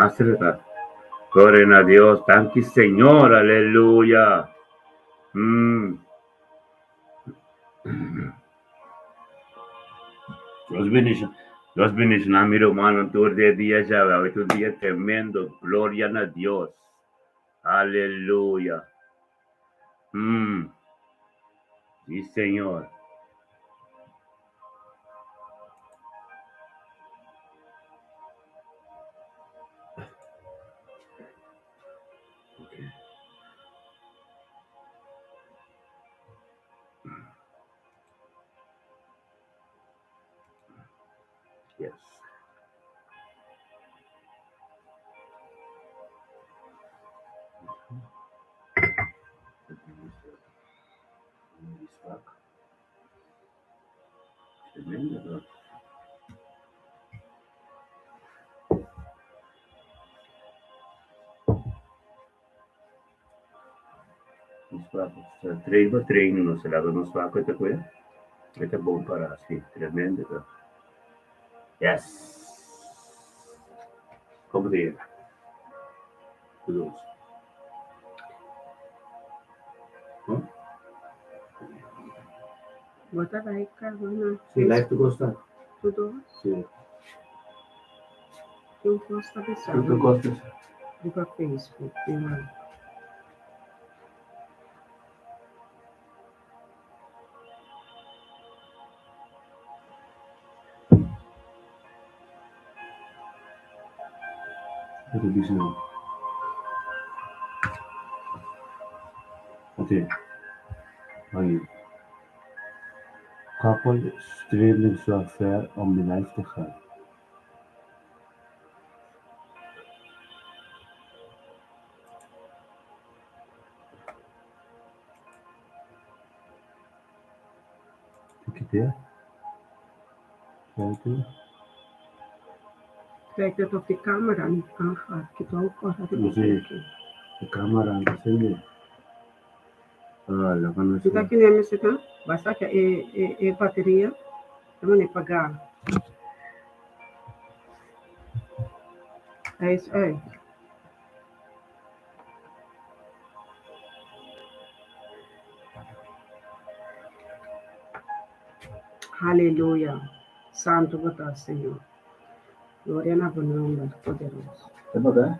Master ta. Gloria na Dios. Danki Señor. Aleluya. Dios bendiciona, Dios bendiciona mi rumannan tur den dia djawe. Awe ta un dia tremendo. Gloria na Dios. Aleluya. Sí, Señor. Yes. Tremendo, bro. Nos wak train pa train nos laga nos wak ta kue e ta bon para si tremendo ta yes como ta yega dos Bo ta bai kaba na si life ta gosta Tudo si Tur kos ta bisa tur kos ta bisa riba Facebook igual. Bo ta bisa nan. Ok, oye. Koppel streaming zo ver om live te gaan. Tikite. Kijken. Het lijkt net of die camera niet aangaat. Ik heb ook al Zie. De camera aan te zenden. Ah, laga nos. Kita ki neme sita, basta que e bateria, dama ne pagar. Hij is uit. Aleluya. Santo bo ta, Señor. Gloria na bo nomber poderoso. Ta paga?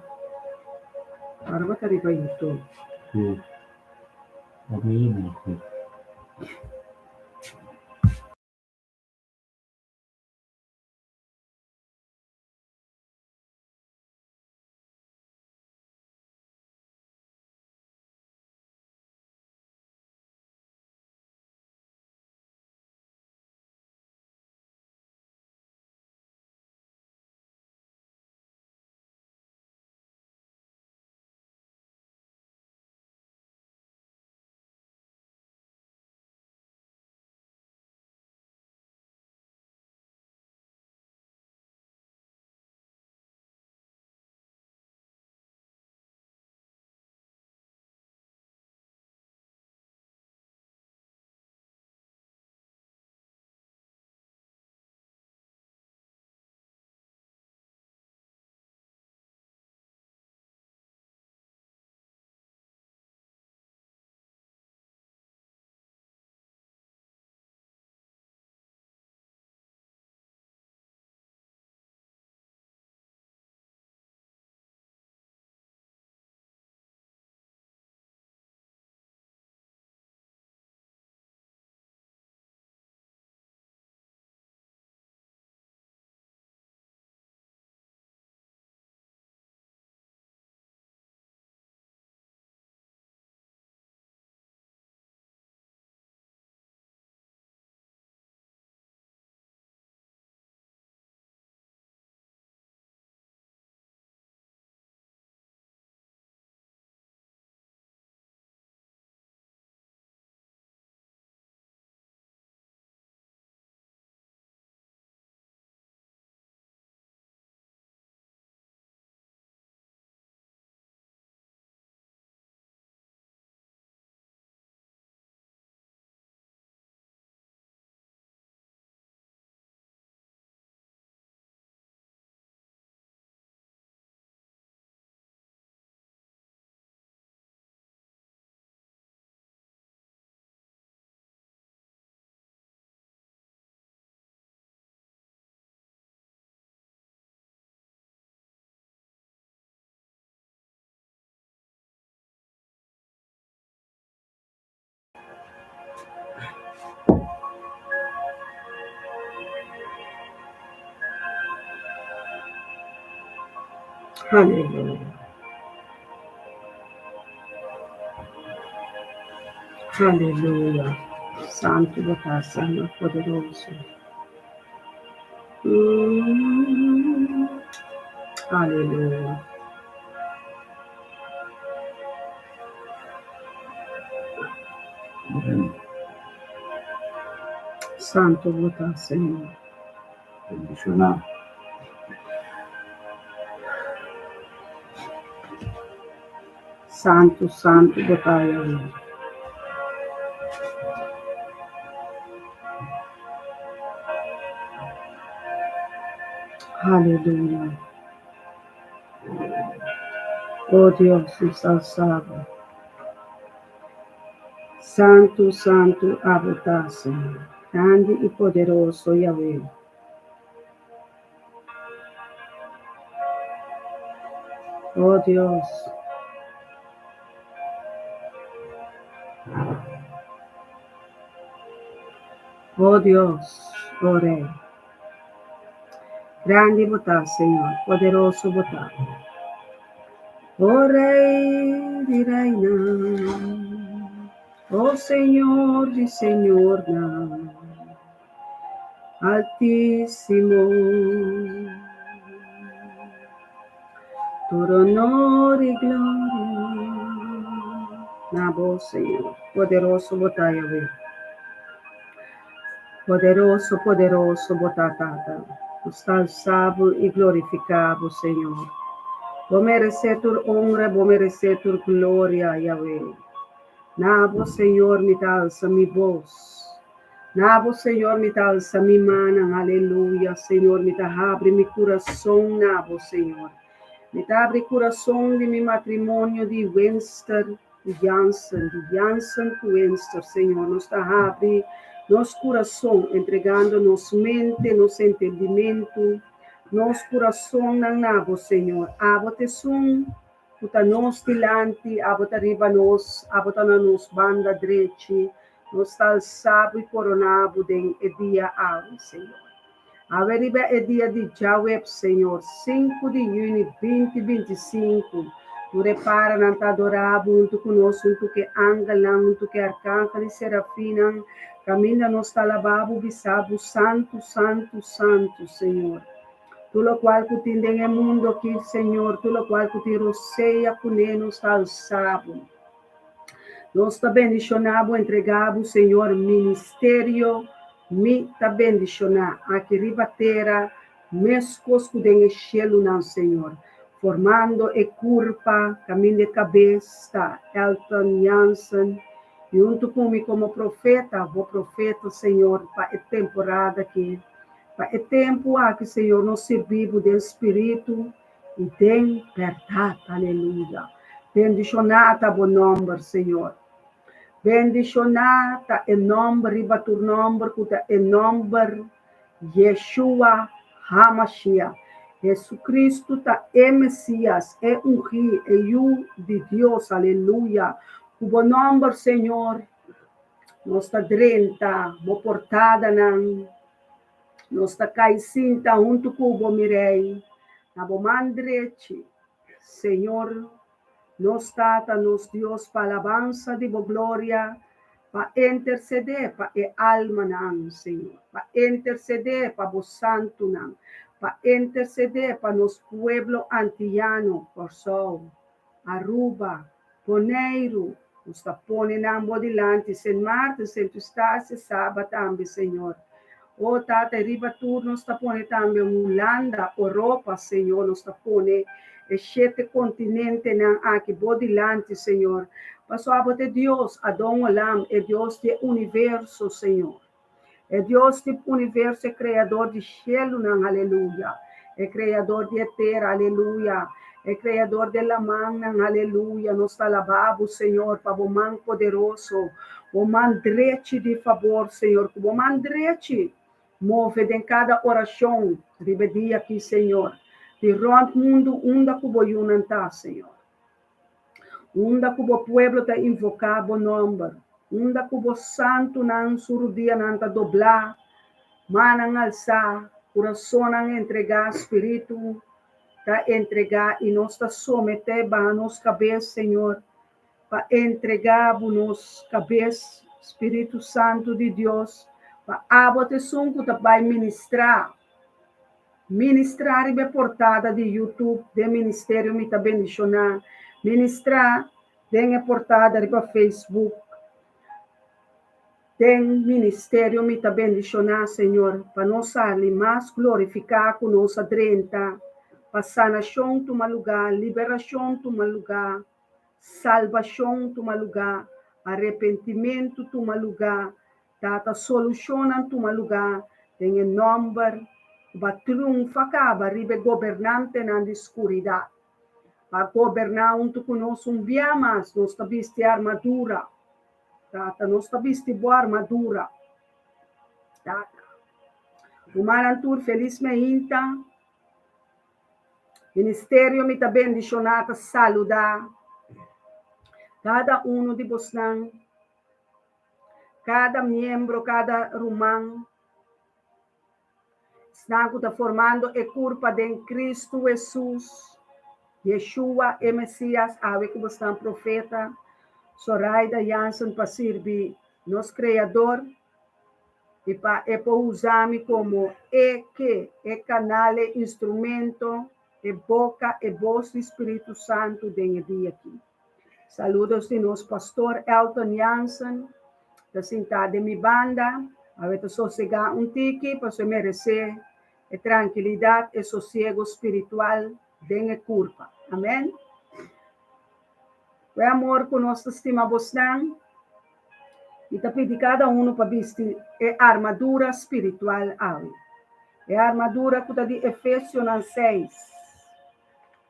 Ora bo ta riba YouTube. Sí. Oké, Aleluya. Aleluya. Santu bo ta, Señor poderoso. Aleluya. Santu bo ta, Señor. Bendishoná. Santu, santu bo ta, Yahweh. Aleluya. Oh Dios, nos alsa bo. Santu, santu abo ta, Señor, grandi i poderoso Yahweh. Oh Dios. Oh Dios, oh Rey. Grandi bo ta, Señor, poderoso bo ta. Oh Rey di reynan, oh Señor di señornan, Altísimo. Tur honor i gloria na bo, Señor. Poderoso bo ta, Yahweh. Poderoso, poderoso bo ta, Tata. Nos ta alsa bo i glorifiká bo, Señor. Bo meresé tur honra, bo meresé tur gloria, Yahweh. Na bo, Señor, mi ta alsa mi bos. Na bo, Señor, mi ta alsa mi mannan, aleluya, Señor, mi ta habri mi kurason na bo, Señor. Mi ta habri kurason di mi matrimonio di Wenster ku Jansen, di Jansen ku Wenster, Señor. Nos ta habri nos kurason, entregando nos mente, nos entendimentu, nos kurasonnan na bo, Señor. Abo ta esun ku ta nos dilanti, abo ta riba nos, abo ta na nos banda drechi. Nos ta alsa bo i korona bo den e dia awe, Señor. Awe riba e dia di djaweps, Señor, sinku di yüni binti 25, tur e paranan ta adorá bo huntu ku nos, huntu ku e angelnan, huntu ku e arkangel i serafinnan, kaminda nos ta alabá bo, bisa bo, Santu, santu, santu, Señor. Tur lokual ku tin den e mundu aki, Señor, tur lokual ku tin rosea kuné, nos ta alsa bo. Nos ta bendishoná bo, entregá bo, Señor, ministerio mi ta bendishoná aki riba tera meskos ku den e shelunan, Señor, formando e kurpa kaminda e kabes ta Elton Jansen i huntu ku mi komo profeta, bo profeta, Señor, pa e temporada aki, pa e tempu aki, Señor, nos sirbi bo den spiritu i den bèrdat. Aleluya! Bendishoná ta bo nòmber, Señor. Bendishoná ta e nòmber riba tur nòmber ku ta e nòmber Yeshua HaMashiach. Jesucristo ta e Mesias, e Ungí, e Yu di Dios. Aleluya! Ku bo nòmber, Señor, nos ta drenta bo portadanan. Nos ta kai sinta huntu ku bo, mi Rei, na bo man drechi. Señor, nos Tata, nos Dios, pa alabansa di bo gloria, pa intersedé pa e almanan, Señor, pa intersedé pa bo santunan, pa intersedé pa nos pueblo antiyano, Kòrsou, Aruba, Boneiru, nos ta pone nan bo dilanti, Sint Maarten, Sint Eustatius, Saba tambe, Señor. O Tata, i riba tur nos ta pone tambe Hulanda, Oropa, Señor, nos ta pone e shete kontinentenan aki bo dilanti, Señor. Pasobra abo ta e Dios, Adon Olam, e Dios di e universo, Señor. E Dios di universo, e Kreador di shelunan, aleluya! E Kreador di e tera, aleluya! E Kreador di e lamannan, aleluya! Nos ta alabá bo, Señor, pa bo man poderoso, bo man drechi di fabor, Señor, ku bo man drechi move den kada orashon riba e dia aki, Señor, di rònt mundu unda ku bo yunan ta, Señor. Unda ku bo pueblo ta invoká bo nòmber, unda ku bo santunan su rudianan ta doblá, mannan alsá, kurasonnan entregá, spiritu ta entregá i nos ta someté baha nos kabes, Señor, pa entregá Bo nos kabes, Spiritu Santu di Dios, pa Abo ta esun ku ta bai ministrá. Ministrá riba e portada di YouTube den Ministerio Mi Ta Bendishoná. Ministrá den e portada riba Facebook den Ministerio Mi Ta Bendishoná, Señor, pa nos sali mas glorifiká ku nos a drenta, pa sanashon tuma lugá, liberashon tuma lugá, salbashon tuma lugá, arepentimentu tuma lugá, Tata solushonnan tuma lugá den e nòmber ku ba triunfa kaba riba e gobernantenan di skuridat. Pa goberná huntu ku nos un bia mas nos ta bisti armadura. Tata, nos ta bisti bo armadura. Tata. Rumannan tur felis meinta. Ministerio mi ta bendishoná ta saludá kada unu di bosnan. Kada miembro, kada ruman, esnan ku ta formando e kurpa den Kristu Hesus, Yeshua e Mesias, awe ku bosnan profeta Soraida Jansen pa sirbi nos Kreador i pa e por usa mi komo e ke, e kanal, e instrumento, e boka, e bos di Spiritu Santu den e dia aki. Saludos di nos pastor Elton Jansen ta sintá den mi banda. Awe ta sosegá un tiki pasobra e meresé e trankilidat, e sosiego spiritual den e kurpa. Amen. Ku e amor ku nos ta stima bosnan, mi ta pidi kada unu pa bisti e armadura spiritual awe. E armadura ku ta di Efesionan seis.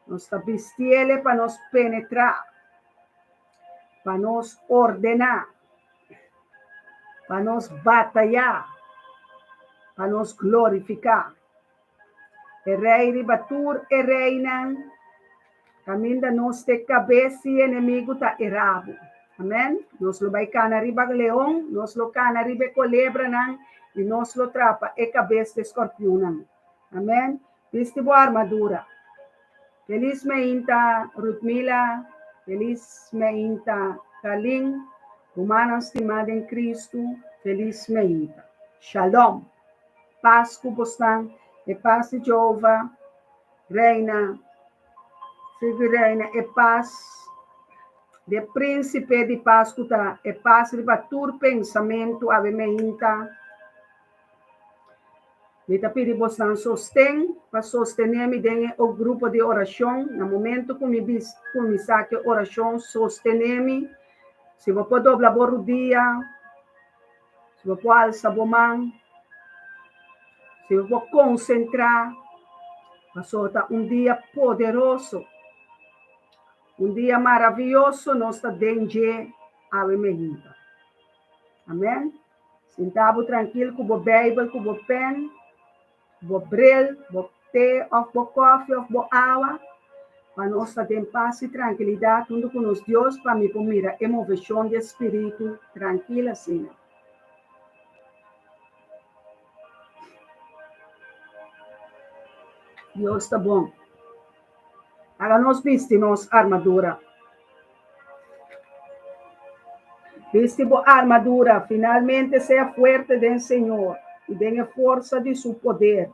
Nos ta bistiele pa nos penetrá, pa nos ordená, pa nos batayá, pa nos glorifiká. E Rei riba tur e reinan, kaminda nos ta e kabes i enemigu ta e rabu. Amèn. Nos lo bai kana riba leon, nos lo kana riba e kolebranan i nos lo trapa e kabes di e skòrpiunnan. Amèn. Bisti bo armadura. Felis meinta Rutmila, felis meinta Kalin, rumannan stimá den Kristu, felis meinta. Shalom! Pas ku bosnan, e pas di Jehová reina, sigui reina e pas di e Prínsipe di Pas ku ta e pas riba tur pensamentu awe meinta. Mi ta pidi bosnan sosten pa sostené mi den e grupo di orashon. Na momento ku mi kuminsá ku e orashon, sostené mi. Si bo por dobla bo rudia, si bo por alsa bo man, si bo por konsentrá, pasobra ta un dia poderoso, un dia maravioso nos ta den dje awe meinta. Amèn. Sinta bo trankil ku bo Beibel, ku bo pen, bo bril, bo te òf bo kòfi òf bo awa, pa nos ta den pas i trankilidat huntu ku nos Dios pa mi por mira e moveshon di e Spiritu trankil asina. Dios ta bon. Laga nos bisti nos armadura. Bisti bo armadura, finalmente sea fuerte den Señor i den e forsa di su poder.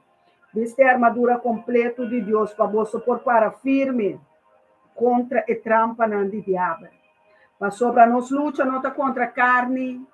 Bisti e armadura kompleto di Dios pa boso por para firme kontra e trampanan di diabel. Pasobra nos lucha no ta kontra karni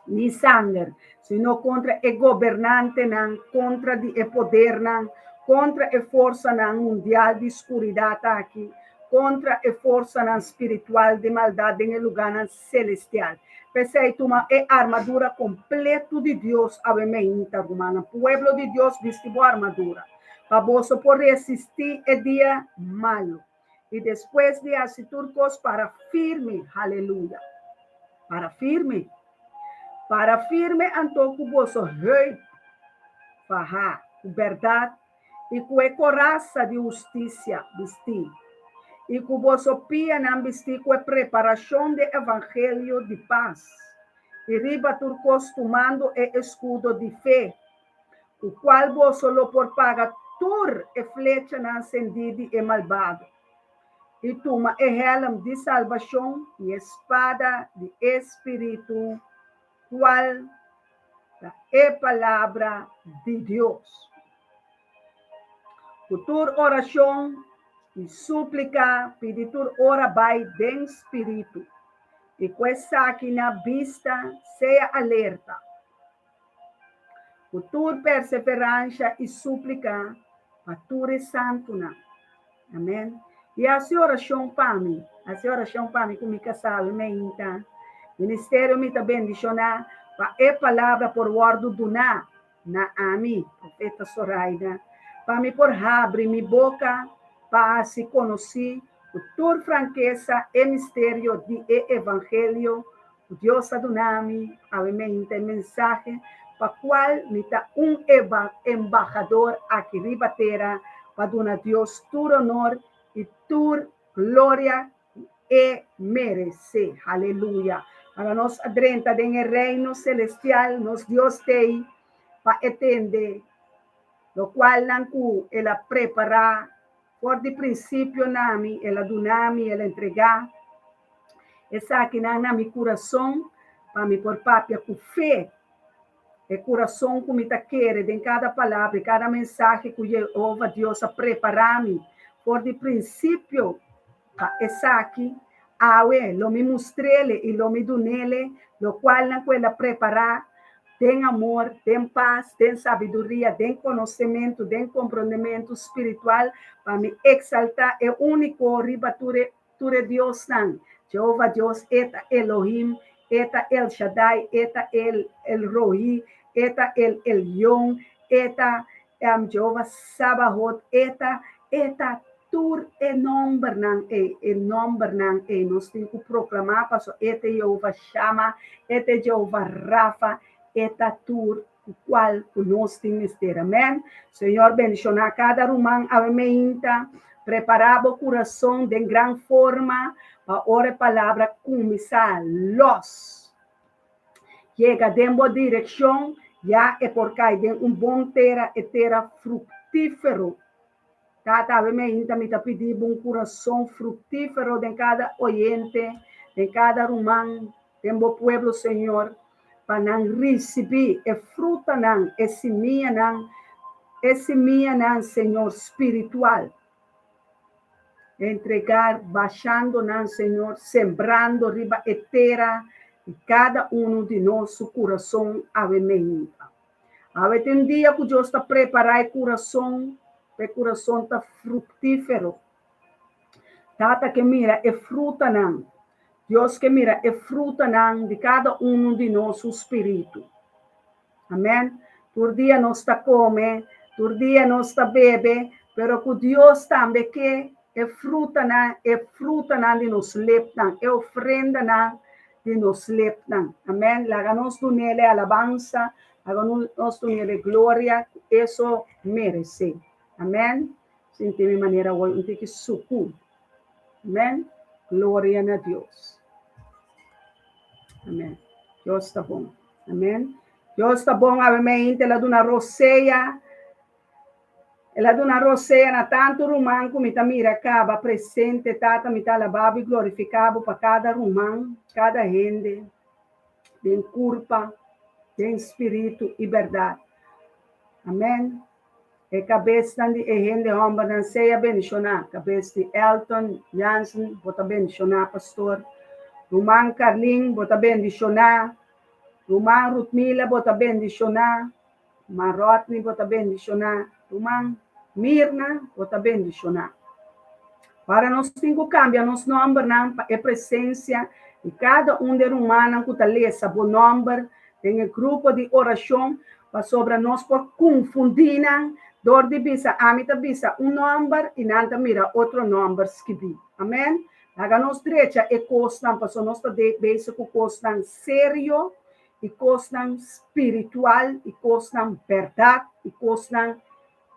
ni sanger, sino kontra e gobernantenan, kontra di e podernan, kontra e forsanan mundial di skuridat aki, kontra e forsanan spiritual di maldat den e lugánan selestial. P'esei, tuma e armadura kompletu di Dios awe meinta, rumannan. Pueblo di Dios, bisti bo armadura, pa boso por resistí e dia malu. I despues di hasi tur kos, para firme. Haleluya! Para firme. Para firme anto ku boso heup fahá ku bèrdat i ku e korasa di hustisia bistí, i ku boso pianan bistí ku e preparashon di evangelio di pas, i riba tur kos tumando e eskudo di fe, ku kual boso lo por paga. tur e flechanan sendí di e malbado, i tuma e hèlm di salbashon i e spada di e spiritu, kual ta e palabra di Dios. Ku tur orashon i súplika pidi tur ora bai den spiritu, i ku esaki na bista sea alerta. Ku tur perseveransha i súplika pa tur e santunan. Amèn. I hasi orashon pa mi. Hasi orashon pa mi ku mi kasá awe meinta. Ministerio mi ta bendishoná pa e palabra por wòrdu duná na ami, profeta Soraida, pa mi por habri mi boka pa hasi konosí ku tur frankesa e misterio di e evangelio ku Dios a duna mi awe meinta, e mensahe pa kual mi ta un embahador aki riba tera pa duna Dios tur honor i tur gloria ku e meresé. Haleluya! Ora nos a drenta den e reino selestial, nos Dios t'ei pa e tende lokualnan ku el a prepará for di prinsipio na mi, el a duna mi, el a entregá esakinan na mi kurason pa mi por papia ku fe, e kurason ku mi ta kere den kada palabra i kada mensahe ku Yehova Dios a prepará mi for di prinsipio pa esaki. Awe lo mi mustr'ele i lo mi dun'ele lokualnan ku el a prepará den amor, den pas, den sabiduria, den konosementu, den komprondementu spiritual, pa mi eksaltá e úniko riba tur e Tur e diosnan, Jehova Dios, e ta Elohim, e ta El Shaddai, e ta El El Rohi, e ta El Elyon, e ta Jehova Sabahot, e ta, e ta tur e nombernan ei, e nombernan ei nos tin ku proklamá pasobra e ta Jehova Shama, e ta Jehova Rafa, e ta tur ku kual ku nos tin mester. Amèn. Señor bendishoná kada ruman awe meinta. Prepará bo kurason den gran forma pa ora e palabra kuminsá lòs yega den bo direkshon, ya e por kai den un bon tera, e tera fruktífero. Tata, awe meinta mi ta pidi bo un kurason fruktífero den kada oyente, den kada ruman, den bo pueblo, Señor. pa nan risibí e frutanan, e simianan, e simianan, Señor, spiritual. Entregar, bashando nan, Señor, sembrando riba e tera di kada unu di nos su kurason awe meinta. Awe ta un dia ku Dios ta prepará e kurason, pa e kurason ta fruktífero. Tata ke mira e frutanan. Dios ke mira e frutanan di kada unu di nos su spiritu. Amen. Tur dia nos ta kome, tur dia nos ta bebe, pero ku Dios tambe ke e frutanan, e frutanan di nos lepnan, e ofrendanan di nos lepnan. Amen. Laga nos dunele alabansa, laga nos dunele gloria ku eso meresé. Amen. Sinti mi manera awor un tiki suku. Amen. Gloria na Dios. Amen. Dios ta bon. Amen. Dios ta bon. Awe meinte el a duna rosea. El a duna rosea na tantu ruman ku mi ta mira kaba presente. Tata, mi ta alabá bo i glorifiká bo pa kada ruman, kada hende, den kurpa, den spiritu i bèrdat. Amen. E kabesnan di e hende hòmbernan sea bendishoná. Kabes di Elton Jansen, bo ta bendishoná, pastor. Ruman Carlin, bo ta bendishoná. Ruman Rutmila, bo ta bendishoná. Ruman Rodney, bo ta bendishoná. Ruman Mirna, bo ta bendishoná. Ora nos tin ku kambia nos nòmbernan pa e presensia di kada un di e rumannan ku ta lesa bo nòmber den e grupo di orashon, pasobra nos por konfundí nan dor di bisa ami ta bisa un nòmber i nan ta mira otro nòmber skibí. Amèn. Laga nos drecha e kosnan, pasobra nos ta bezig ku kosnan serio i kosnan spiritual i kosnan bèrdat i kosnan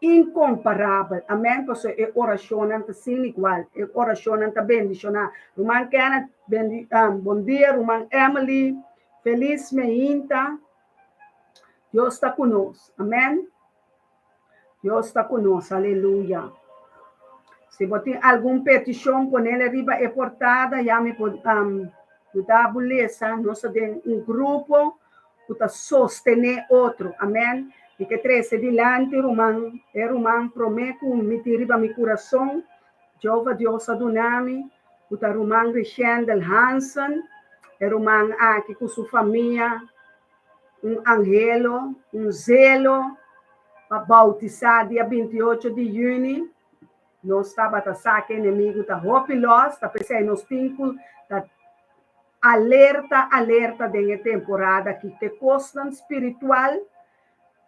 inkomparabel. Amèn. Pasobra e orashonnan ta sin igual. E orashonnan ta bendishoná. Ruman Kenneth, bendi, bon dia. Ruman Emily, felis meinta. Dios ta ku nos. Amèn. Dios ta ku nos, aleluya. Si bo tin algun petishon, ponele riba e portada, ya mi por yuda bo lesa. Nos ta den un grupo ku ta sostené otro, amèn. Mi ke trese dilanti ruman, e ruman promé ku mi tin riba mi kurason, Jehová Dios a duna mi, ku ta ruman Richendel Hansen, e ruman aki ku su famia, un anhelo, un zelo pa bautisá dia 28 di yüni. Nos tabata sa ku enemigu ta hopi lòs, ta p'esei nos tin ku ta alerta, alerta den e temporada aki. Te kosnan spiritual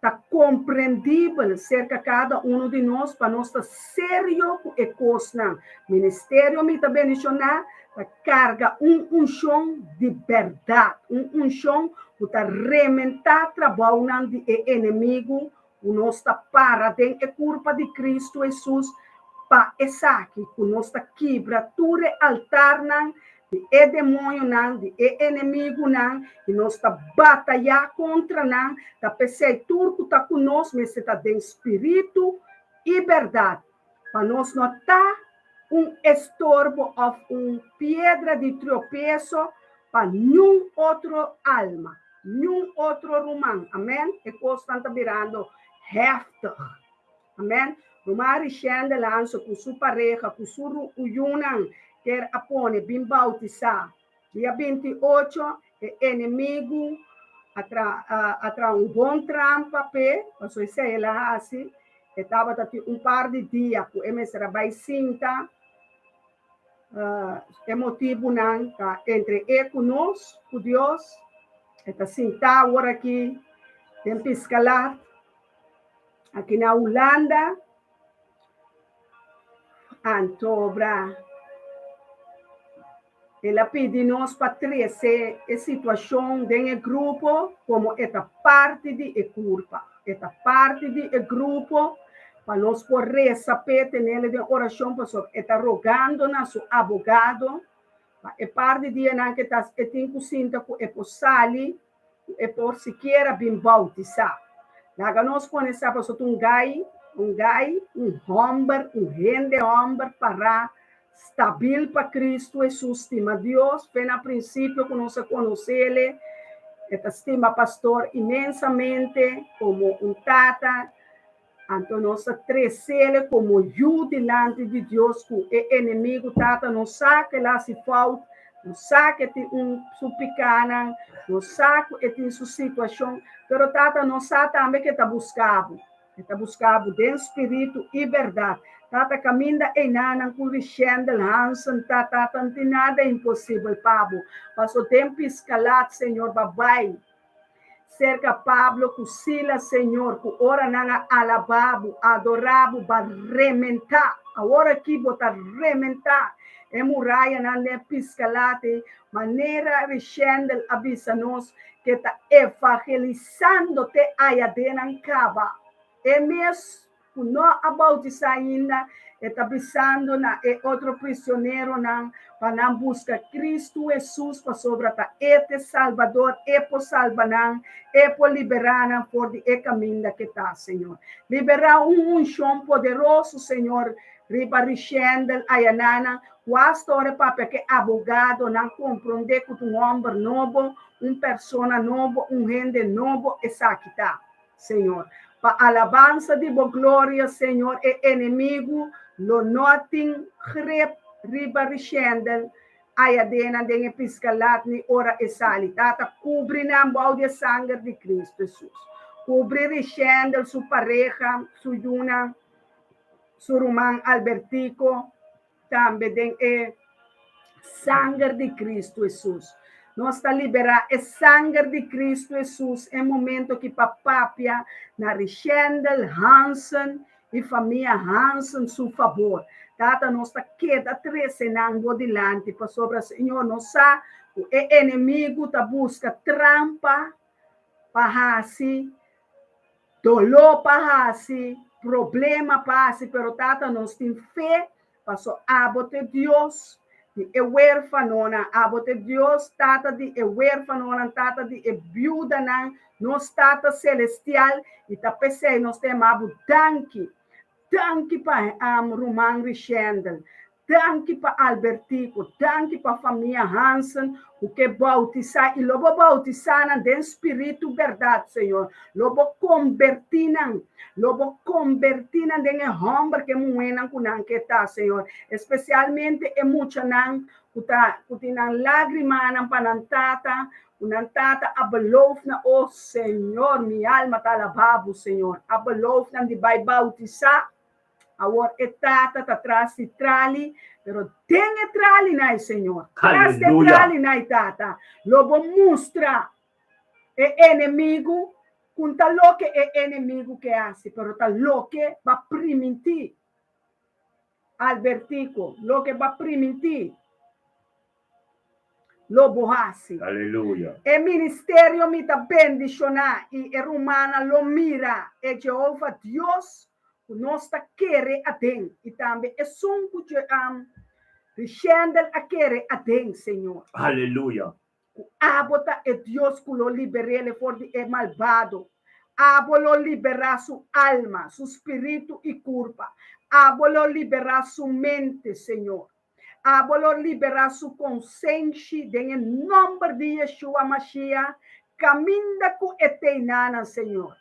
ta komprendibel serka kada unu di nos pa nos ta serio ku e kosnan. Ministerio Mi Ta Bendishoná ta karga un unshon di bèrdat, un unshon ku ta rementá trabounan di e enemigu ku nos ta para den e kurpa di Kristu Hesus pa esaki, ku nos ta kibra tur e altarnan di e demoñonan, di e enemigunan, i nos ta batayá kontra nan, ta p'esei tur ku ta ku nos mester ta den spiritu i bèrdat, pa nos no ta un estorbo òf un piedra di tropeso pa niun otro alma, niun otro ruman. Amèn. E kosnan ta birando hèftig. Amèn. Ruman Richende Lanso ku su pareha ku su yunan ker a pone bin bautisá. Dia 28 e enemigu a traha un bon trampa p'e, pasobra esei el a hasi. E tabata tin un par di dia ku e mester a bai sinta. E motibunan ta entre e ku nos, ku Dios. E ta sintá awor aki den Piscalat. Aki na Hulanda, antobra el a pidi nos pa trese e situashon den e grupo komo e ta parti di e kurpa, e ta parti di e grupo pa nos por resa p'e, tenele den orashon pasobra e ta rogando na su abogado pa e par di dianan ke ta e tin ku sinta ku e por sali ku e por sikiera bin bautisá. Laga nos pone sa pasobra ta un gai, un gai, un hòmber, un hende hòmber pará stabil pa Kristu Hesus, stima Dios, fe na prinsipio ku nos a konosele, e ta stima pastor inmensamente komo un tata, anto nos ta tresele komo yu dilanti di Dios ku e enemigu tata no sa ku el a hasi fout, no sa ku e tin un su pikánan, no sa ku e tin su situashon, pero tata no sa tambe ku e ta buska bo, e ta buska bo den spiritu i bèrdat. Tata kaminda einanan ku Richendel Hansen ta tata no tin nada imposibel pa bo, paso den piskalat Señor ba bai. Serka Pablo ku Silas, Señor, ku ora nan a alabá bo, adorá bo, ba rementá. Awor aki bo ta rementá e murayanan den Piskalate, manera Richendel a bisa nos, ke ta evangelisando te aya den nan kaba. E mes ku no a bautisá ainda, e ta bisando na e otro prisioneronan pa nan buska Kristu Hesus, pasobra ta E t'e Salbador, E por salba nan, E por liberá nan for di e kaminda ke ta, Señor. Liberá un unshon poderoso, Señor, riba Richendel, ayananan, ku asta ora e papia ku e abogadonan komprondé ku ta un hòmber nobo, un persona nobo, un hende nobo esaki ta. Señor. Pa alabansa di bo gloria, Señor, e enemigu lo no a tin grip riba Richendel aya denan den e piskalat ni ora e sali. Tata, kubri nan bou di e sanger di Cristo Jesus. Kubri Richendel, su pareha, su yunan, su ruman Albertico, Tambe den e sanger di Cristo Jesus. Nos ta liberá e sanger di Cristo Jesus e momento aki pa papia na Richendel Hansen i famia Hansen su fabor. Tata, nos ta keda trese nan bo dilanti pasobra, Señor, nos sa ku e enemigu ta buska trampa pa hasi Doló pa hasi, problema pa hasi, pero Tata nos tin fe paso abo t'e Dios. Di e wérfanonan. Abo ta e Dios, Tata di e wérfanonan, Tata di e biudanan, nos Tata Selestial, i ta p'esei nos ta yama Bo danki. Danki pa Ruman Richendel. Danki pa Albertico. Danki pa famia Hansen ku ke boutisá i lo bo boutisá nan den spiritu bèrdat, Señor. Lo bo kombertí nan. Lo bo kombertí nan den e hòmber ku e muhénan ku nan ke ta, Señor. Espesialmente e muchanan ku ta ku tin nan lágrimanan pa nan tata, ku nan tata a beloof nan, O Señor, mi alma ta alabá bo, Señor, a beloof nan di bai boutisá. Awor e tata ta tras di trali, pero den e trali nai, Señor, tras di e trali nai, Tata, lo bo mustra e enemigu ku n'ta loke e enemigu ke hasi, pero ta loke b'a primintí. Albertico, loke b'a primintí. Lo bo hasi. Aleluya. E ministerio mi ta bendishoná i e rumannan lo mira e Jehova Dios ku nos ta kere aden i tambe esun ku Richendel a kere aden, Señor. Aleluya. Ku abo ta e Dios ku lo liber'ele for di e malbado. Abo lo liberá su alma, su spiritu i kurpa. Abo lo liberá su mente, Señor. Abo lo liberá su konsenshi den e nòmber di Yeshua Mashiach, kaminda ku e t'einanan, Señor.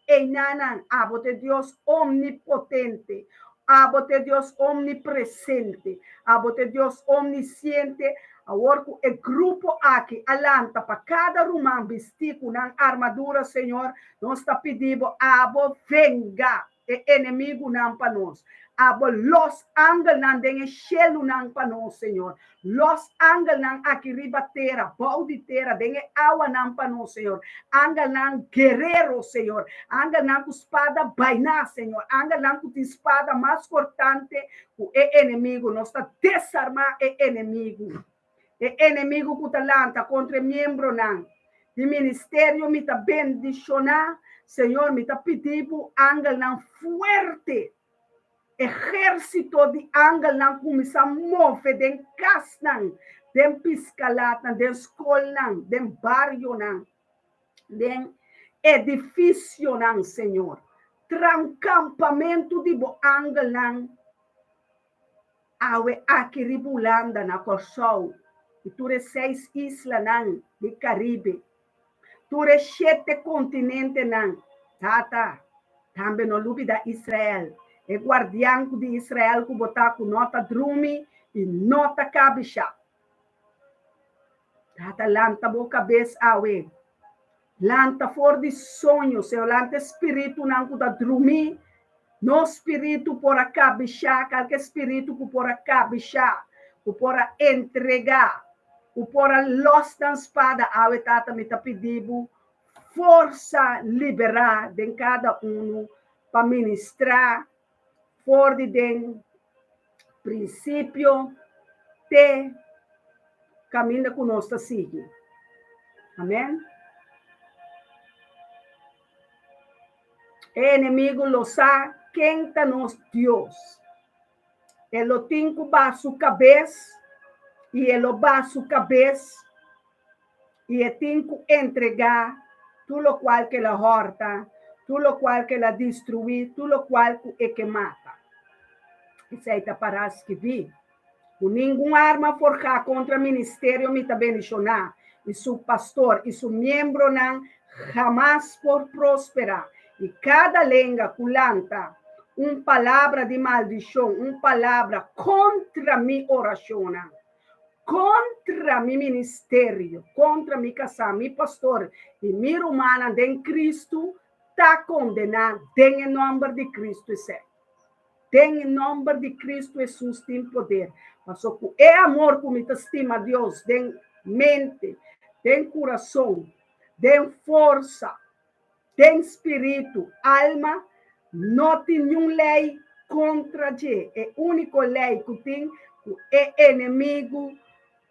Einanan, abo t'e Dios omnipotente, abo t'e Dios omnipresente, abo t'e Dios omnisiente. Awor ku e grupo aki a lanta pa kada ruman bistí ku nan armadura, Señor, nos ta pidi bo, abo venga e enemigunan pa nos. Abo los angelnan den e shelunan pa nos, Señor. Los angelnan aki riba tera, bou di tera, den e awanan pa nos, Señor. Angelnan guerero, Señor. Angelnan ku spada bainá, Señor. Angelnan ku tin spada mas kortante ku e enemigu. Nos ta desarmá e enemigu. E enemigu ku ta lanta kontra e miembronan di ministerio mi ta bendishoná, Señor, mi ta pidi bo angelnan fuerte, ehérsito di angelnan kuminsá move den kasnan, den piskalatnan, den skolnan, den barionan, den edifisionan, Señor. Traha un kampamentu di bo angelnan. Awe aki riba Hulanda, na Kòrsou i tur e seis islanan di Karibe, tur e shete kontinentenan, Tata, tambe no lubida Israel, e guardian ku di Israel ku bo ta ku no ta drumi i no ta kabishá. Tata, lanta bo kabes awe. Lanta for di soño, Señor, lanta e spiritunan ku ta drumí. Nos spiritu por a kabishá, kalke spiritu ku por a kabishá, ku por a entregá, ku por a lòs nan spada awe, Tata, mi ta pidi bo forsa liberá den kada unu pa ministrá for di den prinsipio te kaminda ku nos ta sigui. Amen. E enemigu lo sa ken ta nos Dios. E lo tin ku baha su kabes i e lo baha su kabes i e tin ku entregá tur lokual ku el a hòrta, tur lokual ku el a destruí, tur lokual ku e ke mata. Esei ta pará skibí. Ku ningun arma forjá kontra ministerio mi ta bendishoná, i su pastor i su miembronan hamas por prosperá. I kada lenga ku lanta un palabra di maldishon, un palabra kontra mi orashonnan, kontra mi ministerio, kontra mi kasá, mi pastor i mi rumannan den Kristu, ta kondená den e nòmber di Kristu esei. Den e nòmber di Kristu Hesus tin poder. Paso ku e amor ku mi ta stima Dios den mente, den kurason, den forsa, den spiritu, alma, no tin niun lei kontra dje. E úniko lei ku tin ku e enemigu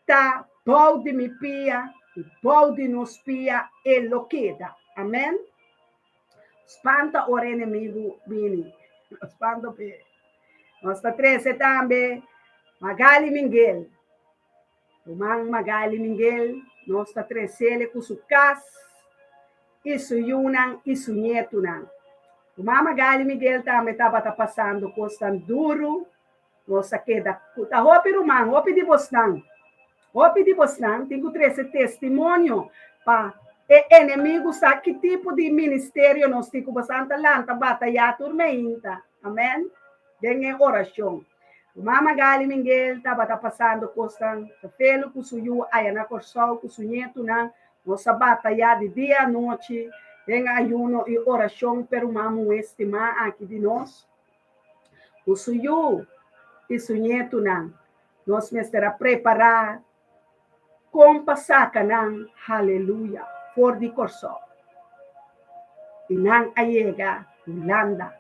ta bou di mi pia i bou di nos pia e lo keda. Amen. Spanta ora enemigu bini. Spanta p'e. Nos ta trese tambe Magali Minguel. Ruman Magali Minguel, nos ta tresele ku su kas i su yunan i su nietunan. Ruman Magali Miguel tambe tabata pasando kosnan duru. Nos a keda ku ta hopi ruman, hopi di bosnan, hopi di bosnan tin ku trese testimonio pa e enemigu sa ki tipo di ministerio nos tin ku bosan ta lanta batayá tur meinta. Amen. Den e orashon. Ruman Magali Minguel tabata pasando kosnan felu ku su yu aya na Kòrsou ku su ñetunan. Nos a batayá di dia anochi den ayuno i orashon p'e ruman muhé stimá aki di nos. Ku su yu i su ñetunan, nos mester a prepará kon pa saka nan, haleluya, for di Kòrsou. I nan a yega Hulanda.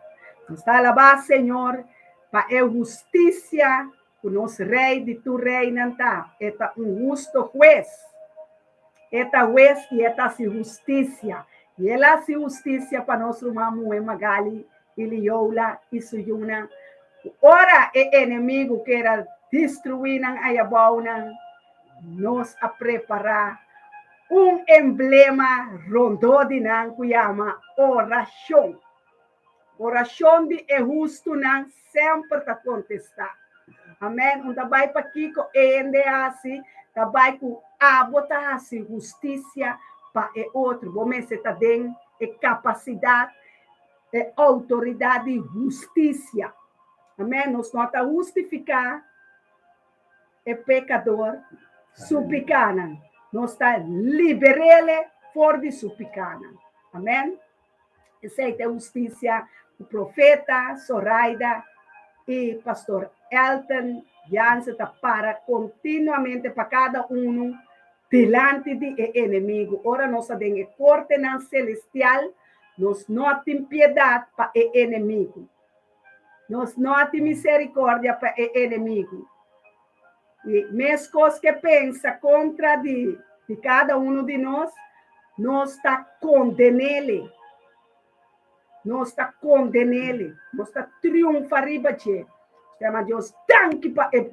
Nos ta alabá Señor pa e hustisia ku nos Rei di tur reinan ta. E ta un husto hues. E ta hues i e ta hasi hustisia. I el a hasi hustisia pa nos ruman muhé Magali i Liola i su yunan. Ku ora e enemigu ker a destruí nan ayabounan, nos a prepará un emblema rondó di nan ku yama orashon. Orashon di e hustunan semper ta kontestá. Amèn. Un ta bai pa kiko e hende hasi, ta bai ku abo ta hasi hustisia pa e otro. Bo mester ta den e kapasidat, e outoridat di hustisia. Amèn. Nos no ta hustifiká e pekador su pikánan. Nos ta liber'é for di su pikánan. Amèn. Esei ta e hustisia ku profeta Soraida i pastor Elton Jansen ta para kontinuamente pa kada unu dilanti di e enemigu. Ora nos ta den e kortenan selestial, nos no tin piedat pa e enemigu. Nos no tin miserikòrdia pa e enemigu. I meskos ke pensa kontra di di kada unu di nos, nos ta konden'é. Nos ta konden'é. Nos ta triunfa riba dje. Yama Dios danki pa e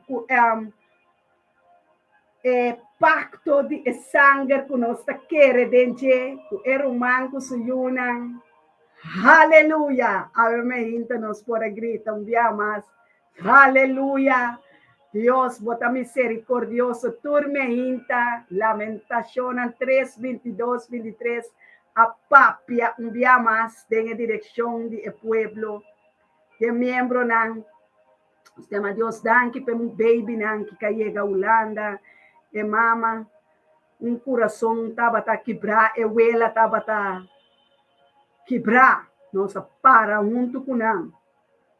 e pakto di e sanger ku nos ta kere den dje, ku e ruman ku su yunan. Haleluya! Awe meinta nos por a grita un bia mas, Haleluya! Dios, bo ta miserikordioso tur meinta. Lamentashonnan 3, 22, 23 a papia un bia mas den e direkshon di e pueblo, di e miembronan. Nos ta yama Dios danki pa e babynan ki ka yega Hulanda, e mama un kurason tabata kibrá, e wela tabata kibrá. Nos a para huntu ku nan.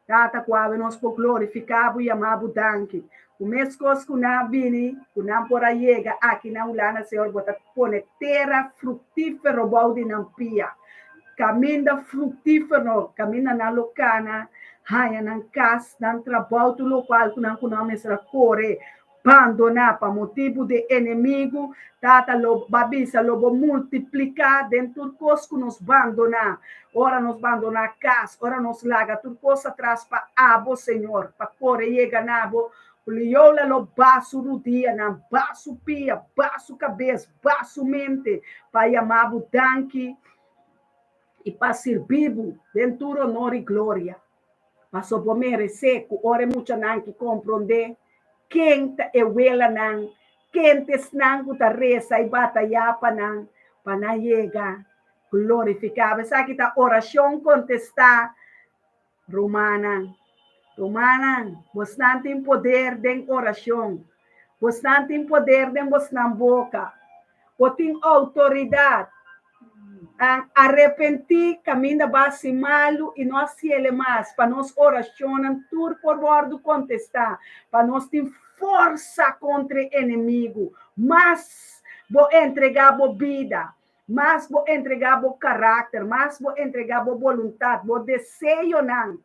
Tata, ku awe nos por glorifiká bo i yama bo danki. Ku meskos ku nan a bini, ku nan por a yega aki na Hulanda, Señor, bo ta pone tera fruktífero bou di nan pia. Kaminda fruktífero, kaminda nan lo kana, haña nan kas, nan trabou, tur lokual ku nan ku nan mester a kore bandoná pa motibu di enemigu, Tata lo ba bisa lo bo multipliká den tur kos ku nos bandoná. Ora nos bandoná kas, ora nos laga tur kos atras pa abo, Señor, pa kore yega na bo, Liola lo ba su rudianan, ba su pia, ba su kabes, ba su mente, pa yama bo danki i pa sirbi bo den tur honor i gloria. Paso bo meresé ku ora e muchanan ki komprondé ken ta e welanan, ken ta esnan ku ta resa i batayá pa nan, pa nan yega glorifiká bo. Esaki ta orashon kontestá, rumannan. Rumannan, bosnan tin poder den orashon. Bosnan tin poder den bosnan boka. Bo tin outoridat. A arepentí kaminda bo a hasi malu i no hasiele mas, pa nos orashonnan tur por wòrdu kontestá, pa nos tin forsa kontra e enemigu. Mas bo entregá bo bida, mas bo entregá bo karakter, mas bo entregá bo boluntat, bo deseonan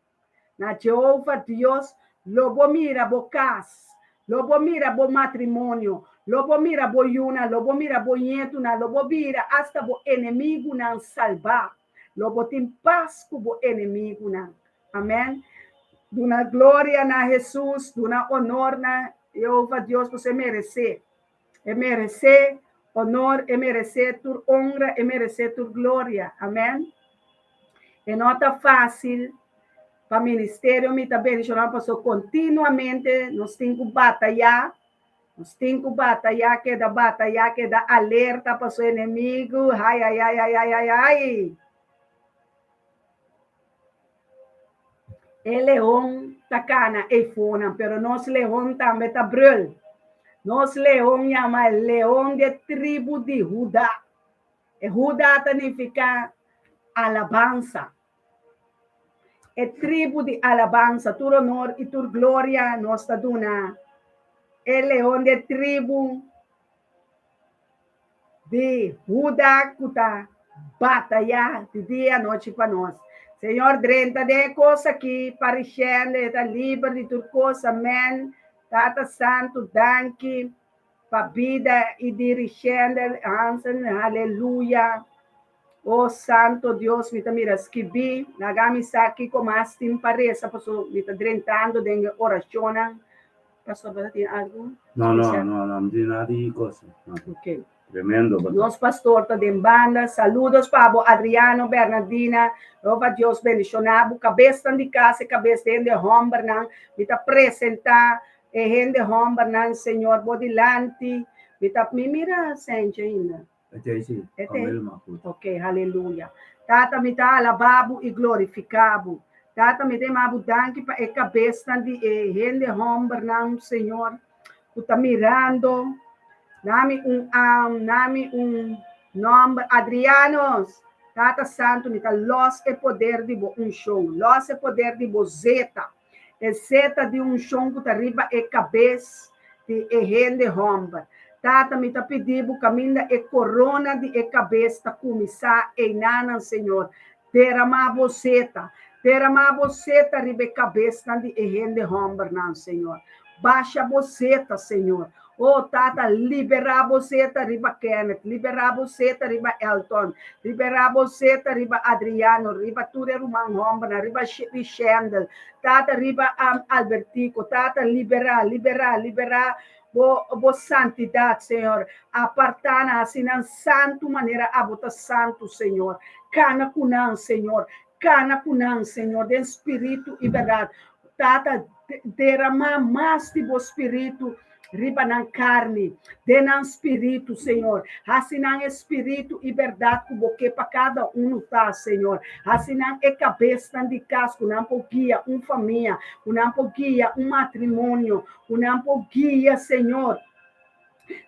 na Jehova Dios, lo bo mira bo kas, lo bo mira bo matrimonio, lo bo mira bo yunan, lo bo mira bo ñetunan, lo bo bira asta bo enemigunan salbá. Lo bo tin pas ku bo enemigunan. Amèn. Duna gloria na Hesus, duna onor na Jehova Dios ku se meresé. E meresé honor, e meresé tur honra, e meresé tur gloria. Amèn. E no ta fásil pa ministerio Mi Ta Bendishoná pasobra kontinuamente nos tin ku batayá, nos tin ku batayá, keda batayá, keda alerta pasobra enemigu, ai ai ai ai ai ai ai. E leon ta kana eifonan, pero nos leon tambe ta brul. Nos leon yama e leon di e tribu di Huda. E Huda ta nifiká alabansa. E tribu di alabansa, tur honor i tur gloria nos ta duna e leon di e tribu di Huda ku ta batayá di dia i anochi pa nos. Señor, drenta den e kos akí pa Richende, e ta liber di tur kos. Amèn. Tata Santu, danki pa bida i di Richende Hansen. Aleluya. O Santo Dios, mi ta mira skibí. Laga mi sa kiko mas tin pa resa, pasobra mi ta drentando den e orashonnan. Pastor, bo ta tin algu No, no, spesial? no, no, no tin nada di cosa. No. Ok. Tremendo, bo ta. Nos pastor ta den banda. Saludos pa bo Adriano, Bernardina. Jehova Dios bendiciona bo. Cabesnan di cas e cabes di hende hombernan. Mi ta presenta e hende hombernan, Señor, bo dilanti. Mi ta, mi mira Senche ainda. E te si, E te? Wilma goed. Ok, haleluya. Tata, mi ta alabá bo i glorifiká bo. Tata, mi ta yama bo danki pa e kabesnan di e hende hòmbernan, Señor, ku ta mirando. Nami un am, nami un nòmber, Adrianos. Tata Santu, mi ta lòs e poder di bo unshon, lòs e poder di bo zeta, e zeta di unshon ku ta riba e kabes di e hende hòmber. Tata, mi ta pidi bo kaminda e korona di e kabes ta kuminsá einanan, Señor. Deramá bo zeta, deramá bo zeta riba e kabesnan di e hende hòmbernan, Señor. Basha bo zeta, Señor. O Tata, liberá bo zeta riba Kenneth, liberá bo zeta riba Elton, liberá bo zeta riba Adriano, riba tur e ruman hòmbernan, riba Rishendel, Tata, riba Albertico, Tata, liberá, liberá, liberá bo, bo santidat, Señor. Apartá nan, hasi nan santu manera abo ta santu, Señor. Kana ku nan, Señor. Kana ku nan, Señor, den spiritu i bèrdat. Tata, Deramá mas di bo spiritu riba nan karni, den nan spiritu, Señor. Hasi nan e spiritu i bèrdat ku bo ke pa kada unu ta, Señor. Hasi nan e kabesnan di kas ku nan por guia un famia, ku nan por guia un matrimonio, ku nan por guia, Señor,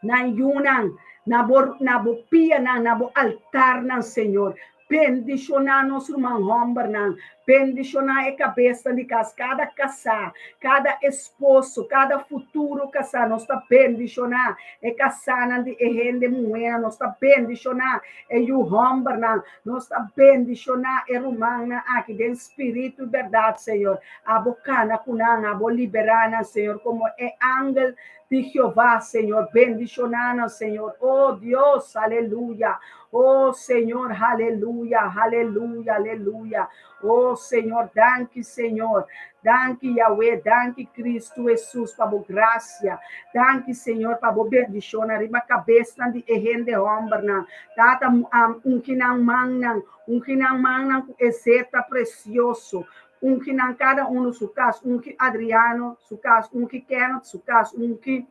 nan yunan, na bo, na bo pianan, na bo altarnan, Señor. Bendishoná nos ruman hòmbernan, bendishoná e kabesnan di kas, kada kasá, kada esposo, kada futuro kasá, nos ta bendishoná e kasánan di e hende muhénan, nos ta bendishoná e yu hòmbernan, nos ta bendishoná e rumannan aki den spiritu i bèrdat, Señor. Abo kana ku nan, abo liberá nan, Señor, komo e angel di Jehová, Señor. Bendishoná nan, Señor. Oh, Dios, aleluya. Oh, Señor, aleluya, aleluya, aleluya. Oh, Señor, danki, Señor. Danki, Yahweh, danki, Cristo Jesús, pa bo gracia. Danki, Señor, pa bo bendishon riba kabesnan di e hende hòmbernan. Tata, um, ungi nan mannan, ungi nan mannan ku e zeta presioso. Ungi nan kada unu su kas, ungi Adriano su kas, ungi Kenneth su kas, ungi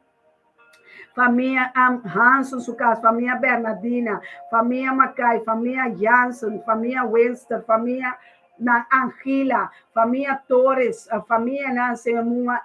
famia Hansen su kas, famia Bernardina, famia Mackay, famia Jansen, famia Winster, famia nan Angela, famia Torres, famia nan, Señor,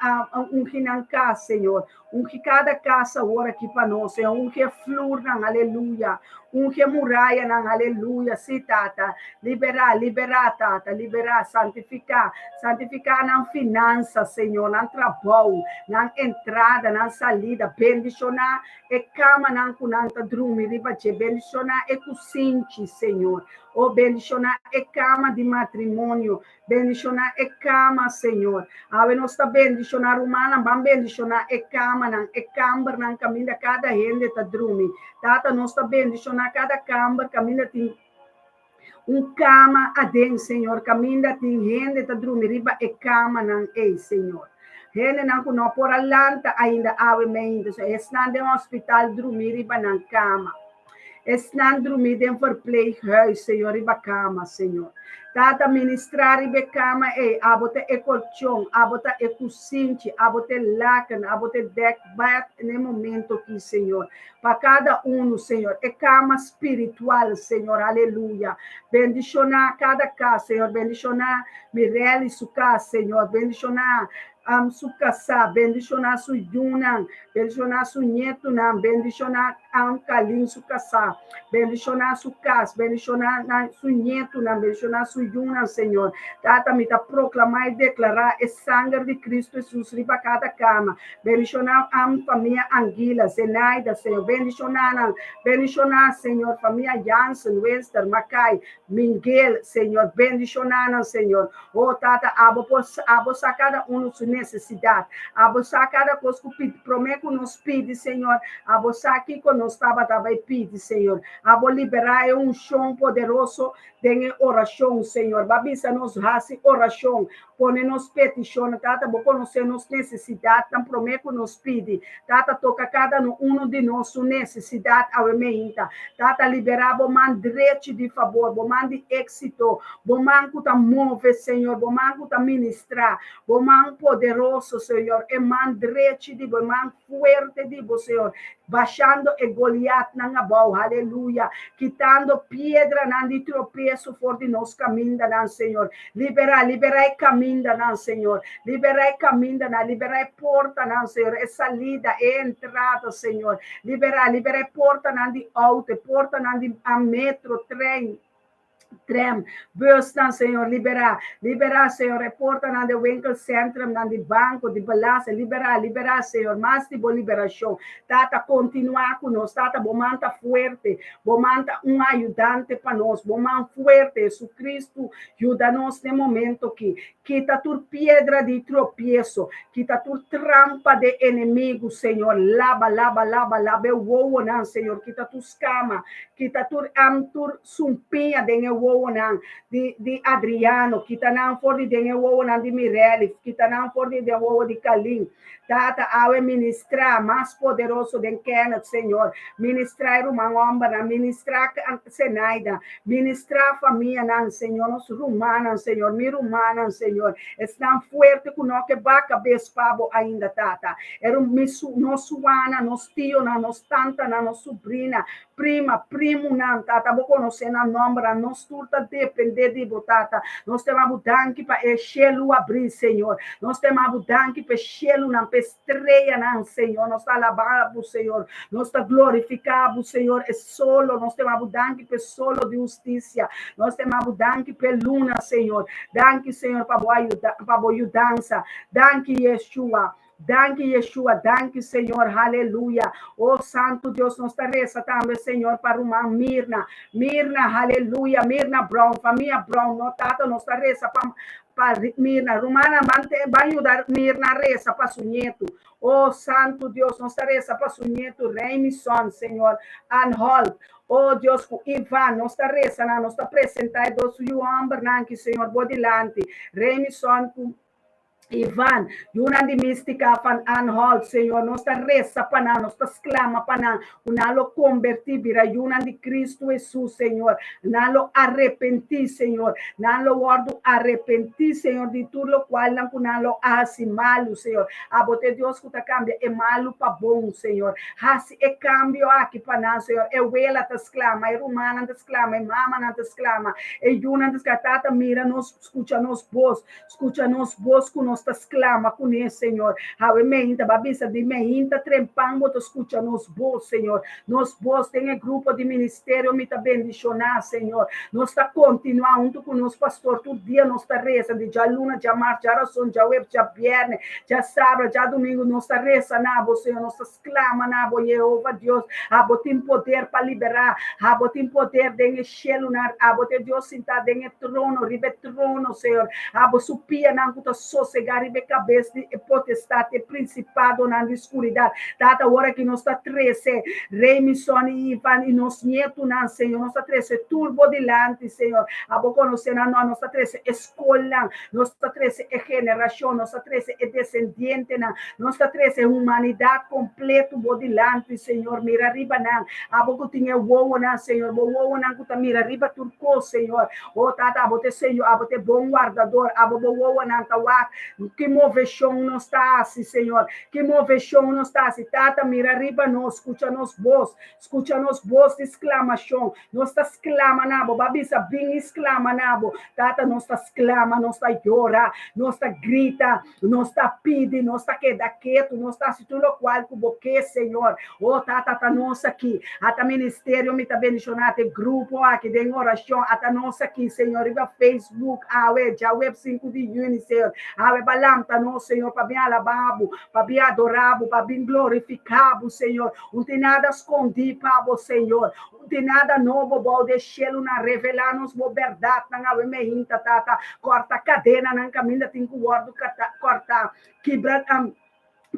ungi nan kas, Señor. Ungi kada kas awor aki pa nos, Señor. Ungi e flurnan, aleluya. Ungi e murayanan, aleluya. Sí, Tata. Liberá, liberá, Tata, liberá. Santifiká, santifiká nan finansa, Señor, nan trabou, nan entrada, nan salida. Bendishoná e kamanan ku nan ta drumi riba dje. Bendishoná e kusinchi, Señor. O bendishoná e kama di matrimonio. Bendishoná e kama, Señor. Awe nos ta bendishoná rumannan, ban bendishoná e kamanan, e kambernan kaminda kada hende ta drumi. Tata, nos ta bendishoná kada kamber kaminda tin un kama aden, Señor, kaminda tin hende ta drumi riba e kamanan ei, Señor. Hendenan ku no por a lanta ainda awe mainta, Señor. Esnan den hospital drumí riba nan kama. Esnan drumí den verpleeghuis, Señor, riba kama, Señor. Tata, ministrá riba e kama ei. Abo ta e kolchon, abo ta e kusinchi, abo ta e laken, abo ta e dekbed n'e momento aki, Señor. Pa kada unu, Señor. E kama spiritual, Señor. Aleluya. Bendishoná kada kas, Señor. Bendishoná Mirelli su kas, Señor. Bendishoná su kasá. Bendishoná su yunan. Bendishoná su ñetunan. Bendishoná Kalin su kasá. Bendishoná su kas. Bendishoná su ñetunan. Bendishoná su yunan, Señor. Tata, mi ta proklamá i deklará e sanger di Kristu Hesus riba kada kama. Bendishoná famia Anguila, Zenaida, Señor. Bendishoná nan. Bendishoná, Señor, famia Jansen, Wenster, Makai, Mingel, Señor. Bendishoná nan, Señor. Oh, Tata, abo por, abo sa kada unu su nesesidat. Abo sa kada kos ku pidi, promé ku nos pidi, Señor. Abo sa kiko nos tabata bai pidi, Señor. Abo liberá e unshon poderoso den e orashon, Señor. Bo a bisa nos hasi orashon, pone nos petishonnan. Tata, bo konosé nos nesesidatnan promé ku nos pidi. Tata, toka kada unu di nos su nesesidat awe meinta. Tata, liberá bo man drechi di fabor, bo man di éksito, bo man ku ta move, Señor, bo man ku ta ministrá, bo man poderoso, Señor, e man drechi di bo, e man fuerte di bo, Señor, bashando e Goliatnan abou, aleluya, kitando piedranan di tropeso for di nos kamindanan, Señor. Liberá, liberá e kamindanan, Señor. Liberá e kamindanan, liberá e portanan, Señor, e salida, e entrada, Señor. Liberá, liberá e portanan di outo, e portanan di metro, trein, tram, busnan, Señor, liberá, liberá, Señor, e portanan di winkelcentrumnan, di banko, di belasting, liberá, liberá, Señor, mas di bo liberashon. Tata, kontinuá ku nos, Tata, bo man ta fuerte, bo man ta un ayudante pa nos, bo man fuerte, Jesucristo, yuda nos den momento aki. Kita tur piedra di tropieso, kita tur trampa di enemigu, Señor. Laba, laba, laba, laba e wowonan, Señor. Kita tur skama, kita tur am tur sumpiña den e wowonan di Adriano, kita nan for di den e wowonan di Mirelli, kita nan for di den wowo di Kalin. Tata, awe ministrá mas poderoso den Kenneth, Señor. Ministrá e ruman hòmbernan, ministrá Zenaida, ministrá famianan, Señor, nos rumannan, Señor, mi rumannan, Señor. Esnan fuerte ku no ke baha kabes pa bo ainda, Tata. E mi su, nos suana, nos tionan, nos tantanan, nos subrina, prima, primunan, Tata, bo konosé nan nòmbernan, nos tur ta dependé di bo, Tata. Nos ta yama bo danki pa e shelu abrí, Señor. Nos ta yama bo danki pa e shelunan, pa e streanan, Señor. Nos ta alabá bo, Señor. Nos ta glorifiká bo, Señor. E solo, nos ta yama bo danki pa e solo di hustisia. Nos ta yama bo danki pa e luna, Señor. Danki, Señor, pa bo ayuda, pa bo yudansa. Danki, Yeshua. Danki, Yeshua, danki, Señor, aleluya. Oh Santu Dios, nos ta resa tambe, Señor, pa ruman Mirna. Mirna, aleluya, Mirna Brown, famia Brown, no Tata, nos ta resa pa Mirna. Rumannan, ban ban yuda Mirna resa pa su nietu. Oh Santu Dios, nos ta resa pa su nietu Reymison, Señor, Anholt. Oh Dios, ku Ivan, nos ta resa nan, nos ta presentá e dos yu hòmbernan aki, Señor, bo dilanti. Reymison ku Ivan, yunan di Mística van Anholt, Señor, nos ta resa pa nan, nos ta sklama pa nan, ku nan lo kombertí bira yunan di Kristu Hesus, Señor. Nan lo arepentí, Señor. Nan lo wòrdu arepentí, Señor, di tur lokualnan ku nan lo a hasi malu, Señor. Abo ta e Dios ku ta kambia e malu pa bon, Señor. Hasi e kambio aki pa nan, Señor. E wela ta sklama, e rumannan ta sklama, e mamanan ta sklama, e yunan ta sklama. Tata, mira nos, skucha nos bos. Skucha nos bos ku nos ta sklama kuné, Señor. Awe meinta, bo a bisa di meinta trempan bo ta skucha nos bos, Señor. Nos bos den e grupo di ministerio mi ta bendishoná, Señor. Nos ta kontinuá huntu ku nos pastor tur dia nos ta resa di djaluna, djamars, djarason, djaweps, djabièrnè, djasabra, djadumingu nos ta resa na bo, Señor. Nos ta sklama na bo, Yehova Dios. Abo tin poder pa liberá. Abo tin poder den e shelunan. Abo ta e Dios sintá den e trono, riba e trono, Señor. Abo su pianan ku ta sosegá. pega riba e kabes di e potestat, e prinsipadonan di skuridat. Tata, ora ki nos ta trese Remison i Ivan i nos nietunan, Señor, nos ta trese tur bo dilanti, Señor. Abo konosé nan nò, nos ta trese e skolnan, nos ta trese e generashon, nos ta trese e desendientenan, nos ta trese humanidat kompletu bo dilanti, Señor. Mira riba nan. Abo ku tin e wowonan, Señor, bo wowonan ku ta mira riba tur kos, Señor. O Tata, abo ta e Señor, abo ta e bon wardador, abo bo wowonan ta wak ki moveshon nos ta hasi, Señor. Ki moveshon nos ta hasi? Tata, mira riba nos, skucha nos bos, skucha nos bos di sklamashon. Nos ta sklama na bo, bo a bisa, Bin i sklama na bo. Tata, nos ta sklama, nos ta yora, nos ta grita, nos ta pidi, nos ta keda ketu, nos ta hasi tur lokual ku bo ke, Señor. O Tata, ta nos aki. Ata ministerio mi ta bendishoná te grupo aki den orashon. Ata nos aki, Señor, riba Facebook awe, djaweps sinku di yüni, Señor. Awe ba lanta nos, Señor, pa bin alabá bo, pa bin adorá bo, pa bin glorifiká bo, Señor. Un tin nada skondí pa bo, Señor. Un tin nada nobo bou di e shelunan. Revelá nos bo bèrdatnan awe meinta, Tata. Kòrta kadenanan kaminda tin ku wòrdu kòrtá. Kibra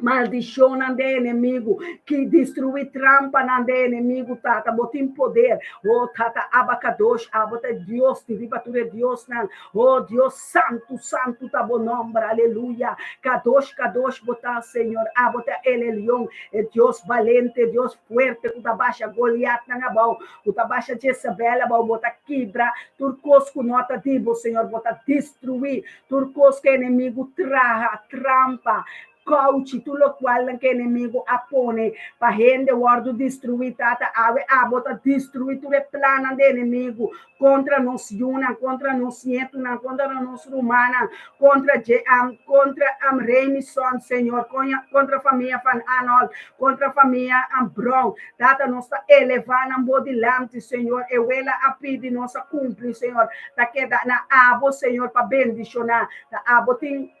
maldishonnan di e enemigu, ki destruí trampanan di e enemigu, Tata, bo tin poder. O Tata Abba Kadosh, abo ta e Dios di riba tur e diosnan. O Dios Santu, Santu ta bo nòmber, aleluya. Kadosh, Kadosh bo ta, Señor. Abo ta El Elyon, e Dios balente, e Dios fuerte ku ta basha Goliatnan abou, ku ta basha Jezabel abou. Bo ta kibra tur kos ku no ta di bo, Señor. Bo ta destruí Tur kos ku enemigu traha, trampa, kouchi, tur lokualnan ku enemigu a pone pa hende wòrdu destruí, Tata, awe abo ta destruí tur e plannan di enemigu kontra nos yunan, kontra nos nietunan, kontra nos rumannan, kontra dje kontra Remison, Señor, kontra famia Van Arnold, kontra famia Brown. Tata, nos ta elevá nan bo dilanti, Señor. E wela a pidi, nos a kumpli, Señor. Ta keda na abo, Señor, pa bendishoná. Ta abo tin,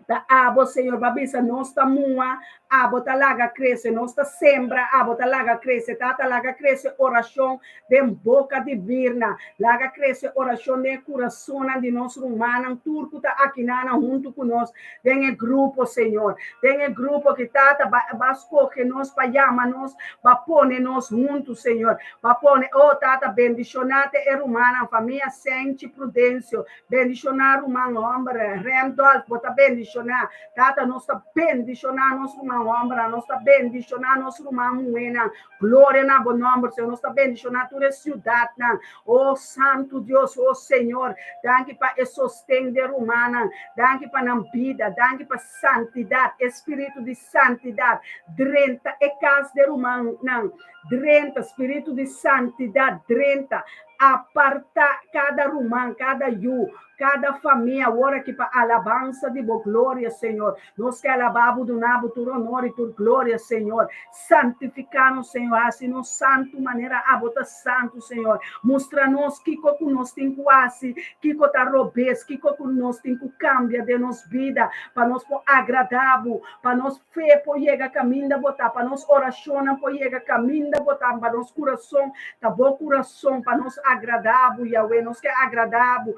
ta abo, Señor, pa bisa nos ta mua, abo ta laga krese, nos ta sembra, abo ta laga krese. Tata, laga krese orashon den boka di Birna. Laga krese orashon den e kurasonnan di nos rumannan, tur ku ta akinanan huntu ku nos den e grupo, Señor. Den e grupo ki Tata ba, ba skohe nos pa yama nos, ba pone nos huntu, Señor. Pa pone, oh Tata, bendishoná te e rumannan, famia Senchi Prudencio, bendishoná ruman hòmber Randolph, bo ta bendishoná. Tata, nos ta bendishoná nos ruman hòmbernan, nos ta bendishoná nos ruman muhénan. Gloria na bo nòmber, Señor. Nos ta bendishoná tur e siudatnan. Oh Santu Dios, oh Señor, danki pa e sosten di e rumannan, danki pa nan bida, danki pa santidat, e spiritu di santidat drenta e kas di e rumannan. Drenta, spiritu di santidat, drenta, aparta kada ruman, kada yu, kada famia awor aki pa alabansa di bo gloria, Señor. Nos ke alabá bo, duna bo tur honor i tur gloria, Señor. Santifiká nos, Señor, hasi nos santu manera abo ta santu, Señor. Mustra nos kiko ku nos tin ku hasi, kiko ta robes, kiko ku nos tin ku kambia den nos bida pa nos por agradá bo, pa nos Fe por yega kaminda bo ta, pa nos orashonnan por yega kaminda bo ta, pa nos kurason ta bo kurason, pa nos agradá bo, Yahweh. Nos ke agradá bo,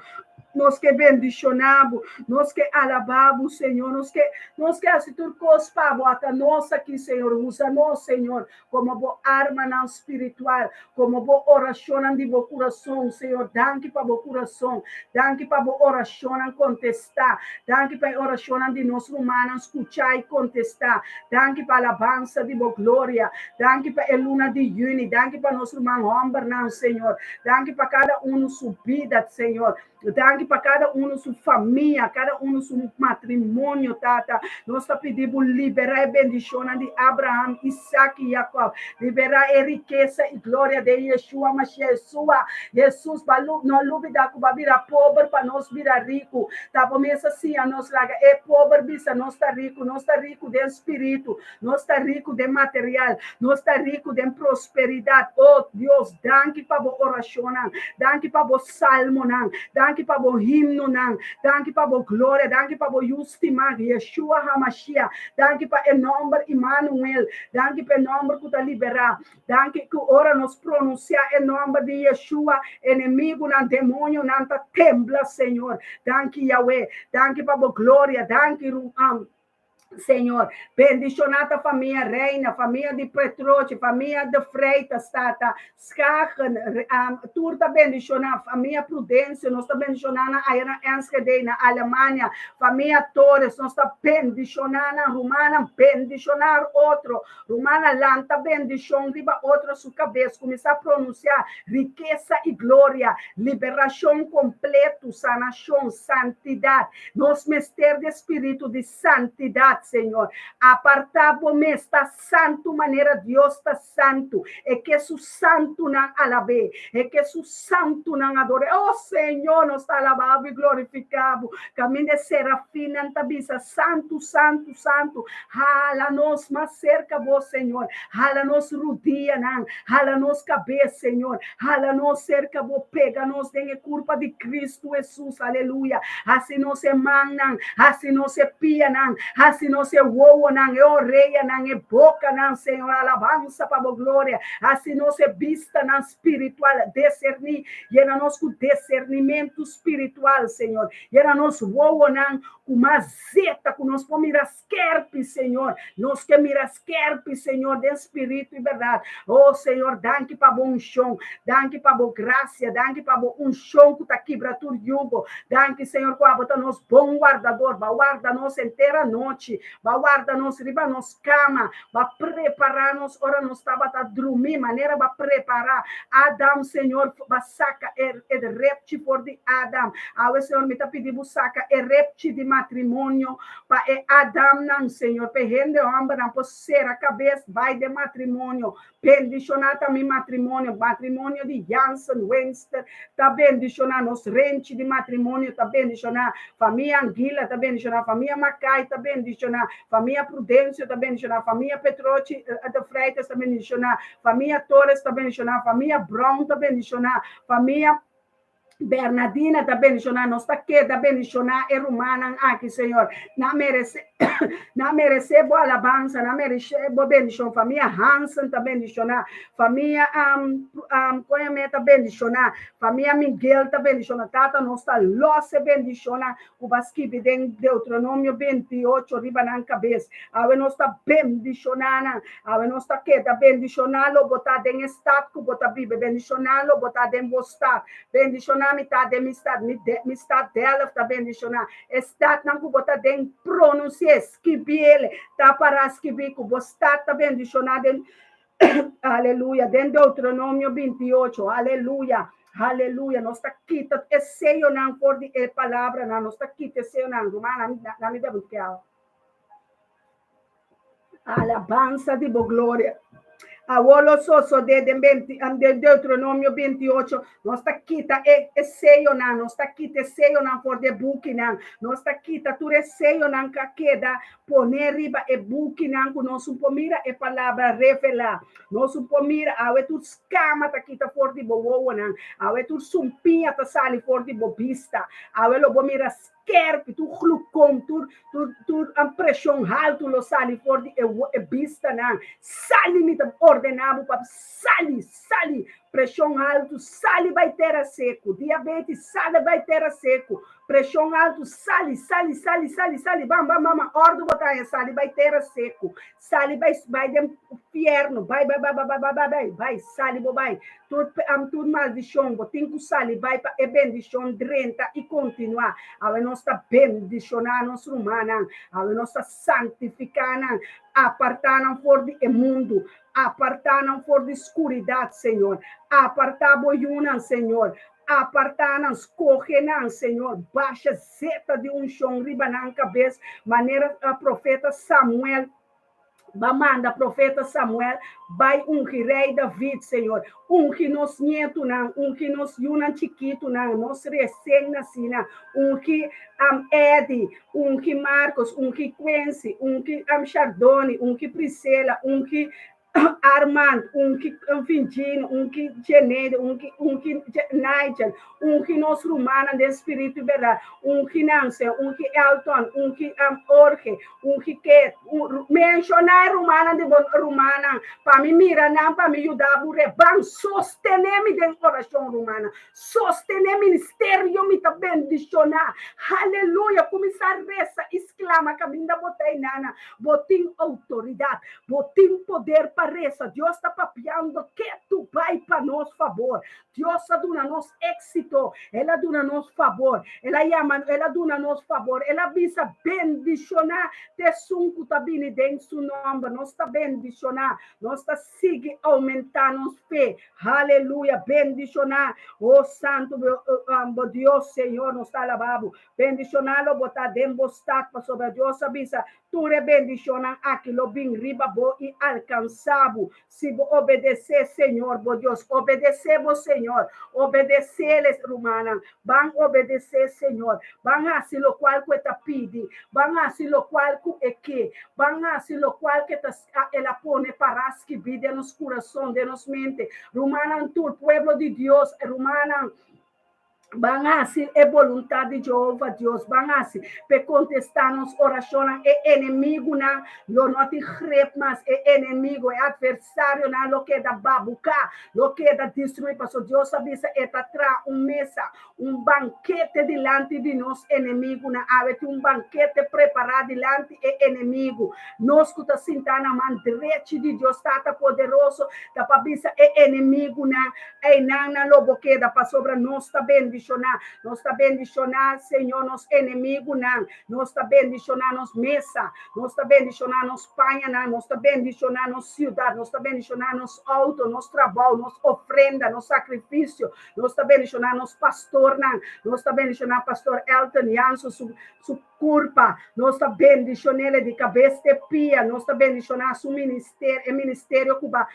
nos ke bendishoná bo, nos ke alabá bo, Señor. Nos ke, nos ke hasi tur kos pa bo. Ata nos aki, Señor. Usa nos, Señor, komo bo armanan spiritual, komo bo orashonnan di bo kurason, Señor. Danki pa bo kurason. Danki pa bo orashonnan kontestá. Danki pa e orashonnan di nos rumannan skuchá i kontestá. Danki pa alabansa di bo gloria. Danki pa e luna di yüni. Danki pa nos ruman hòmbernan, Señor. Danki pa kada unu su bida, Señor. Danki pa kada unu su famia, kada unu su matrimonio, Tata. Nos ta pidi bo liberá e bendishonnan di Abraham, Isaac i Jacob. Liberá e rikesa i gloria den Yeshua Mashiach Yeshua. Hesus, ba lu, no lubida ku bo a bira pober pa nos bira riku. Ta bo mes a siña nos laga e pober bisa nos ta riku. Nos ta riku den spiritu, nos ta riku den material, nos ta riku den prosperidat. O Dios, danki pa bo orashonnan, danki pa bo salmonan, danki pa bo. bo himnonan. Danki pa bo gloria. Danki pa bo Yu stimá, Yeshua HaMashiach. Danki pa e nòmber Immanuel. Danki pa e nòmber ku ta liberá. Danki ku ora nos pronunsiá e nòmber di Yeshua, enemigunan, demonionan ta tembla, Señor. Danki, Yahweh. Danki pa bo gloria. Danki, Señor. Bendishoná ta famia Reina, famia di Petrochi, famia de Freitas, Tata, Schagen, tur ta bendishoná, famia Prudencio, nos ta bendishoná nan aya na Enschede, na Alemania, famia Torres, nos ta bendishoná nan, rumannan, bendishoná otro, rumannan, lanta bendishon riba otro su kabes, kuminsá pronunsiá rikesa i gloria, liberashon kompleto, sanashon, santidat. Nos mester di e spiritu di santidat, Señor. Apartá bo mes, ta santu manera Dios ta santu. E ke su santunan alab'é. E ke su santunan ador'é. O Señor, nos ta alabá bo i glorifiká bo. Kaminda e serafinnan ta bisa, Santu, santu, santu. Hala nos mas serka bo, Señor. Hala nos rudianan. Hala nos kabes, Señor. Hala nos serka bo. Pega nos den e kurpa di Kristu Hesus. Aleluya. Hasi nos e mannan. Hasi nos e pianan. Hasi nos e wowonan, e oreyanan, e bokanan, Señor. Alabansa pa bo gloria. Hasi nos e bistanan spiritual. Deserní. Yena nos ku desernimentu spiritual, Señor. Yena nos wowonan ku mas zeta, ku nos por mira skerpi, Señor. Nos ke mira skerpi, Señor, den spiritu i bèrdat. Oh, Señor, danki pa bo unshon. Danki pa bo grasia. Danki pa bo unshon ku ta kibra tur yugo. Danki, Señor, ku abo ta nos bon wardador. Bo a warda nos henter anochi. Bo a warda nos riba nos kama. Bo a prepará nos ora nos tabata drumí, manera bo a prepará Adam, Señor. Bo a saka e e repchi for di Adam. Awe, Señor, mi ta pidi bo saka e repchi di matrimonio pa e Adamnan, Señor, pa e hende hòmbernan por sera kabes bai den matrimonio. Bendishoná ta mi matrimonio, matrimonio di Jansen Windster ta bendishoná, nos renchi di matrimonio ta bendishoná, famia Anguila ta bendishoná, famia Mackay ta bendishoná, famia Prudencio ta bendishoná, famia Petrochi de Freitas ta bendishoná, famia Torres ta bendishoná, famia Brown ta bendishoná, famia Bernadina ta bendishoná, nos ta keda bendishoná e rumannan aki, Señor. Nan meresé, nan meresé bo alabansa, nan meresé bo bendishon. Famia Hansen ta bendishoná, famia um, um, Koyame ta bendishoná, famia Miguel ta bendishoná. Tata, nos ta lòs e bendishonnan ku bo a skibi den Deuteronomio 28 riba nan kabes. Awe nos ta bendishoná nan. Awe nos ta keda bendishoná lo bo ta den e stat ku bo ta biba, bendishoná lo bo ta den bo stat. Bendishoná mi ta den mi stat, mi de, mi stat Delft ta bendishoná. E statnan ku bo ta den, pronunsi'é, skibi'el, ta pará skibí ku bo stat ta bendishoná den, aleluya, den Deuteronomio 28, aleluya. Aleluya, nos ta kita e seyonan for di e palabranan, nos ta kita e seyonan. Rumannan, na mi bebe un tiki awa. Alabansa di bo gloria. Awor lo sosodé den benti, den Deuteronomio 28, nos ta kita e, e seyonan, nos ta kita e seyonan for di e bukinan, nos ta kita tur e seyonan ku a keda poné riba e bukinan ku nos un por mira e palabra revelá. Nos un por mira, awe tur skama ta kita for di bo wowonan, awe tur sumpiña ta sali for di bo bista, awe lo bo mira Skerpi, tur glukom, tur, tur, tur preshon haltu lo sali for di e, e bistanan. Sali, mi ta ordená bo pa sali, sali! Preshon haltu, sali bai tera seku. Diabetes, sali bai tera seku. Preshon haltu, sali, sali, sali, sali, sali. Bam, bam, bam, bam. Òrdu bo ta haña, sali bai tera seku. Sali bai, bai den fièrnu. Bai, bai, bai, bai, bai, bai, bai, bai, bai, sali bo bai. Tur tur maldishon bo tin ku sali bai pa e bendishon drenta i kontinuá. Awe nos ta bendishoná nos rumannan. Awe nos ta santifiká nan, apartá nan for di e mundu, apartá nan for di skuridat, Señor. Apartá bo yunan, Señor. Apartá nan, skohe nan, Señor. Basha zeta di unshon riba nan kabes, manera profeta Samuel Ba manda profeta Samuel bai ungi rei David, Señor. Ungi nos nietunan, ungi nos yunan chikitunan, nos resien nasínan. Ungi um, Eddie, ungi Marcos, ungi Quincy, ungi um, Chardoni, ungi Priscilla, ungi Armand, ungi Fingino, ungi Geneide, ungi ungi Nigel, ungi nos rumannan den spiritu i bèrdat, ungi nan, Señor, ungi Elton, ungi Jorge, ungi Kate, menshoná e rumannan di bo rumannan, pa mi mira nan, pa mi yuda bo reban, sostené mi den orashon, rumannan, sostené ministerio mi ta bendishoná, haleluya, kuminsá resa i sklama kaminda bo ta einana, bo tin outoridat, Bo tin poder pa resa. Dios ta papiando ketu bai pa nos fabor. Dios a duna nos éxito. El a duna nos fabor. El a yama, el a duna nos fabor. El a bisa bendishoná t'esun ku ta bini den su nòmber. Nos ta bendishoná. Nos ta sigui oumentá nos fe. Haleluya. Bendishoná. O Santu bo Dios, Señor, nos ta alabá bo. Bendishoná lo bo ta den bo stat, pasobra Dios a bisa, Tur e bendishonnan aki lo bin riba bo i alkansá bo si bo obedesé Señor bo Dios. Obedesé bo Señor. Obedesé-les, rumannan. Ban obedesé Señor. Ban hasi lokual ku e ta pidi. Ban hasi lokual ku e ke. Ban hasi lokual ku e ta el a pone pará skibí den nos kurason, den nos mente. Rumannan tur, pueblo di Dios, rumannan. Ban hasi e boluntat di Jehova Dios. Ban hasi p'e kontestá nos orashonnan. E enemigunan lo no tin grep mas. E enemigu, e atversarionan lo keda babuká, lo keda destruí, pasobra Dios a bisa e ta traha un mesa, un bankete dilanti di nos enemigunan. Awe tin un bankete prepará dilanti e enemigu. Nos ku ta sintá na man drechi di Dios Tata Poderoso ta pa bisa e enemigunan, Einan nan lo bo keda, pasobra nos ta bendishoná. Nos ta bendishoná, Señor, nos enemigunan. Nos ta bendishoná nos mesa. Nos ta bendishoná nos pañanan. Nos ta bendishoná nos siudat. Nos ta bendishoná nos outo, nos trabou, nos ofrenda, nos sakrifisio. Nos ta bendishoná nos pastornan. Nos ta bendishoná Pastor Elton Jansen, su, su kurpa. Nos ta bendishon'é di kabes te pia. Nos ta bendishoná su ministerio, e ministerio ku ba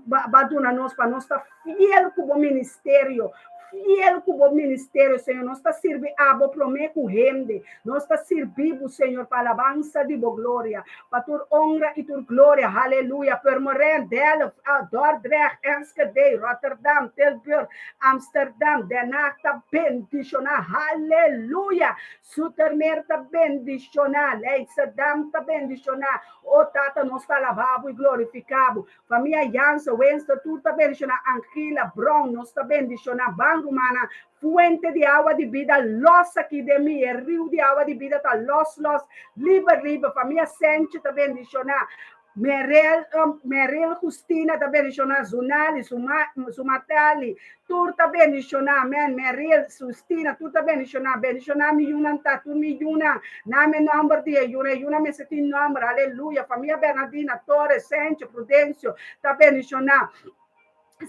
ba duna nos pa nos ta fiel ku bo ministerio, fiel ku bo ministerio, Señor. Nos ta sirbi abo promé ku hende. Nos ta sirbi bo, Señor, pa alabansa di bo gloria, pa tur honra i tur gloria. Haleluya. Purmerend, Delft, Dordrecht, Enschede, Rotterdam, Tilburg, Amsterdam, Den Haag ta bendishoná. Haleluya. Zoetermeer ta bendishoná. Leidschendam ta bendishoná. O Tata, nos ta alabá bo i glorifiká bo. Famia Jansen, Wenster, tur ta bendishoná. Angela, Brown, nos ta bendishoná. Ban, rumannan, fuente di awa di bida lòs aki den mi. E riu di awa di bida ta lòs lòs, liber liber. Famia Sentje ta bendishoná. Merel, Merel Justina ta bendishoná. Zunali, Suma, Sumatali, Tur ta bendishoná, amen. Meril, Sustina, tur ta bendishoná. Bendishoná mi yunan ta, tur mi yunan. Na mi nòmber di e yuna, e yuna mester tin nòmber. Aleluya. Famia Bernardina, Torres, Sencho, Prudencio ta bendishoná.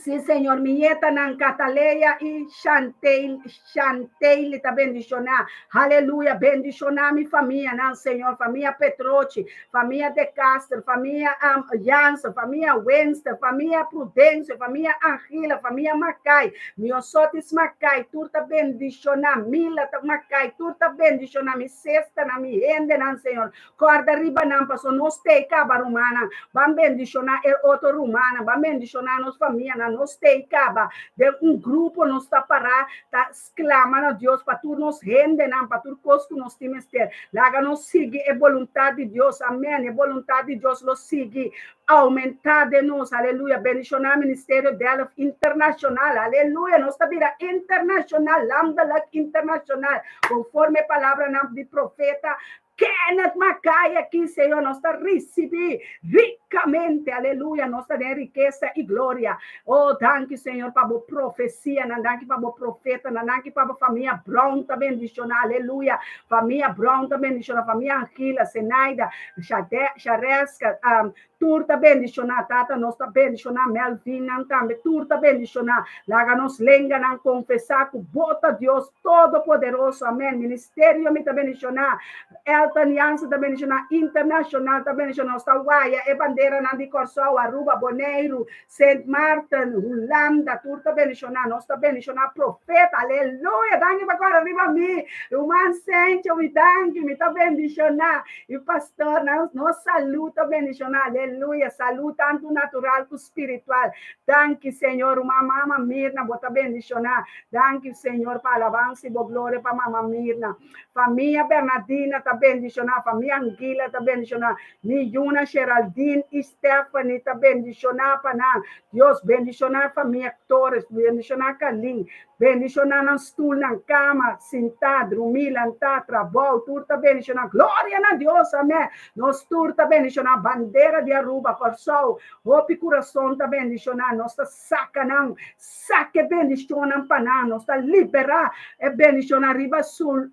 Sí, Señor, mi ñetanan Cataleya i Shanteil, Shanteili ta bendishoná. Aleluya. Bendishoná mi famianan, Señor. Famia Petrochi, famia De Castro, famia Jansen, famia Wenster, famia Prudencio, famia Angela, famia Makai, Miosotis Makai, tur ta bendishoná, Mila ta Makai, tur ta bendishoná, mi sestanan, mi hendenan, Señor, kòrda riba nan, paso nos tei kaba, rumannan, ban bendishoná e otro rumannan, ban bendishoná nos famianan, nos tei kaba, den un grupo nos ta pará, ta Sklama na Dios pa tur nos hendenan, pa tur kos ku nos tin mester. Laga nos sigui e boluntat di Dios. Amen. E boluntat di Dios lo sigui oumentá den nos. Aleluya. Bendishoná Ministerio Delft Internashonal. Aleluya. Nos ta bira internashonal, landelijk internashonal, konforme e palabranan di profeta Kenneth Makai aki, Señor, nos ta risibí rikamente, aleluya, nos ta den rikesa i gloria. Oh, danki, Señor, pa bo profesianan, danki pa bo profetanan, danki pa bo famia Brown ta bendishoná, aleluya. Famia Brown ta bendishoná, famia Angela, Zenaida, Shareska, um, Tur ta bendishoná, Tata, nos ta bendishoná Melvinnan tambe, tur ta bendishoná. Laga nos lenganan konfesá ku Bo ta Dios Todopoderoso. Amèn. Ministerio mi ta bendishoná. Elton Jansen ta bendishoná. Internashonal ta bendishoná. Nos ta waya e banderanan di Kòrsou, Aruba, Boneiru, Sint Maarten, Hulanda, tur ta bendishoná. Nos ta bendishoná profeta. Aleluya! Danki pa kòrda riba mi. Ruman Sencho, mi danki. Mi ta bendishoná. I pastor, nos, nos salú ta bendishoná. Aleluya! Aleluya. Salú tantu natural ku spiritual. Danki, Señor. Ruman Mama Mirna, bo ta bendishoná. Danki, Señor, pa alabansa i bo gloria pa Mama Mirna. Famia Bernardina ta bendishoná. Famia Anguila ta bendishoná. Mi yuna Geraldine i Stephanie ta bendishoná pa nan. Dios bendishoná famia Torres, bendishoná Kalin, bendishoná nan stul, nan kama, sintá, drumí, lantá, trabou, tur ta bendishoná. Gloria na Dios, amèn. Nos tur ta bendishoná. Bandera di Aruba, Kòrsou, hopi kurason ta bendishoná. Nos ta saka nan, saka e bendishonnan pa nan. Nos ta liberá e bendishonnan riba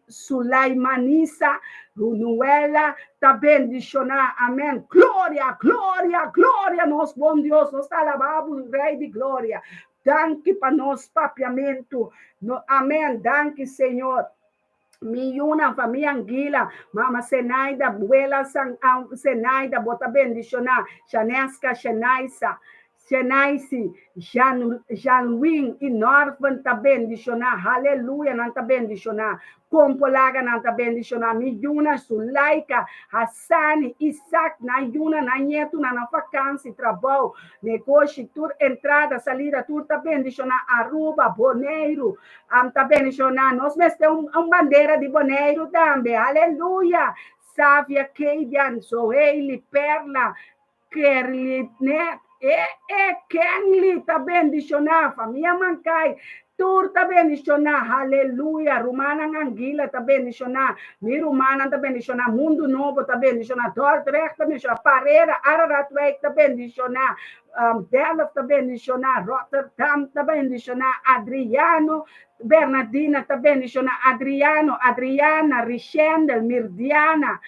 Sulaimanisa, Nuela ta bendishoná. Amèn. Gloria, gloria, gloria nos bon Dios. Nos ta alabá bo, Rei di gloria. Danki pa nos papiamentu. No, amèn. Danki, Señor. Mi yunan, famia Anguila, mama Senaida, buela San, Senaida, bo ta bendishoná. Shaneska, Shenaisa, Shenaisi, Jan, Janwin i Norven ta bendishoná. Haleluya, nan ta bendishoná. Kompolaga nan ta bendishoná. Mi yunan, Sulaika, Hassani, Isaac, nan yunan, nan ñetunan, nan fakansi, trabou, negoshi, tur entrada, salida, tur ta bendishoná. Aruba, Boneiru, am ta bendishoná. Nos mester un, un bandera di Boneiru tambe. Haleluya! Savia, Keidian, Zoheili, Perla, Kerly, ne, e, e, Kenly ta bendishoná. Famia Mancay, tur ta bendishoná. Haleluya! Rumannan Anguila ta bendishoná. Mi rumannan ta bendishoná. Mundu Nobo ta bendishoná. Dordrecht ta bendishoná. Parera, Araratwijk ta bendishoná. Delft ta bendishoná. Rotterdam ta bendishoná. Adriano, Bernardina ta bendishoná. Adriano, Adriana, Richendel, Mirdiana,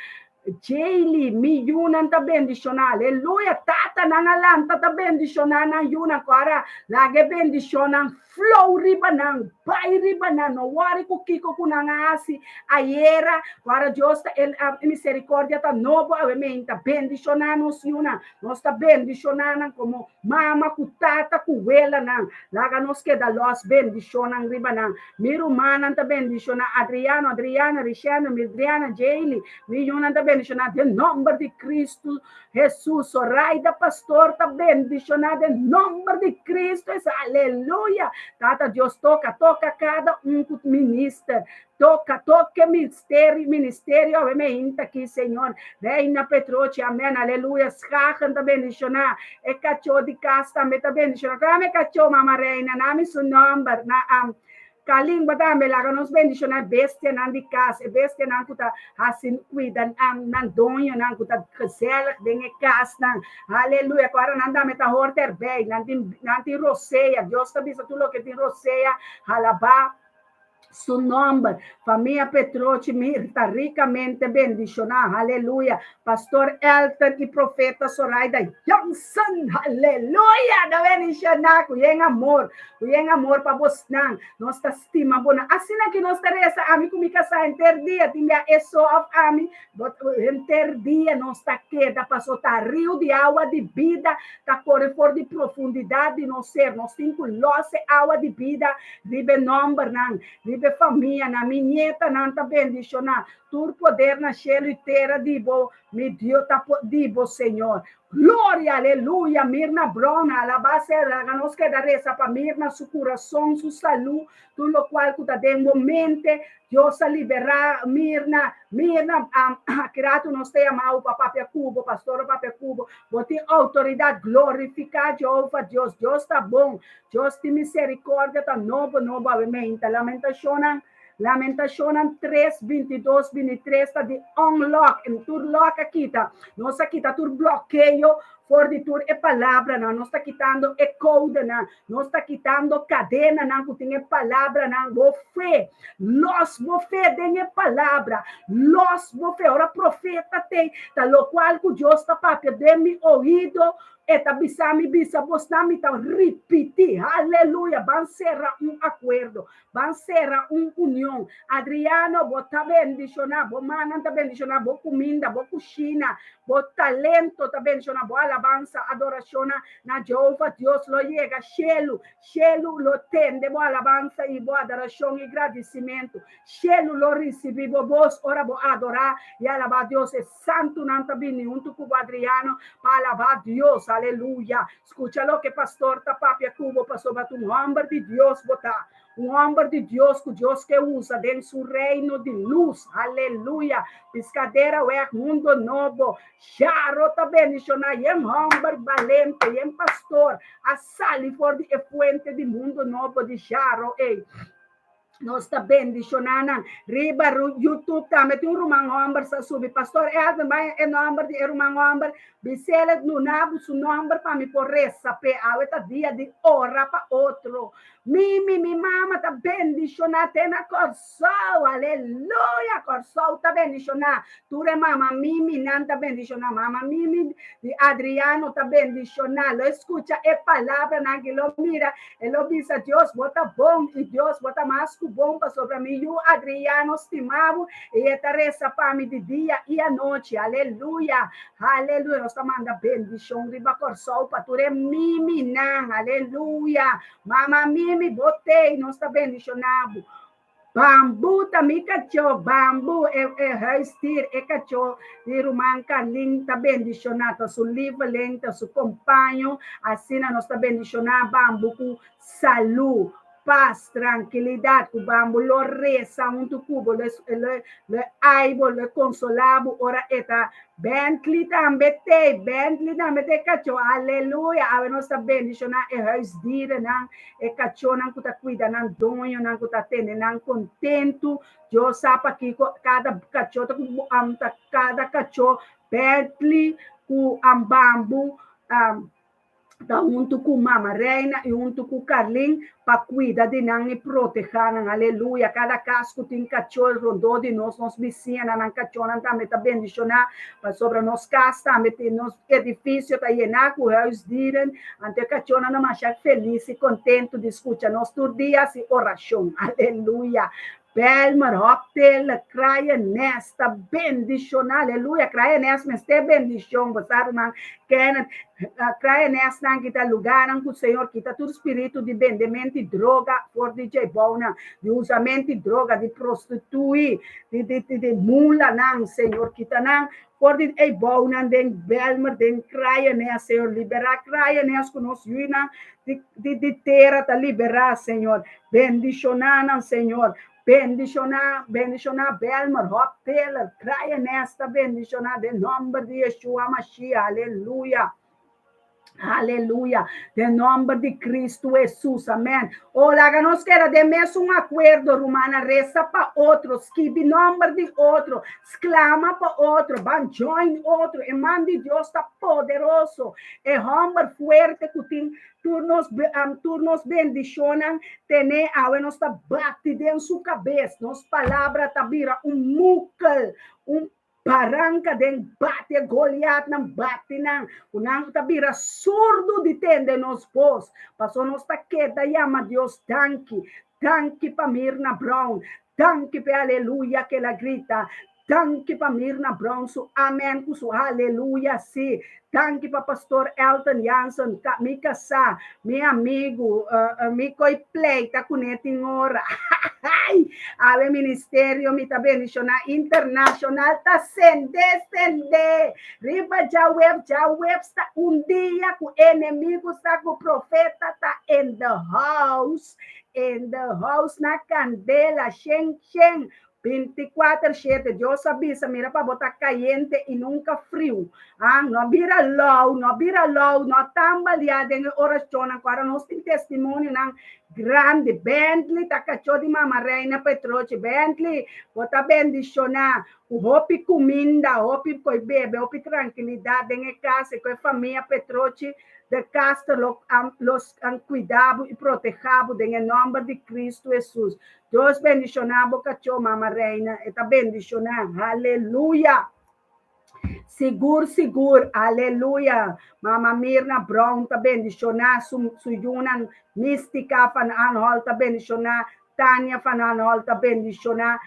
Jaylee, mi yunan ta bendishoná. Aleluya! Tatanan a lanta ta bendishoná nan yunan. Ku ora laga e bendishonnan flow riba nan, bai riba nan. No wòri ku kiko ku nan a hasi ayera. Ku ora Dios ta, el, e misericordia ta nobo awe meinta. Bendishoná nos yunan. Nos ta bendishoná nan komo mama ku tata ku welanan. Laga nos keda lòs bendishonnan riba nan. Mi rumannan ta bendishoná Adriano, Adriana, Richeno, Mildriana, Jaylee. Mi yunan ta bendishoná den nòmber di Kristu Hesus. Soraida Pastor ta bendishoná den nòmber di Kristu Hesus. Aleluya! Tata Dios toka, toka kada un ku minister. Toka, toke misteri, ministerio awe meinta aki, Señor. Reina Petrochi, amen, aleluya. Schagen ta bendishoná. E kachó di kas tambe ta bendishoná. Kua e kachó, mama Reina? Nami su nòmber. Na, um, Kalingua tambe, laga nos bendishoná e bestianan di kas, e bestianan ku ta hasi kuida um, nan doñonan, ku ta gezellig den e kasnan. Aleluya. Ku ora nan tambe ta hoort erbij. Nan tin, nan tin rosea. Dios ta bisa tur loke tin rosea, halabá su nòmber. Famia Petrochi Mirta rikamente bendishoná. Haleluya. Pastor Elton i Profeta Soraida Johnson. Haleluya. Ta bendishoná ku yen amor. Ku yen amor pa bosnan. Nos ta stima bonan. Asina ki nos ta resa ami ku mi kasá henter dia. Tin bia e so òf ami. But henter dia nos ta keda paso ta riu di awa di bida ta kore for di profundidat di nos ser. Nos tin ku lòs e awa di bida riba e nòmbernan, riba e famianan. Mi nietanan ta bendishoná. Tur poder na shelu i tera di bo, mi Dio, ta di bo, Señor. Gloria, aleluya! Mirna Brown, alabá sea. Laga nos keda resa pa Mirna, su kurason, su salú, tur lokual ku ta den bo mente. Dios a liberá Mirna. Mirna, aki ratu nos ta yama bo pa papia ku bo, pastor a papia ku bo. Bo tin outoridat. Glorifiká Jehová Dios. Dios ta bon. Dios tin miserikòrdia, ta nobo nobo awe meinta. Lamentashonnan, Lamentashonnan tres, 22, 23 ta di unlock, en tur lock a kita. Nos a kita tur blokeo for di tur e palabranan. Nos ta kitando e kodenan. Nos ta kitando kadenanan ku tin e palabranan. Bo fe, los bo fe den e palabra. Los bo fe. Ora profeta te, ta lokual ku Dios ta papia den mi oido. E ta bisa mi bisa bosnan mi ta ripití. Aleluya! Ban sera un akuerdo. Ban sera un union. Adriano, bo ta bendishoná, bo mannan ta bendishoná, bo kuminda, bo kushina, bo talento ta bendishoná, bo alabansa, adorashonnan na Jehova Dios lo yega shelu. Shelu lo tende bo alabansa i bo adorashon i gradisimentu. Shelu lo risibí bo bos ora bo adorá i alabá Dios. E santunan ta bini huntu ku bo, Adriano, pa alabá Dios. Aleluya! Skucha loke pastor ta papia ku bo, pasobra ta un hòmber di Dios bo ta, un hòmber di Dios ku Dios ke usa den su reino di lus. Aleluya! Piskadera wèg Mundo Nobo, Jaro ta bendishoná yen hòmber balente, yen pastor a sali for di e fuente di Mundo Nobo di Jaro ei. Nos ta bendishoná nan. Riba YouTube tambe tin un ruman hòmber sa subi. Pastor Elvin, bai e nòmber di e ruman hòmber. Bisele duna bo su nòmber pa mi por resa p'e. Awe ta dia di ora pa otro. Mimi, mi mama ta bendishoná te na Kòrsou. Aleluya! Kòrsou ta bendishoná. Tur e mama Mimi nan ta bendishoná. Mama Mimi di Adriano ta bendishoná. Lo e skucha e palabranan aki, lo mira E lo bisa, Dios, bo ta bon, i Dios, bo ta mas ku bon, pasobra mi yu Adriano stima bo, i e ta resa pa mi di dia i anochi. Aleluya! Aleluya! Nos ta manda bendishon riba Kòrsou pa tur e miminan. Aleluya! Mama Mimi, bo t'ei, nos ta bendishoná bo. Bambu ta mi kachó, bambu, e e huisdier, e kachó di ruman Carlin ta bendishoná, ta su lieveling, ta su kompaño, asina nos ta bendishoná bambu ku salú, pas, trankilidat, ku bambu lo resa huntu ku bo, lo lo lo ai bo, lo konsolá bo ora e ta Bentley tambe t'ei, Bentley tambe t'e kachó, aleluya, awe nos ta bendishoná e huisdierennan, E kachónan ku ta kuida nan doñonan, ku ta tene nan kontentu. Dios sa pakiko kada kachó ta ku ta kada kachó Bentley ku Bambu ta huntu ku Mama Reina i huntu ku Carlin pa kuida di nan i protehá nan. Aleluya! Kada kas ku tin kachó rondó di nos, nos bisiñanan, nan kachónan tambe ta bendishoná pasobra nos kas tambe tin nos Edifisio ta yená ku huisdieren, anto e kachónan ta masha felis i kontentu di skucha nos tur dia hasi orashon. Aleluya! Bijlmer, Hoptail, Kraaiennest ta bendishoná. Aleluya! Kraaiennest mester bendishon, bo sa ruman Kenneth. Kraaiennestnan kita lugánan ku Señor kita tur spiritu di bendemento di droga for di dje bounan, di usamento di droga, di prostituí, di di di mulanan, Señor kita nan. For di e bounan den Belmer, den Kraaienest, Señor. Liberá Kraaienest ku nos yuinan di, di, di tera ta liberá, Señor. Bendishoná nan, Señor. Bendishoná, bendishoná Belmer, Hop Taylor, Kraaienest ta bendishoná den nòmber di Yeshua Mashiach. Aleluya. Aleluya. Den nomber di Cristo Jesus. Amen. O laga nos keda den mesun akuerdo, rumannan. Resa pa otro, skibi nomber di otro, sklama pa otro, ban join otro. E man di Dios ta poderoso. E hòmber fuerte ku tin tur nos tur nos bendishonnan tene awe nos ta bati den su kabes. Nos palabra ta bira un mukel, un Baranka den bati e Goliatnan, bati nan, ku nan ta bira surdu di tende nos bos, paso nos ta keda yama Dios danki. Danki pa Mirna Brown, danki p'e aleluya ku el a grita, danki pa Mirna Brown su amen ku su aleluya, sí, danki pa Pastor Elton Jansen, mi kasá, Mi amigu, mi koi pleita kuné tin ora. Ai! Awe ministerio mi ta bendishoná internashonal ta sende, sende. Riba djaweb, djawebs ta un dia ku enemigu sa ku profeta ta in the house, in the house na kandela, shen shen. Binti kuater shete, Dios a bisa, Mira pa bo ta kayente i nunka friu. Ah, no bira lou, no bira lou, no tambaliá den e orashonnan ku ora nos tin testimonionan grandi. Bentley ta kachó di Mama Reina Petrochi. Bentley, bo ta bendishoná ku hopi kuminda, hopi koi bebe, hopi trankilidat den e kas i ku e famia Petrochi de Castro lo los kuida bo i protehá bo den e nòmber di Kristu Hesus. Dios bendiciona bo cacho mama reina e ta bendiciona haleluya. Sigur sigur, aleluya! Mama Mirna Brown ta bendishoná su su yunan, Mystica van Anholt ta bendishoná, Tania van Anholt ta bendishoná,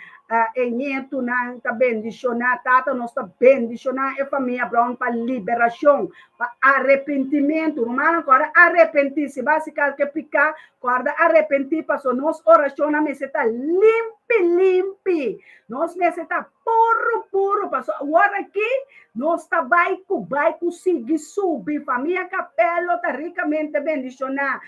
e ñetunan ta bendishoná. Tata, nos ta bendishoná e famia Brown pa liberashon, pa arepentimentu. Rumannan, kòrda arepentí. Si bo hasi kalke piká, kòrda arepentí, pasobra nos orashonnan mester ta limpi limpi. Nos mester ta Puru puru paso awor aki nos ta bai ku bai ku sigui subi famia Capello ta ricamente bendiciona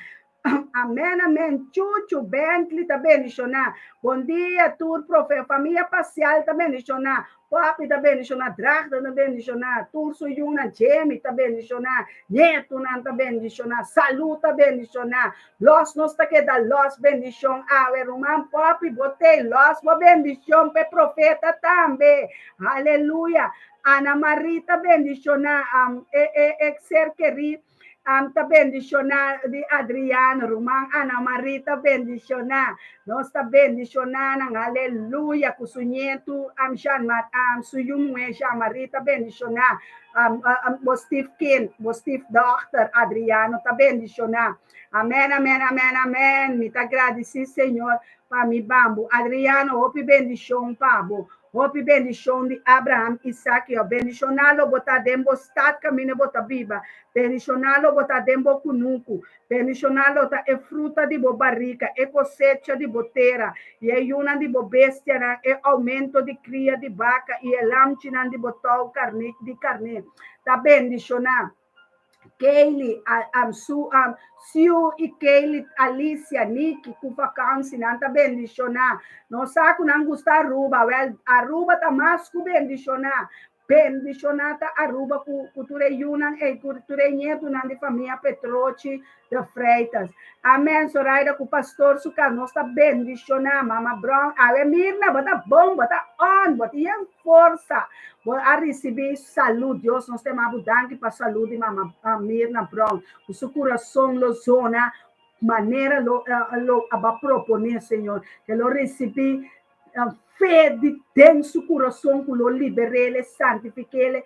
amen amen Chuchu Bentley ta bendiciona bon dia tur profe famia Pacial ta bendiciona Poppy ta bendiciona Dragda ta bendiciona tur su yunan Jemmy ta bendiciona nietunan ta bendiciona Salud ta bendiciona Los nos ta keda los bendicion awe ruman Poppy bo tey los bo bendicion p'e profeta tambe aleluya Ana Marie ta bendiciona e e e ser keri ta bendiciona di Adriano ruman Ana Marie ta bendiciona nos ta bendiciona nan aleluya cu su nietu Jean su yu muhe Jean Marie ta bendiciona bo Steve kind bo Steve dochter Adriano ta bendiciona Amen amen amen amen mi ta gradisi Señor pa mi bambu Adriano hopi bendicion pa bo hopi bendicion di Abraham Isaac yo bendiciona lo bo ta den bo stad caminda bo ta biba bendiciona lo bo ta den bo cunucu bendiciona lo ta e fruta di bo barica e cosecha di bo tera y e yunan di bo bestianan e aumento di cria di baca y e lamchinan di bo tou di carne ta bendiciona. Kaylee, su Sue y Kaylee, Alicia, Nikki cu vakantie nan ta bendiciona. Nos sa cu nan gusta Aruba, wel Aruba ta mas cu bendiciona. Bendiciona ta Aruba cu cu tur e yunan ey, cu tur e nietunan di famia Petrochi de Freitas. Amen Zoraida cu pastor su cas nos ta bendiciona Mama Brown. Awe Mirna bo ta bon, bo ta on, bo tin yen forsa. Bo a ricibi salud. Dios nos ta yama bo danki pa salud di Mama Mirna Brown. Cu su curason lo zona manera lo lo aba propone Señor. Ke lo ricibi fe di den su curason cu lo liberele, santifikele.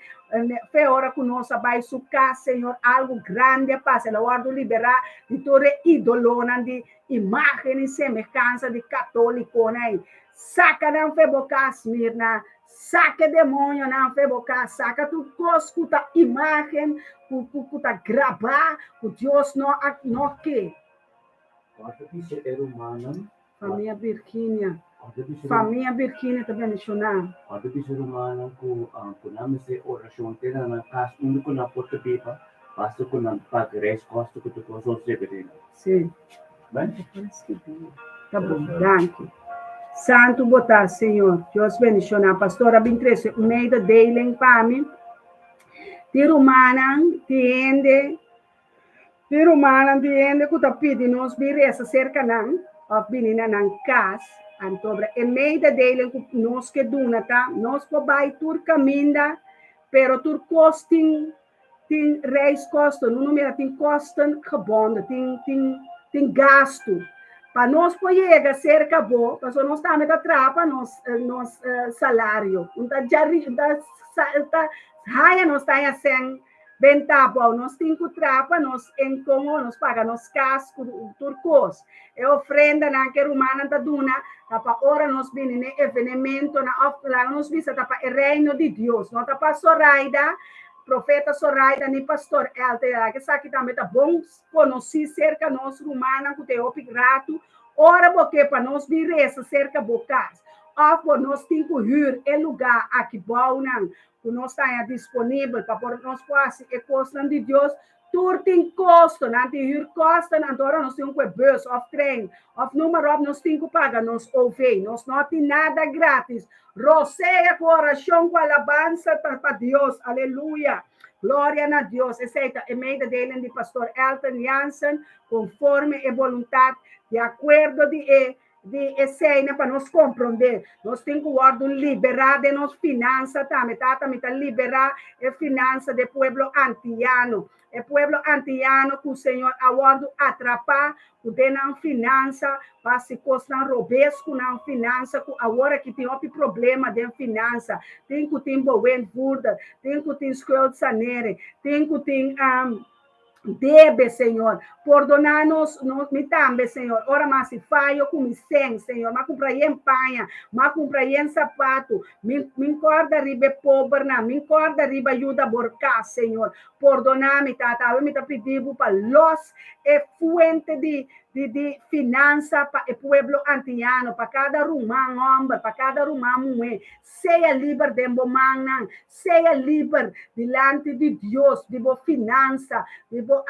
Fe ora cu nos a bay su cas Señor algo grandi a pasa. El a wordo libera di tur e idolonan di imagen y semehansa di catoliconan ey. Saca nan fe bo cas Mirna. Saka e demonionan fe bo kas, saka tur kos ku ta imágen, ku ku ku ta grabá, ku Dios no a no ke. Kòrda bisa e rumannan. Famia Virginia. Kòrda bisa. Famia Virginia ta bendishoná. Kòrda bisa e rumannan ku ku nan mester orashon te na nan kas unda ku nan por ta biba, basta ku nan paga reiskosten ku tur kos otro debe den. Sí. Amen. Ta bon, danki. Santu bo ta, Señor. Dios bendiciona. Pastor a bin trece un mededeling pa mi. Tin rumannan, tin hende, tin rumannan, tin hende ku ta pidi nos bin resa serka nan òf bini na nan kas. Antobra e mededeling ku nos ke duna ta, nos por bai tur kaminda, pero tur kos tin Tin reiskosten, no mira tin kosten gebonden, tin tin tin gastu. Pa nos por yega serka bo, pasobra nos tambe ta traha pa nos nos salario. Un ta djari un ta ta haya nos ta haña sèn benta abou. Nos tin ku traha pa nos enkongo, nos paga nos kas ku tur kos. E ofrendanan ku e rumannan ta duna ta pa ora nos bini n'e evenementonan òf laga nos bisa ta pa e reino di Dios, no ta pa Soraida, Profeta Soraida ni Pastor Elter a laga esaki tambe ta bon konosí serka nos rumannan ku ta e hopi ratu ora bo ke pa nos bin resa serka bo kas òf bo nos tin ku hür e lugá aki bounan ku nos ta haña disponibel pa por nos por hasi e kosnan di Dios. Tur tin kosto, nan tin hürkosten, anto ora nos tin un kue bus òf trein òf numa ròp nos tin ku paga nos OV. Nos no tin nada grátis. Rosea ku orashon ku alabansa ta pa Dios. Aleluya! Gloria na Dios. Esei ta e mededeling di Pastor Elton Jansen konforme e boluntat di akuerdo di e. di esei pa nos komprondé. Nos tin ku wòrdu liberá di nos finansa tambe. Tata, mi ta liberá e finansa di pueblo antiano. E pueblo antiano ku Señor a wòrdu atrapá ku nan finansa, pa hasi kosnan robes ku nan finansa, ku awor aki tin hopi problema di finansa. Tin ku tin bewindvoerder, tin ku tin schuldsanering, tin ku tin debe, Señor. Pordoná nos, nos mi tambe, Señor. Ora m'a hasi fayo ku mi sèn, Señor. M'a kumpra yen paña, m'a kumpra yen sapatu. Mi mi'n kòrda riba pobernan, mi'n kòrda riba yuda borká, Señor. Pordoná mi, tata. Mi ta pidi pa los e fuente di finansa pa e pueblo antiano, pa kada ruman hòmber, pa kada ruman muhé. Sea liber den bo mannan, sea liber dilanti di Dios, di bo finansa, di bo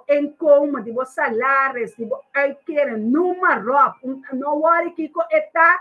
inkomen, di bo salaris, di bo uitkering, noem maar op. No worry kiko e ta,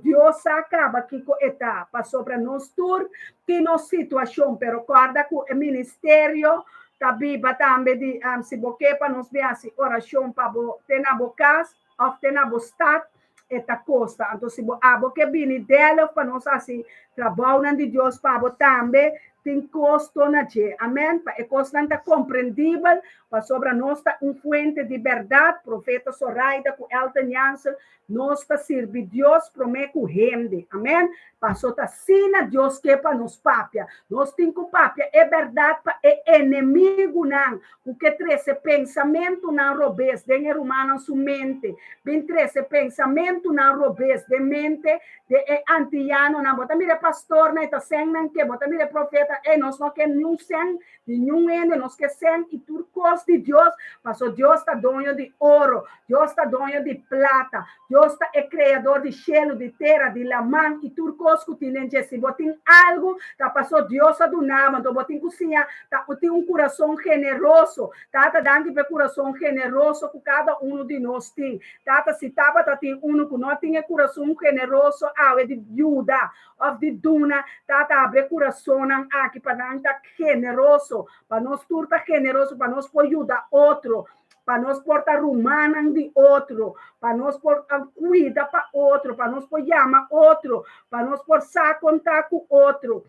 Dios sa kaba kiko e ta, pasobra nos tur tin nos situashon, pero kòrda ku e ministerio ta biba tambe di si bo ke pa nos hasi orashon pa bo te na bo kas òf te na bo stad, e ta kosta. Anto, si bo abo ke bini Delft pa nos hasi trabou di Dios pa bo tambe tin kosto na dje. Amèn. Pa e kosto ta komprendibel, pasobra nos ta un fuente di bèrdat, profeta Soraida ku Elton Jansen, nos ta sirbi Dios promé ku hende. Amèn. Paso ta asina Dios ke pa nos papia. Nos tin ku papia e bèrdat pa e enemigunan, ku ke trese pensamentunan robes den e rumannan su mente. Bin trese pensamentunan robes den mente di e antianonan. Bo ta mira pastor na ta sèn nan ke, bo ta mira profeta, e nos no ke niun sèn, niun hende, nos ke sèn i tur kos di Dios, paso Dios ta doño di oro, Dios ta doño di plata, Dios ta e kreador di shelu, di tera, di laman i tur kos ku tin den dje. Si bo tin algu, ta paso Dios a duna bo, bo tin ku siña, ta tin un kurason generoso. Tata, danki pa e kurason generoso ku kada un di nos tin. Tata, si tabata tin un ku no tin kurason generoso, awe di yuda, òf di duna, tata, habri kurason aki pa nan ta generoso, pa nos tur ta generoso, pa nos por yuda otro, pa nos por ta rumannan di otro, pa nos por kuida pa otro, pa nos por yama otro, pa nos por sa konta ku otro.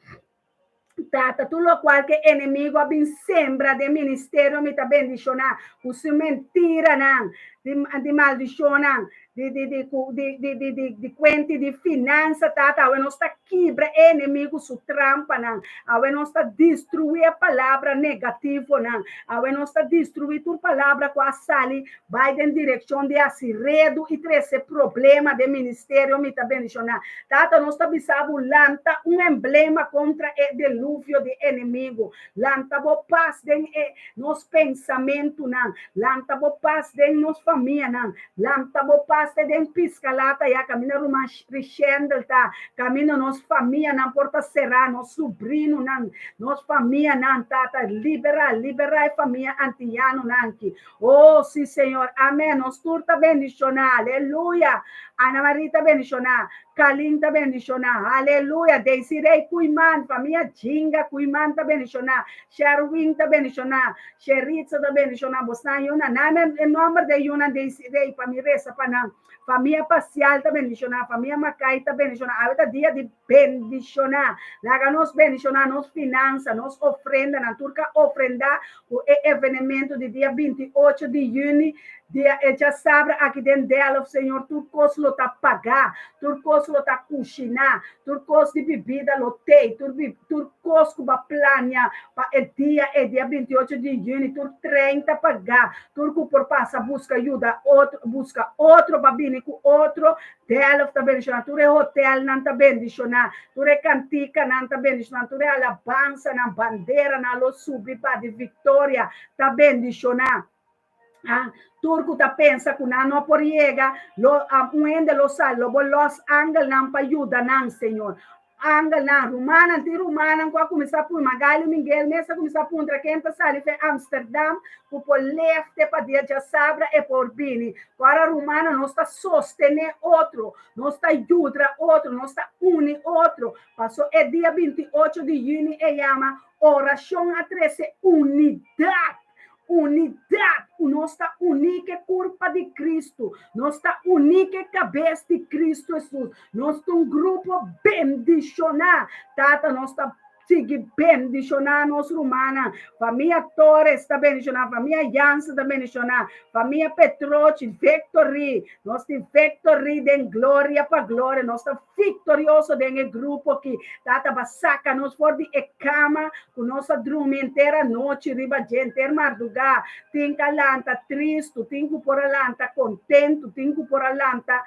Tata, tur loke ku enemigu a bin sembra den ministerio mi ta bendishoná, ku su mentiranan, di maldishonnan, di kuenta di finansa, tata, awe nos ta kibra enemigu su trampanan, awe nos ta destruí palabra negativonan, awe nos ta destruí tur palabra ku a sali, bai den direkshon di hasi redu i trese problema den ministerio mi ta bendishoná. Tata, nos ta bisa bo lanta un emblema kontra e diluvio di enemigu. Lanta bo pas den e nos pensamentunan. Lanta bo pas den nos famianan. Lanta bo pas den piscalata ya kaminda ruman Richendel ta. Kaminda nos famianan porta será, nos subrinonan, nos famianan tata liberá, liberá famia antianonan aki. Oh, sí, Señor. Amèn. Nos tur ta bendishoná. Aleluya. Ana Marita bendishoná. Kalinta bendishoná. Aleluya. Desiree Kuiman, famia Jinga Kuiman ta bendishoná. Sherwin ta bendishoná. Sheritza ta bendishoná. Bosnan yuna. Name e nòmber di yuna Desiree pa mi resa pa nan. Famia Pasial ta bendishoná. Famia Makai ta bendishoná. Awe ta dia di bendishoná. Laga nos bendishoná nos finansa, nos ofrenda, nan tur ku a ofrendá e evenemento di dia 28 di yüni, dia e djasabra aki den Delft, Señor, tur kos lo ta pagá, tur kos lo ta kushiná, tur kos di bibida lo t'ei, tur kos ku bo a plania pa e dia 28 di yüni, tur trein ta pagá, tur ku por pasa buska yuda otro, buska otro pa bini ku otro, Delft ta bendishoná, tur e hotelnan ta bendishoná, tur e kantikanan ta bendishoná, tur e alabansanan, banderanan lo subi pa di viktoria ta bendishoná. Ah, tur ku ta pensa ku nan no por yega, lo un hende lo sal, lo bo los angelnan pa yuda nan, Señor. Angelnan, rumannan, tin rumannan ku a kuminsá pui Magali Miguel mes a kuminsá puntra ken ta sali for Amsterdam ku por lefte pa dia djasabra e por bini. Ora rumannan nos ta sostené otro, nos ta yuda otro, nos ta uni otro. Paso e dia 28 di yüni e yama orashon a trese unidat. Unidat! Nos ta uní ku e kurpa di Kristu. Nos ta uní ku e kabes di Kristu Hesus. Nos ta un grupo bendishoná. Tata, nos ta sigui bendishoná nos rumannan. Famia Torres ta bendishoná, famia Jansen ta bendishoná, famia Petrochi, Victory. Nos tin Victory den gloria pa gloria. Nos ta Viktorioso den e grupo aki. Tata ba saka nos for di e kama ku nos a drumi henter anochi riba dje, henter mardugá. Tin ku a lanta tristu, tin ku por a lanta kontentu, tin ku por a lanta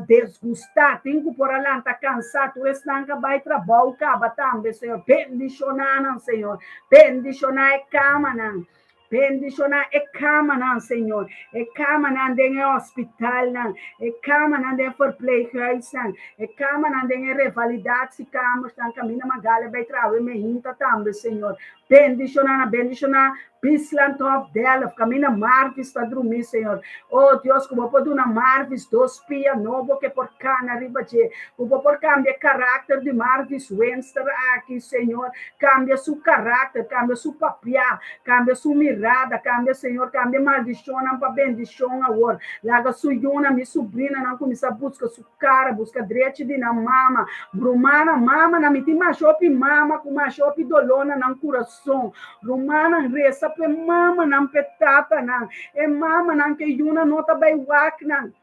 desgustá, tin ku por a lanta kansá. Tur esnan ku a bai trabou kaba tambe, Señor. Bendishoná nan, Señor. Bendishoná e kamanan. Bendishoná e kamanan, Señor, e kamanan den e hospitalnan, e kamanan den e verpleeghuisnan, e kamanan den e revalidatiekamersnan, kaminda Magali bai traha e mehinta tambe, Señor. Bendishoná nan, bendishoná Bieslandhof Delft, kaminda Marvis ta drumí, Señor. Oh Dios, ku Bo por duna Marvis dos pia nobo ku e por kana riba dje, ku Bo por kambia e karakter di Marvis Wenster aki, Señor. Kambia su karakter, kambia su papiá, Kambia su mirada, kambia, Señor, kambia maldishonnan pa bendishon awor. Laga su yunan, mi subrinanan kuminsá buska su kara, buska drechi di nan mama. Rumannan, mamanan, mi tin masha hopi mama ku masha hopi doló na nan kurason. Rumannan, resa pa e mamanan, pa e tatanan, e mamanan ku e yunan no ta bai wak nan.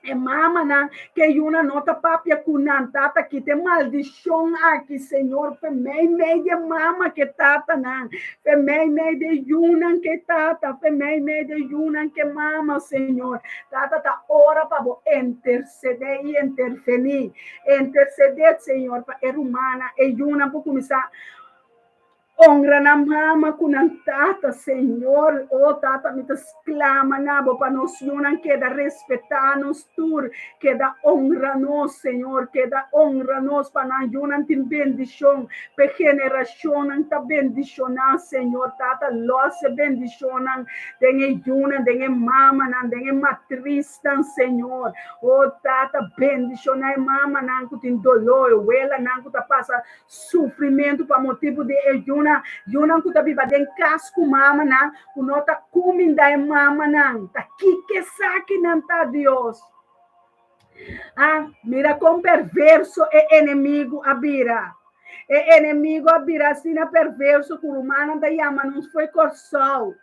E mamanan ke yunan no ta papia ku nan tata kita e maldishon aki Señor fe mei mei di e mama ke tatanan fe mei mei di e yunan ke tata fe mei mei di e yunan ke mama Señor tata ta ora pa bo intercede i interveni intercede Señor pa e rumannan e yunan por kuminsá Honra nan mama ku nan tata, Señor. O Tata, mi ta sklama na Bo pa nos yunan keda respetá nos tur, keda honra nos, Señor, keda honra nos pa nan yunan tin bendishon, p'e generashonnan ta bendishoná, Señor. Tata, lòs e bendishonnan den e yunan, den e mamanan, den e matrisnan, Señor. O Tata, bendishoná e mamanan ku tin doló, e welanan ku ta pasa Sufrimentu pa motibu di e yunan, yunan ku ta biba den kas ku mamanan ku no ta kuminda e mamanan. Ta kiko esakinan ta, Dios? Ah, mira kon perverso e enemigu a bira. E enemigu a bira asina perverso ku rumannan ta yama nos fo'i Kòrsou.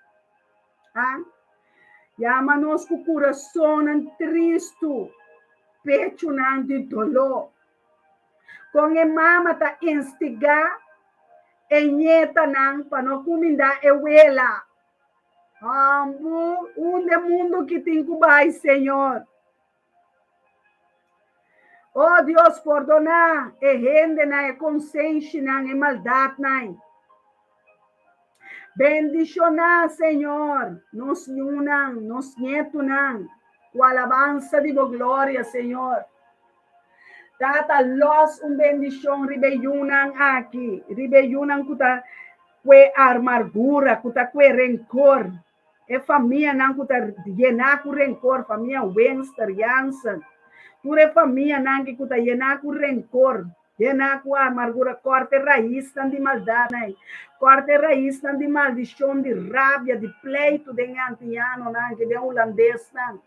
Ah, yama nos ku kurasonnan tristu, pechunan di doló. Kon e mama ta instigá e ñetanan pa no kumindá e wela. Hambu, unda e mundu ki tin ku bai, Señor? O Dios, pordoná e hendenan, e konsenshinan, e maldatnan. Bendishoná, Señor, nos yunan, nos ñetunan, ku alabansa di bo gloria, Señor. Tata, lòs un bendishon riba e yunan aki, riba e yunan ku ta kue armargura, ku ta kue renkor, e famianan ku ta yená ku renkor, famia Wenster, Jansen, tur e famianan ki ku ta yená ku renkor, yená ku amargura, kòrta e raisnan di maldatnan, kòrta e raisnan di maldishon, di rabia, di pleitu den e antianonan aki, den hulandesnan.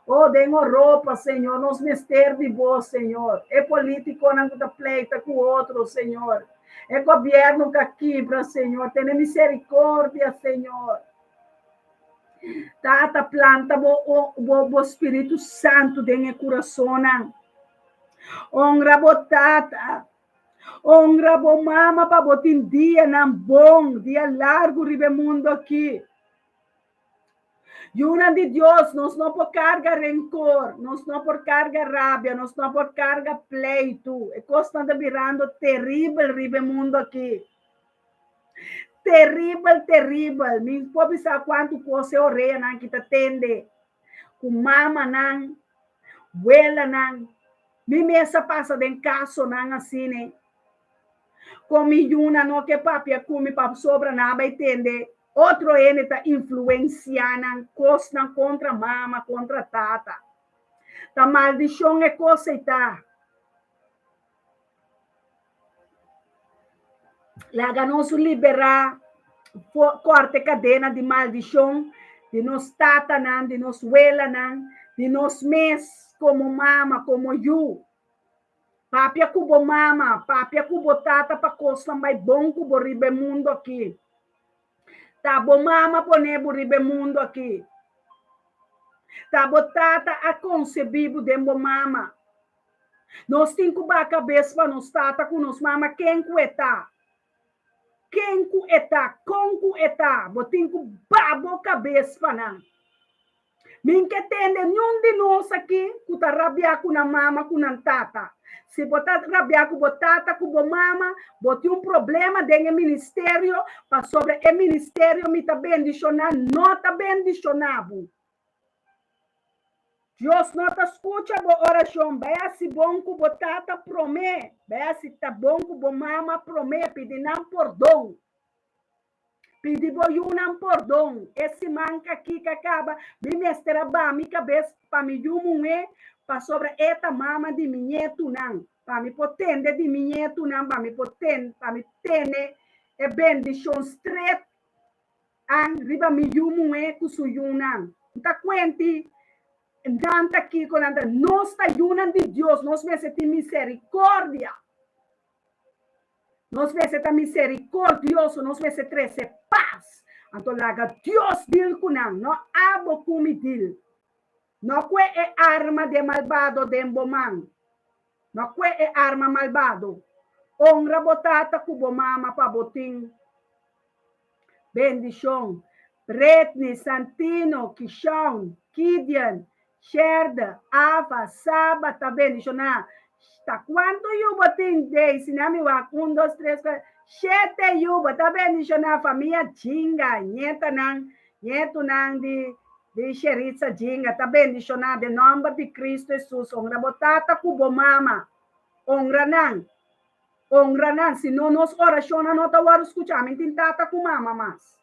Oh, den Europa, Señor, nos mester di Bo, Señor. E politiconan cu ta pleita cu otro, Señor. E gobierno cu a kibra, Señor. Tene misericordia, Señor. Tata, planta bo, bo, bo Spiritu Santu den e curasonnan. Honra bo tata. Honra bo mama pa bo tin dianan bon, dia largu riba e mundo aki. Yunan di Dios, nos no por karga renkor, nos no por karga rabia, nos no por karga pleitu. E kosnan ta birando teribel riba e mundu aki. Teribel, teribel. Mi por bisa kuantu kos e oreanan aki ta tende. Ku mamanan, welanan. Mi mes a pasa den kasonan asina. Kon mi yunan no ke papia ku mi pasobra nan a bai tende Otro hende ta influenciá nan cosnan contra mama, contra tata. Ta maldicion e cos ei ta. Laga nos liberá. Kòrta e kadena di maldishon di nos tatanan, di nos welanan, di nos mes komo mama, komo yu. Papia ku bo mama, papia ku bo tata pa kosnan bai bon ku bo riba e mundu aki. Ta bo mama pone bo riba e mundu aki. Ta bo tata a konsebí bo den bo mama. Nos tin ku baha kabes pa nos tata ku nos mama ken ku e ta. Ken ku e ta, kon ku e ta, bo tin ku ba bo kabes pa nan. Mi ke tende niun di nos aki ku ta rabia ku nan mama ku nan tata. Si bo ta rabia ku bo tata ku bo mama, bo tin un problema den e ministerio, pasobra e ministerio mi ta bendishoná no ta bendishoná bo. Dios no ta skucha bo orashon. Bai hasi bon ku bo tata promé. Bai hasi ta bon ku bo mama promé. Pidi nan pordon. Pidi bo yunan pordon. E siman k'aki k'a kaba, mi mester a baha mi kabes pa mi yu muhé, pasobra e ta mama di mi ñetunan. Pa mi por tende di mi ñetunan, pa mi por ten, pa mi tene e bendishon stret An riba mi yu muhé ku su yunan. N ta kuenti nan ta kiko nan ta. Nos ta yunan di Dios, nos mester tin miserikòrdia. Nos mester ta miserikòrdioso, nos mester trese pas. Anto laga Dios dil ku nan, no abo ku mi dil. No kue e arma di e malbado den bo man. No kue e arma malbado. Honra bo tata ku bo mama pa bo tin Bendishon. Britney, Santino, Kishawn, Gideon, Sherda, Ava, Saba ta bendishoná. Ta kuantu yu bo tin, Daisy? Na mi wak, un, dos, tres, kuater, shete yu. Bo ta bendishoná famia Jinga, ñetanan, ñetunan di di Sheritza Jinga ta bendishoná den nòmber di Kristu Hesus. Honra bo tata ku bo mama. Honra nan. Honra nan, si no nos orashonnan no ta wòrdu skuchá. Mi tin tata ku mama mas.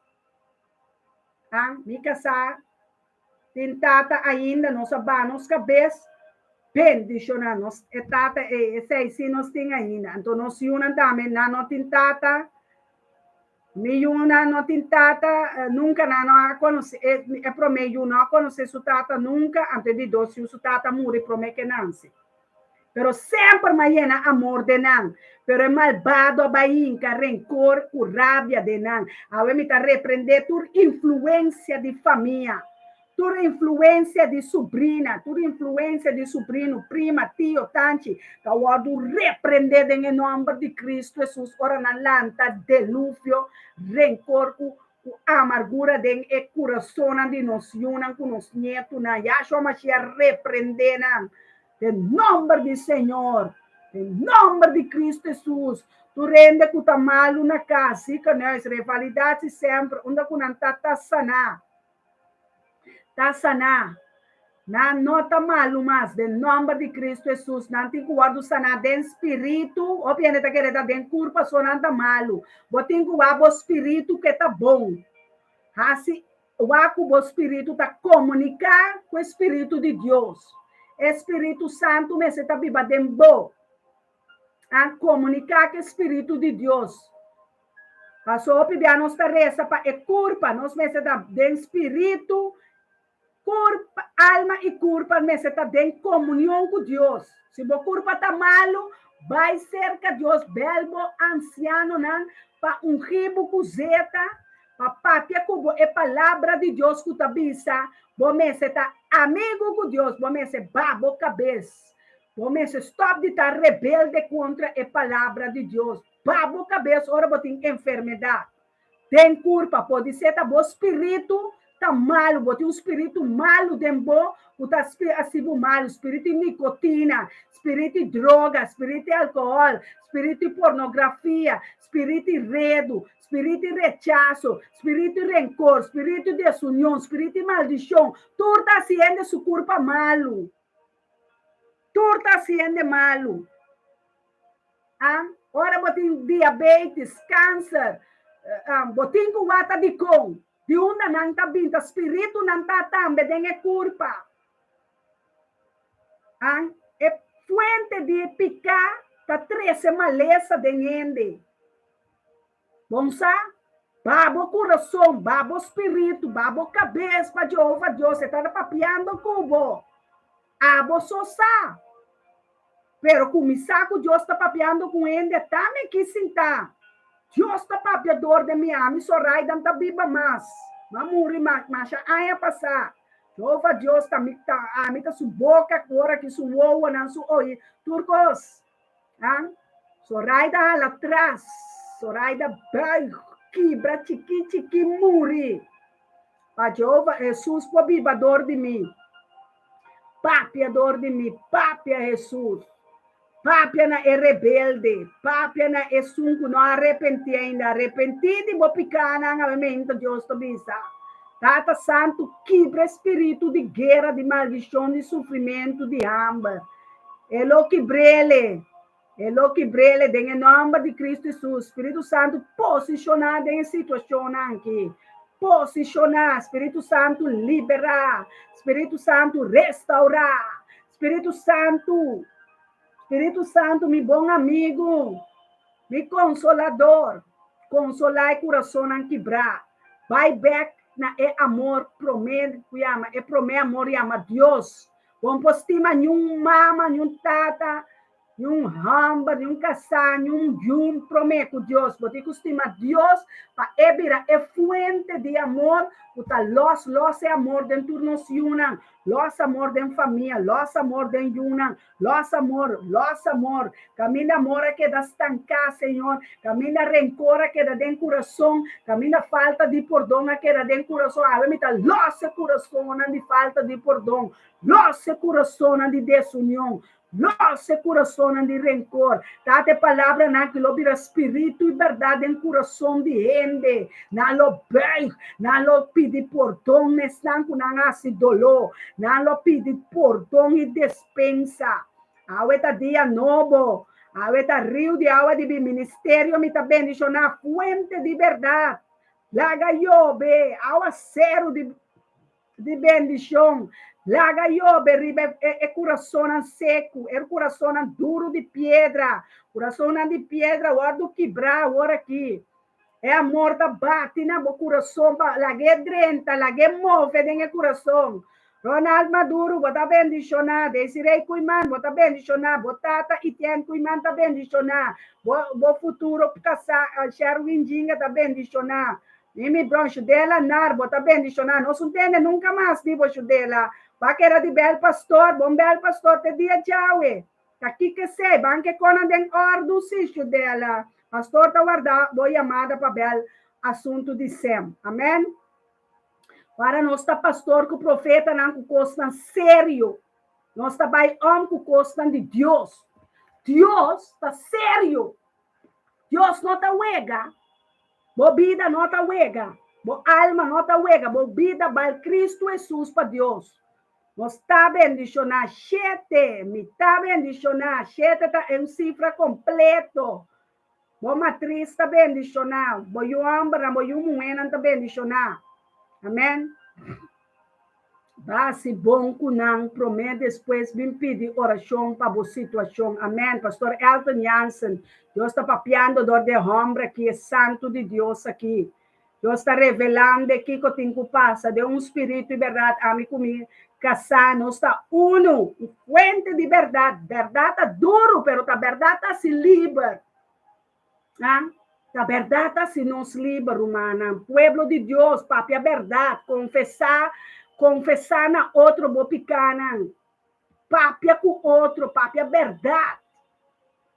Ah, mi kasá tin tata ainda, nos a baha nos kabes bendishoná nos e tata ei, esei sí nos tin ainda. Anto nos yunan tambe, nan no tin tata, mi yunan no tin tata, nunka nan no a konosé, e promé yu no a konosé su tata nunka, anto e di dos yu su tata a muri promé ke nanse. Pero semper m'a yena amor den nan, pero e malbado a bai hinka renkor ku rabia den nan. Awe mi ta reprendé tur influensia di famia, tur influensia di subrina, tur influensia di subrino, prima, tio, tanchi, ta wòrdu reprendé den e nòmber di Kristu Hesus ora nan lanta deluvio, renkor ku ku amargura den e kurasonnan di nos yunan ku nos nietunan. Yahshua Mashiach reprendé nan den nòmber di Señor, den nòmber di Kristu Hesus. Tur hende ku ta malu na kas, ziekenhuis, revalidatie semper, unda ku nan ta, ta saná. Ta saná. Nan no ta malu mas, den nòmber di Kristu Hesus. Nan tin ku wòrdu saná den spiritu. Hopi hende ta kere ta den kurpa so nan ta malu. Bo tin ku wak bo spiritu ke ta bon. Hasi wak ku bo spiritu ta komuniká ku e spiritu di Dios. E spiritu santu mester ta biba den bo. A komuniká ku e spiritu di Dios. Paso hopi bia nos ta resa pa e kurpa, nos mester ta den spiritu Kurpa, alma i kurpa mester ta den komunion ku Dios. Si bo kurpa ta malu, bai serka Dios, bèl bo ansianonan pa ungí bo ku zeta, pa papia ku bo e palabra di Dios ku ta bisa, bo mester ta amigu ku Dios, bo mester ba bo kabes, bo mester stòp di ta rebelde kontra e palabra di Dios, ba bo kabes ora bo tin enfermedat. Den kurpa, podisé ta bo spiritu ta malu, bo tin un spiritu malu den bo ku ta hasi bo malu, spiritu di nikotina, spiritu di droga, spiritu di alkohòl, spiritu di pornografia, spiritu di redu, spiritu di rechaso, spiritu di renkor, spiritu di desunion, spiritu di maldishon, tur ta hasi hende su kurpa malu. Tur ta hasi hende malu. Ah, ora bo tin diabetes, kanser, bo tin ku wak ta dikon. Di unda nan ta bin? Ta spiritunan ta tambe den e kurpa. Ah, e fuente di piká ta trese malesa den hende. Bon sa? Ba bo kurason, ba bo spiritu, ba bo kabes pa Jehova Dios, e ta papiando ku bo. Abo so sa. Pero kuminsá ku Dios ta papiando ku hende, ta mi ki sintá. Dios ta papia dor den mi, ami Soraidan ta biba mas. M'a muri masha aña pasá. Jehova Dios ta mi ta, ami ta su boka ora ki su wowonan, su oí, tur kos. Ah, Soraida hala tras, Soraida buig, kibra chikí chikí muri. Pa Jehova Hesus por biba dor di mi. Papia dor di mi, papia Hesus. Papia na e rebelde, papia na esun ku no a arepentí ainda. Arepentí di bo pikánan, awe Dios ta bisa. Tata Santu, kibra e spiritu di guera, di maldishon, di sufrimentu, di hamber. E lo kibr'ele, e lo kibr'ele den e nòmber di Kristu Hesus. Spiritu Santu, posishoná den e situashonnan aki. Posishoná, Spiritu Santu, liberá. Spiritu Santu, restourá. Spiritu Santu, Spiritu Santu, mi bon amigu, mi konsolador, konsolá e kurasonnan kibrá. Bai bèk na e amor promé ku yama, e promé amor yama Dios. Bo no por stima niun mama, niun tata, niun hòmber, niun kasá, niun yu promé ku Dios. Bo tin ku stima Dios pa e bira e fuente di amor ku ta lòs lòs e amor den tur nos yunan, lòs amor den famia, lòs amor den yunan, lòs amor, lòs amor. Kaminda amor a keda stanká, Señor, kaminda renkor a keda den kurason, kaminda falta di pordon a keda den kurason, awe mi ta lòs e kurasonnan di falta di pordon, lòs e kurasonnan di desunion, lòs e kurasonnan di renkor. Tata, e palabranan aki lo bira spiritu i bèrdat den kurason di hende. Nan lo bùig, nan lo pidi pordon na esnan ku nan a hasi doló, nan lo pidi pordon i despensa. Awe ta dia nobo. Awe ta riu di awa di bi ministerio mi ta bendishoná fuente di bèrdat. Laga yobe awa seru di di bendishon. Laga yobe riba e e kurasonnan seku, e kurasonnan duru di piedra. Kurasonnan di piedra wòrdu kibrá awor aki. E amor ta bati na bo kurason pa lag'é drenta, lag'é move den e kurason. Ronald Maduro, bo ta bendishoná. Desiree Koeiman, bo ta bendishoná. Bo tata Etienne Koeiman ta bendishoná. Bo, bo futuro kasá Sherwin Jinga ta bendishoná. Mimi Brown, Shudela Nar, bo ta bendishoná. Nos un tende nunka mas di bo, Shudela. Bo a keda di bèl pastor, bon bèl pastor te dia djawe. Ta kiko esei? Ban ke konan den òrdu si, Shudela. Pastor ta warda bo yamada pa bèl asuntu di Sem. Amen. Ora nos ta pastor ku profetanan ku kosnan serio, nos ta bai om ku kosnan di Dios. Dios ta serio. Dios no ta wega. Bo bida no ta wega. Bo alma no ta wega. Bo bida bal Cristo Jesus pa Dios. Nos ta bendishoná shete. Mi ta bendishoná. Shete ta un sifra kompleto. Bo matris ta bendishoná. Bo yu hòmbernan, bo yu muhénan ta bendishoná. Amèn. Basi bon ku nan promé despues bin pidi orashon pa bo situashon. Amèn. Pastor Elton Jansen, Dios ta papiando dor di e hòmber aki, e santu di Dios aki. Dios ta revelando e kiko tin ku pasa den un spiritu i bèrdat. Ami ku mi kasá nos ta unu, un fuente di bèrdat. Bèrdat ta duru, pero ta bèrdat ta hasi liber. Ah, ta bèrdat ta hasi nos liber, rumannan. Pueblo di Dios, papia bèrdat, konfesá, konfesá na otro bo pikánan. Papia ku otro, papia bèrdat.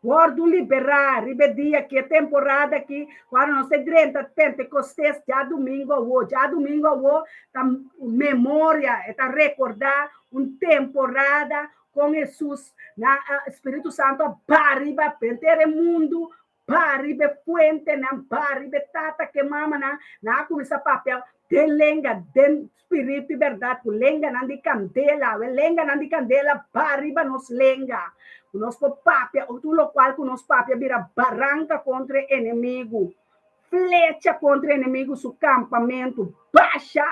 Wòrdu liberá riba e dia aki, e temporada aki, ora nos ta drenta Pentekostes djadumingu awo. Djadumingu awo ta memoria, e ta rekordá un temporada kon Hesus na Spiritu Santu a baha riba henter e mundu, baha riba e fuentenan, baha riba e tata ku e mamanan, nan a kuminsá papia den lenga, den spiritu i bèrdat, ku lenganan di kandela. Awe lenganan di kandela baha riba nos lenga, ku nos por papia, tur lokual ku nos papia bira baranka kontra e enemigu, flecha kontra e enemigu su kampamentu. Basha!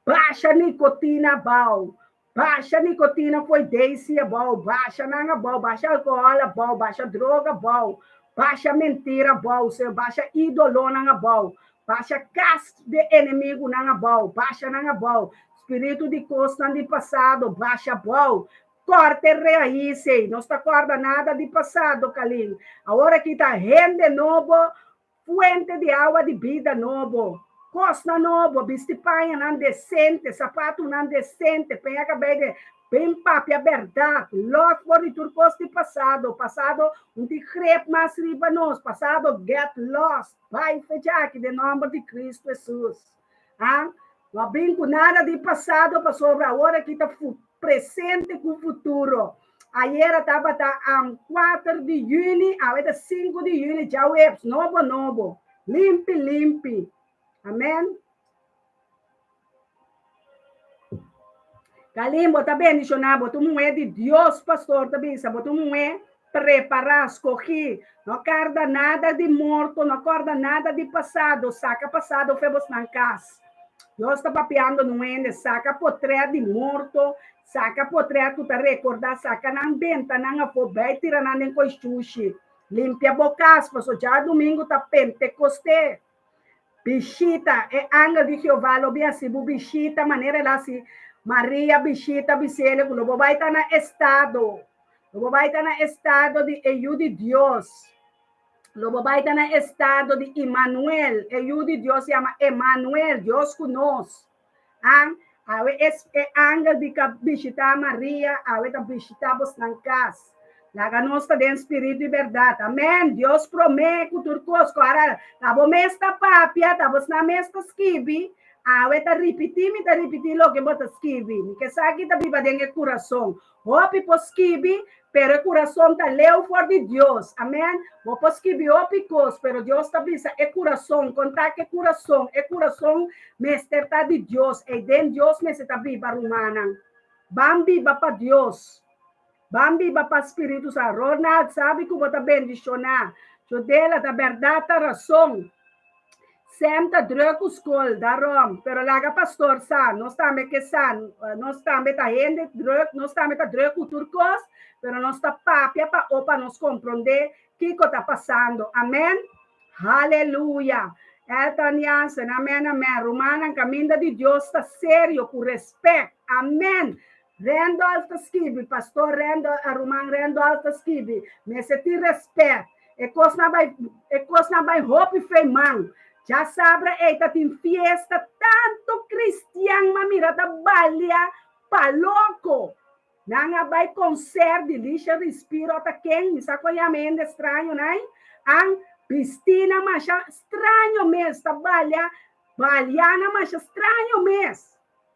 Basha nikotina abou! Basha nikotina fo'i Daisy abou, basha nan abou, basha alkohòl abou, basha droga abou, basha mentira abou, Señor, basha ídolonan abou. Basha kas di enemigunan abou, basha nan abou. Spiritu di kosnan di pasado, basha abou. Kòrta e raís ei. No ta kòrda nada di pasado, Kalin. Awor aki ta hende nobo, fuente di awa di bida nobo. Kosnan nobo, bisti pañanan desente, sapatunan desente, peña kabei de bin papia bèrdat, lòs for di tur kos di pasado. Pasado un tin grep mas riba nos. Pasado get lost. Bai fecha aki den nòmber di Kristu Hesus. Ha? No a bin ku nada di pasado pasobra awor aki ta presente ku futuro. Ayera tabata 4 di yüli, awe ta 5 di yüli, djaweps, nobo nobo, limpi limpi. Amen. Kalin, bo ta bendishoná, bo ta un muhé di Dios, pastor ta bisa, bo ta un muhé prepará, skogí. No karda nada di morto, no kòrda nada di pasado, saka pasado fe bosnan kas. Dios ta papiando nu hende, saka potrèt di morto, saka potrèt ku ta rekordá, saka nan benta nan afó, bai tira nan den koi shushi. Limpia bo kas, pasobra djadumingu ta Pentekosté. Bishita, E angel di Jehová lo bin hasi bo bishita manera el a hasi Maria bishita bis'el ku lo bo bai ta na estado, lo bo bai ta na estado di e Yu di Dios, lo bo bai ta na estado di Immanuel, e Yu di Dios yama Emmanuel, Dios ku nos. An, awe es e angel di ka bishitá Maria, awe ta bishitá bosnan kas. Laga nos ta den spiritu i bèrdat. Amèn! Dios promé ku tur kos. Ku ara ta bo mes ta papia, ta bosnan mes ta skibi, awe ta ripití, mi ta ripití loke bo ta skibi. Mi ke sa ki ta biba den e kurason. Hopi por skibi, pero e kurason ta leu for di Dios. Amen. Bo por skibi hopi kos, pero Dios ta bisa e kurason, konta ku e kurason, e kurason mester ta di Dios. Ei den Dios mester ta biba, rumannan. Ban biba pa Dios. Ban biba pa Spiritu Santu. Ronald, sabi ku bo ta bendishoná. Jodela, ta bèrdat, ta rason. Sem ta druk ku skol, daarom. Pero laga pastor sa, nos tambe ke sa, nos tambe ta hende druk, nos tambe ta druk ku tur kos, pero nos ta papia pa opa nos komprondé kiko ta pasando. Amen. Haleluya. Elton Jansen, amen, amen. Rumannan, kaminda di Dios ta serio, ku respèkt. Amen. Randolph ta skibi, Pastor Randolph, ruman Randolph ta skibi, mester tin respet. E kosnan bai, e kosnan bai hopi fei man. Djasabra ei ta tin fiesta, tantu kristian ma mira ta balia pa loko. Nan a bai konsert di Lisha Respiro ta ken, mi sa kon yama e hende straño nai, an bisti nan masha straño mes, ta balia, balia nan masha straño mes.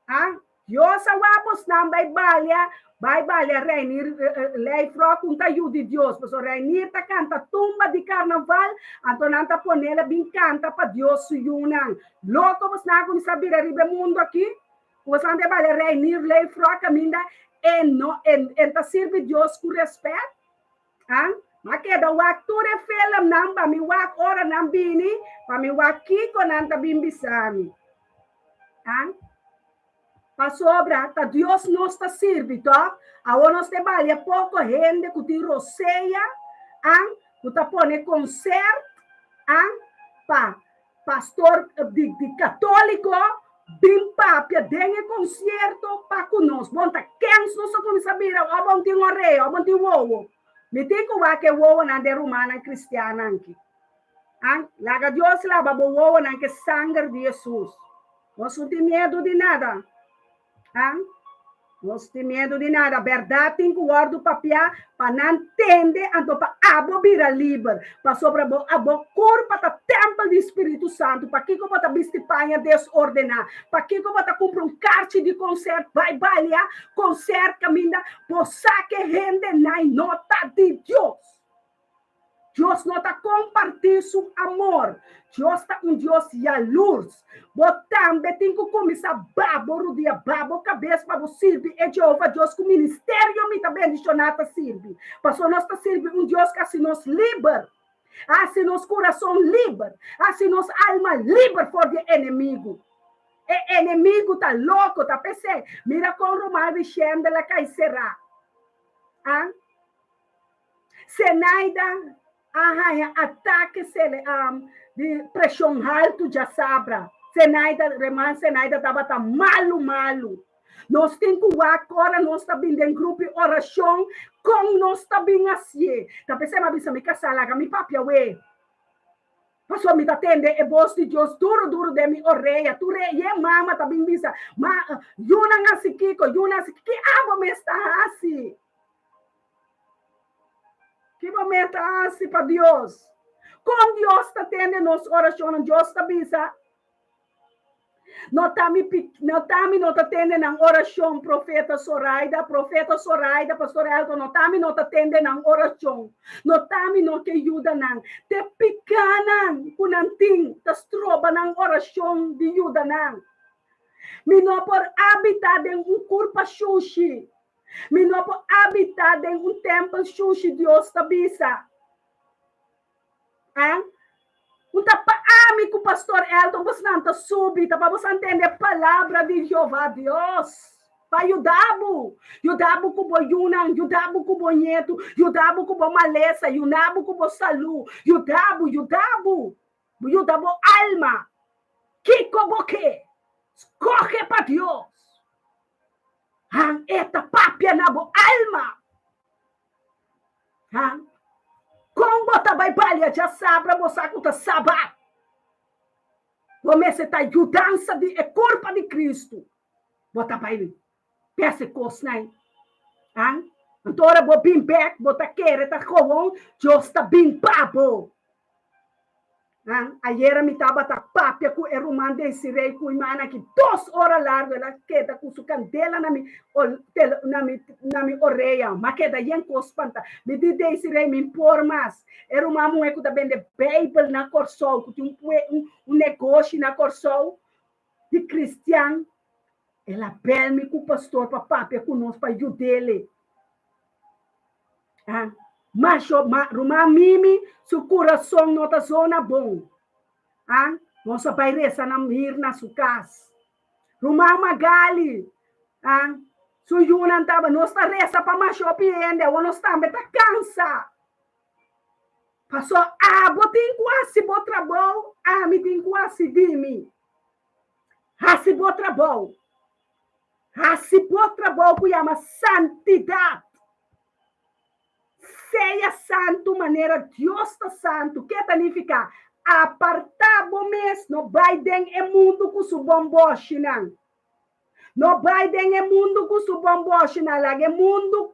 A Dios a wak bosnan bai balia, bai balia Reinier Leifrok un ta yu di Dios, pasobra Reinier ta kanta tumba di karnaval, anto nan ta ponele bin kanta pa Dios su yunan. Loko bosnan a kuminsá bira riba e mundu aki, ku bosnan ta balia Reinier Leifrok kaminda e no e ta sirbi Dios ku rèspèt? A Ma keda wak tur e filmnan pa mi wak ora nan bini, pa mi wak kiko nan ta bin bisa mi. A Pasobra ta Dios nos ta sirbi, tòg? Awor nos ta balia poko hende ku tin rosea, a ku ta pone konsèrt, a pa pastor di di katóliko bin papia den e konsierto pa ku nos. Bon, ta kens nos a kuminsá bira, ò bon tin orea, ò bon tin wowo. Mi tin ku wak e wowonan den rumannan kristiannan aki. An, laga Dios laba bo wowonan ku e sanger di Hesus. Nos no tin miedu di nada. An, nos tin miedu di nada. Bèrdat tin ku wòrdu papiá pa nan tende, anto pa abo bira liber. Pasobra bo abo kurpa ta tèmpel di Spiritu Santu. Pakiko bo ta bisti paña desordená? Pakiko bo ta kumpra un karchi di konsèrt bai balia konsèrt kaminda bo sa ke hende nai no ta di Dios? Dios no ta kompartí su amor. Dios ta un Dios yalurs. Bo tambe tin ku kuminsá ba bo rudia, ba bo kabes pa bo sirbi e Jehova Dios ku ministerio mi ta bendishoná ta sirbi. Pasobra nos ta sirbi un Dios ku hasi nos liber, a hasi nos kurason liber, a hasi nos alma liber for di e enemigu. E enemigu ta loko, ta p'esei. Mira kon ruman Richendel a kai será. A. Zenaida. A haña atake sele di preshon haltu djasabra. Zenaida, Ruman Zenaida tabata malu malu. Nos tin ku wak ora nos ta bin den grupo di orashon kon nos ta bin hasié. Ta p'esei mi a bisa mi kasá, laga mi papia wee. Pasobra mi ta tende e bos di Dios duru duru den mi orea. Tur e ye mama ta bin bisa, Ma, yunan hasi kiko, yunan hasi kiko. Ki abo mes ta hasi? Ki bo mes ta hasi pa Dios? Kon Dios ta tende nos orashonnan? Dios ta bisa, No ta mi no ta mi no ta tende nan orashon, profeta Soraida, profeta Soraida, pastor Elton, no ta mi no ta tende nan orashon. No ta mi no ke yuda nan. Te pikanan ku nan tin ta stroba nan orashon di yuda nan. Mi no por abita den un kurpa shushi. Mi no por abitá den un tèmpel shushi, Dios ta bisa. Ah? Un ta pa ami ku Pastor Elton bosnan ta subi, ta pa bosan tende e palabra di Jehová Dios. Pa yuda bo, yuda bo ku bo yunan, yuda bo ku bo ñetu, yuda bo ku bo malesa, yuda bo ku bo salú, yuda bo, yuda bo, yuda bo alma. Kiko bo ke? Skohe pa Dios. Han e ta papia na bo alma. Han, kon bo ta bai balia djasabra bo sa ku ta sabat? Bo mester ta yudansa di e kurpa di Kristu. Bo ta bai pese kosnan. Han, anto ora bo bin bek bo ta kere ta gewoon Dios ta bin pa bo. Nan, ayera mi tabata papia ku e ruman Desiree ku imana aki dos ora largu el a keda ku su kandela na mi na mi na mi orea. M'a keda yen kos spanta. Mi di Desiree mi por mas. E ruman muhé ku ta bende Beibel na Kòrsou, ku tin un un negoshi na Kòrsou di kristian, el a bèl mi ku pastor pa papia ku nos pa yud'é. Ah, masho, ma, ruman Mimi, su kurason no ta zona bon. Ah, nos a bai resa na mir na su kas. Ruman Magali, ah, su yunan taba, nos ta resa pa masho hopi hende, awor nos tambe ta kansa. Paso abo tin ku hasi bo trabou, ami tin ku hasi di mi. Hasi bo trabou. Hasi bo trabou ku yama santidat. Sea santu manera Dios ta santu. Ke ta nifiká? Apartá bo mes, no bai den e mundu ku su bòmbòshinan. No bai den e mundu ku su bòmbòshinan. Laga e mundu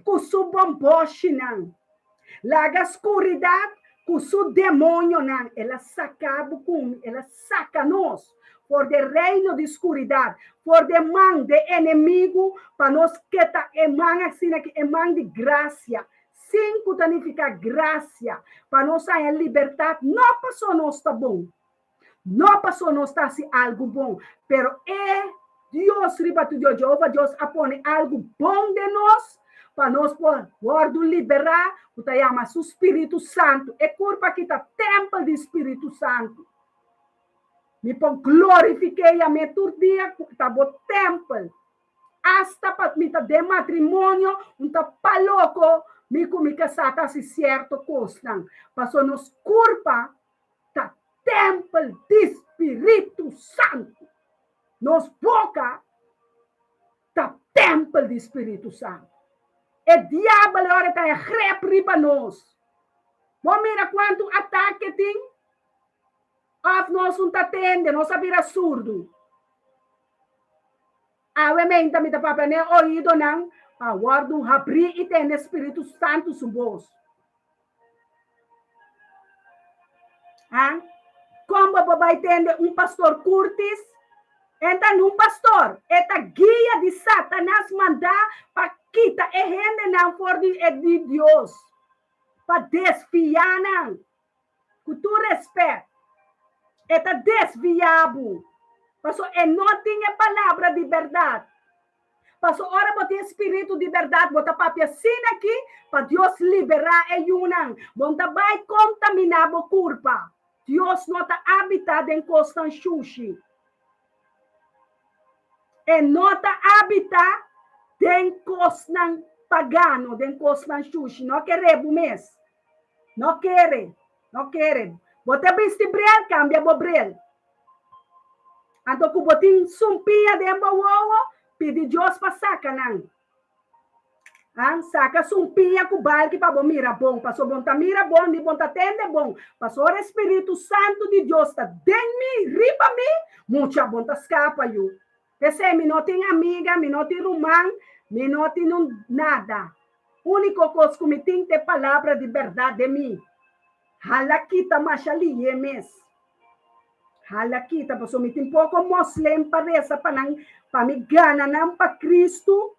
ku su bòmbòshinan. Laga skuridat ku su demonionan. El a saka bo ku mi, el a saka nos for di e reino di skuridat, for di e man di e enemigu, pa nos keta e man asina ki e man di grasia, sin ku ta nifiká grasia, pa nos haña libertat, no pasobra nos ta bon, No paso nos ta hasi algu bon, pero e Dios riba tur Dios, Jehova Dios, a pone algu bon den nos pa nos por wòrdu liberá, ku ta yama su spiritu santu. E kurpa aki ta tèmpel di spiritu santu. Mi por glorifik'é yam'é tur dia ku ta bo tèmpel. Asta pa mi ta den matrimonio, un ta paloko mi ku mi kasá ta hasi sierto kosnan, pasobra nos kurpa ta tempel di Spiritu Santu. Nos boka ta tempel di Spiritu Santu. E diabel e ora ta e grep riba nos. Bo mira kuantu atake tin? Of nos un ta tende, nos a bira surdu. Awe meinta mi ta papia n'e oidonan pa wòrdu habrí i tende Spiritu Santu su bos. Ha? Kon bo por bai tende un pastor Curtis? E ta nun pastor, e ta guia di Satanas mandá pa kita e hendenan for di e di Dios, pa desviá nan. Ku tur respèt, e ta desviá bo, pasobra e no tin e palabra di bèrdat. Paso ora bo tin e spiritu di bèrdat, bo ta papia asina aki pa Dios liberá e yunan. Bo no ta bai kontaminá bo kurpa. Dios no ta abitá den kosnan shushi. E no ta abitá den kosnan pagano, den kosnan shushi. No kere bo mes. No kere, no kere. Bo ta bisti bril, kambia bo bril. Anto ku bo tin sumpiña den bo wowo, pidi Dios pa saka nan. Han, saka sumpiña ku balki pa bo mira bon, paso bo no ta mira bon ni bo no ta tende bon. Paso ora e Spiritu Santu di Dios ta den mi, riba mi, mucha bo no ta skapa yu. P'esei mi no tin amiga, mi no tin ruman, mi no tin un nada. Úniko kos ku mi tin ta e palabra di bèrdat den mi. Hala kita masha lihé mes. Hala kita pasobra mi tin poko moslem pa resa pa nan, pa mi gana nan pa Kristu.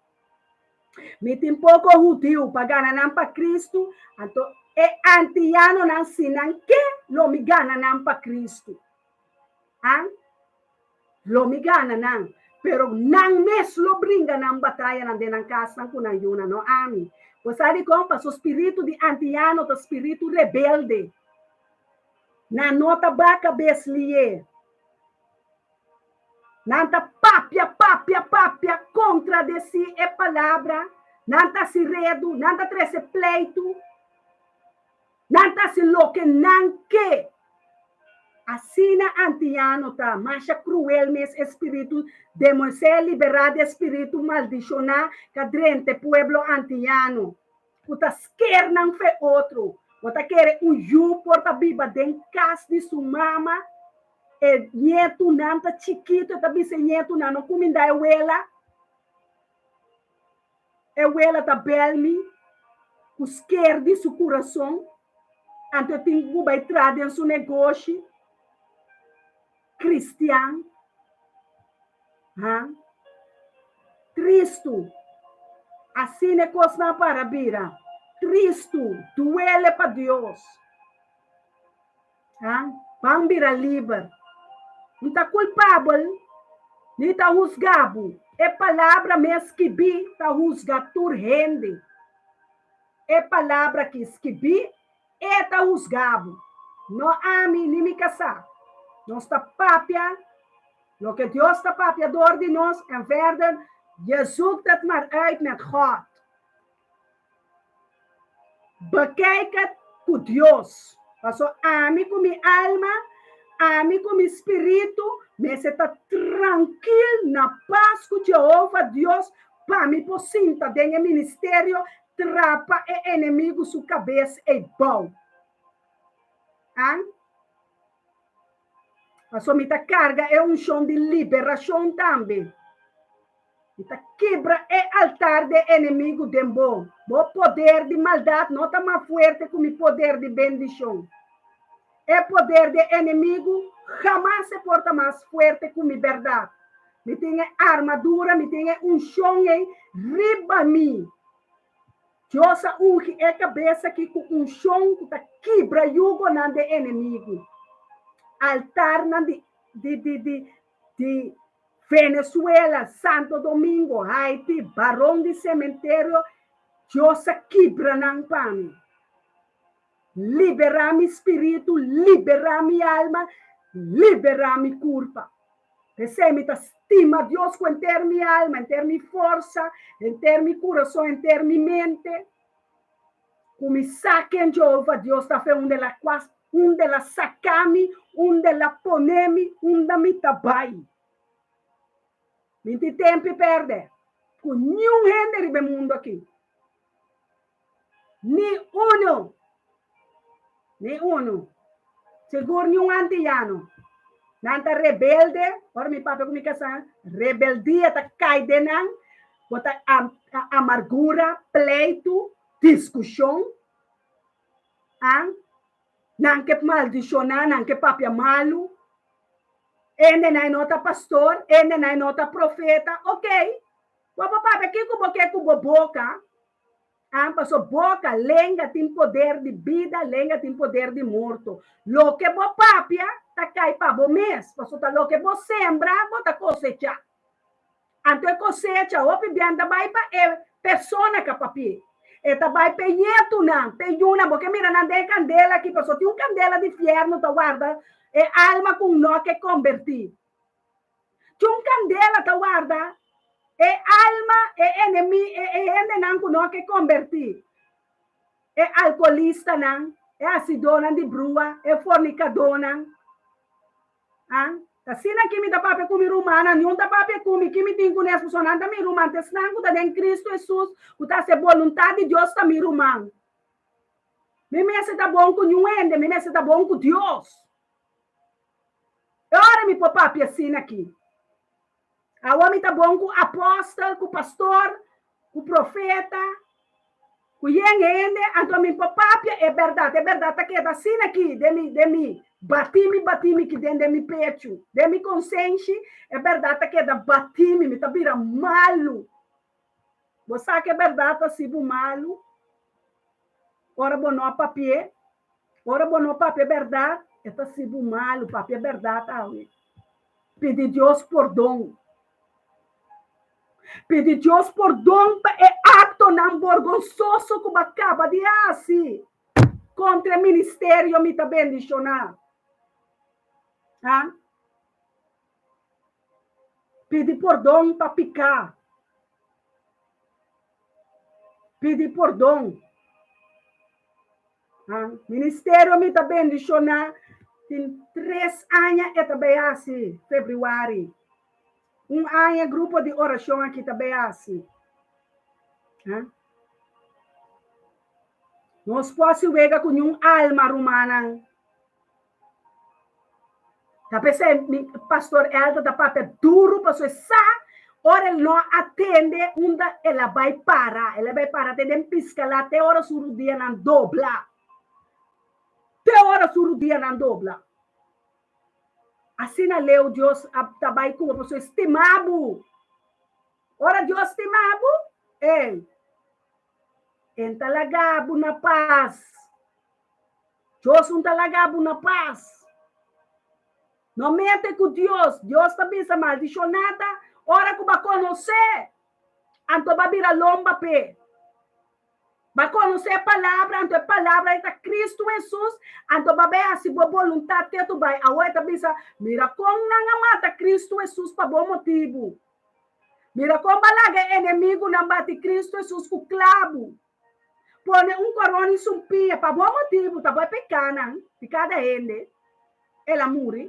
Mi tin poko hudiu pa gana nan pa Kristu, anto e antianonan si nan ke lo mi gana nan pa Kristu. An? Lo mi gana nan, pero nan mes lo bringa nan batayanan den nan kasnan ku nan yunan, no ami. Bo sa dikon? Pasobra spiritu di antiano ta spiritu rebelde. Nan no ta baka bes lié. Nan ta papia, papia, papia, kontradesí e palabra, nan ta hasi redu, nan ta trese pleitu, nan ta hasi loke nan ke. Asina antiano ta, masha kruel mes e spiritu de Moisés liberá di e spiritu maldishoná ka drenta e pueblo antiano, ku ta sker nan fe otro. Bo ta kere un yu por ta biba den kas di su mama? E ñetunan ta chikitu, e ta bisa e ñetunan no kumindá e wela. E wela ta bèl mi ku sker di su kurason, anto e tin ku bai traha den su negoshi kristian. Ha? Tristu. Asina e kosnan a para bira. Tristu, duele pa Dios. Ha? Ban bira liber. N ta kulpabel, ni ta husga bo. E palabra mes skibí ta husga tur hende. E palabra ki skibí, e ta husga bo. No ami ni mi kasá. Nos ta papia loke Dios ta papia dor di nos en verder, je zoekt het maar uit met God. Bekijk het ku Dios. Paso ami ku mi alma, ami ku mi spiritu mester ta trankil na pas ku Jehova Dios pa mi por sinta den e ministerio trapa e enemigu su kabes ei bou. An? Paso mi ta karga e unshon di liberashon tambe. Mi ta kibra e altar di e enemigu den bo. Bo poder di maldat no ta mas fuerte ku mi poder di bendishon. E poder di e enemigu hamas e por ta mas fuerte ku mi bèrdat. Mi tin e armadura, mi tin e unshon ei riba mi. Dios a ungi e kabes aki ku unshon ku ta kibra yugonan di e enemigu. Altarnan di di di di di Venezuela, Santo Domingo, Haiti, baron di sementerio, Dios a kibra nan pa mi. Liberá mi spiritu, liberá mi alma, liberá mi kurpa. P'esei mi ta stima Dios ku henter mi alma, henter mi forsa, henter mi kurason, henter mi mente. Ku mi sa ken Jehova Dios ta fe unda el a kuas, unda el a saka mi, unda el a pone mi, unda mi ta bai. Mi tin tempi pèrdè ku niun hende riba e mundu aki. Ni unu. Ni unu. Sigur niun antiyano. Nan ta rebelde, ora mi papia ku mi kasá, rebeldia ta kai den nan, bo ta amargura, pleitu, diskushon. An, nan ke maldishoná, nan ke papia malu. Hende nan no ta pastor, hende nan no ta profeta. Ok, bo por papia kiko bo ke ku bo boka. An, paso boka, lenga tin poder di bida, lenga tin poder di morto. Loke bo papia ta kai pa bo mes, paso ta loke bo sembra bo ta kosechá. Anto e kosecha hopi bian ta bai pa e persona ka papi'é. E ta bai p'e ñetunan, p'e yunan. Bo ke mira nan den e kandela aki, paso tin un kandela di fièrnu ta warda e alma ku no ke kombertí. Tin un kandela ta warda e alma, e enemi, e hendenan ku no ke kombertí, e alkoholistanan. E hasidónan di brua, e fornikadónan. Ah, ta asina ki mi ta papia ku mi rumannan, niun ta papia ku mi, ki mi tin kunes, pasobra nan ta mi ruman, ta esnan ku ta den Kristu Hesus, ku ta hasi e boluntat di Dios ta mi ruman. Mi mester ta bon ku niun hende, mi mester ta bon ku Dios. E ora mi por papia asina aki. Awor mi ta bon ku apòstel, ku pastor, ku profeta, ku yen hende, anto mi por papia e bèrdat. E bèrdat ta keda asina aki den mi, den mi, batí mi, batí mi ki den den mi pechu, den mi konsenshi, e bèrdat ta keda batí mi, mi ta bira malu. Bo sa ku e bèrdat ta hasi bo malu ora bo no a papi'é? Ora bo no papia bèrdat, e ta hasi bo malu. Papia bèrdat awe. Pidi Dios pordon. Pidi Dios pordon pa e aktonan borgonsoso ku bo a kaba di hasi kontra e ministerio mi ta bendishoná. Ha? Pidi pordon pa piká. Pidi pordon. Ha? Ministerio mi ta bendishoná tin tres aña e ta bay hasi febrüari. Un aña grupo di orashon aki ta bay hasi. Ha? Nos por hasi wega ku niun alma, rumannan. Ta p'esei mi pastor Elton ta papia duru pasobra e sa ora el no atende unda el a bai para. El a bai para te den Piscalá te ora su rudianan dobla. Te ora su rudianan dobla. Asina leu Dios a ta bai ku bo pasobra e stima bo. Ora Dios stima bo, ey, e ta laga bo na pas. Dios un ta laga bo na pas. No mete ku Dios. Dios ta bisa maldishoná ta ora ku bo a konosé, anto bo a bira lomba p'e. Bo a konosé e palabra, anto e palabra ei ta Kristu Hesus, anto bo a bai hasi bo boluntat ketu bai. Awor e ta bisa, mira kon nan a mata Kristu Hesus pa bo motibu. Mira kon bo a laga e enemigunan bati Kristu Hesus ku klabu. Pone un korona i sumpia pa bo motibu ta bo e pekanan di kada hende el a muri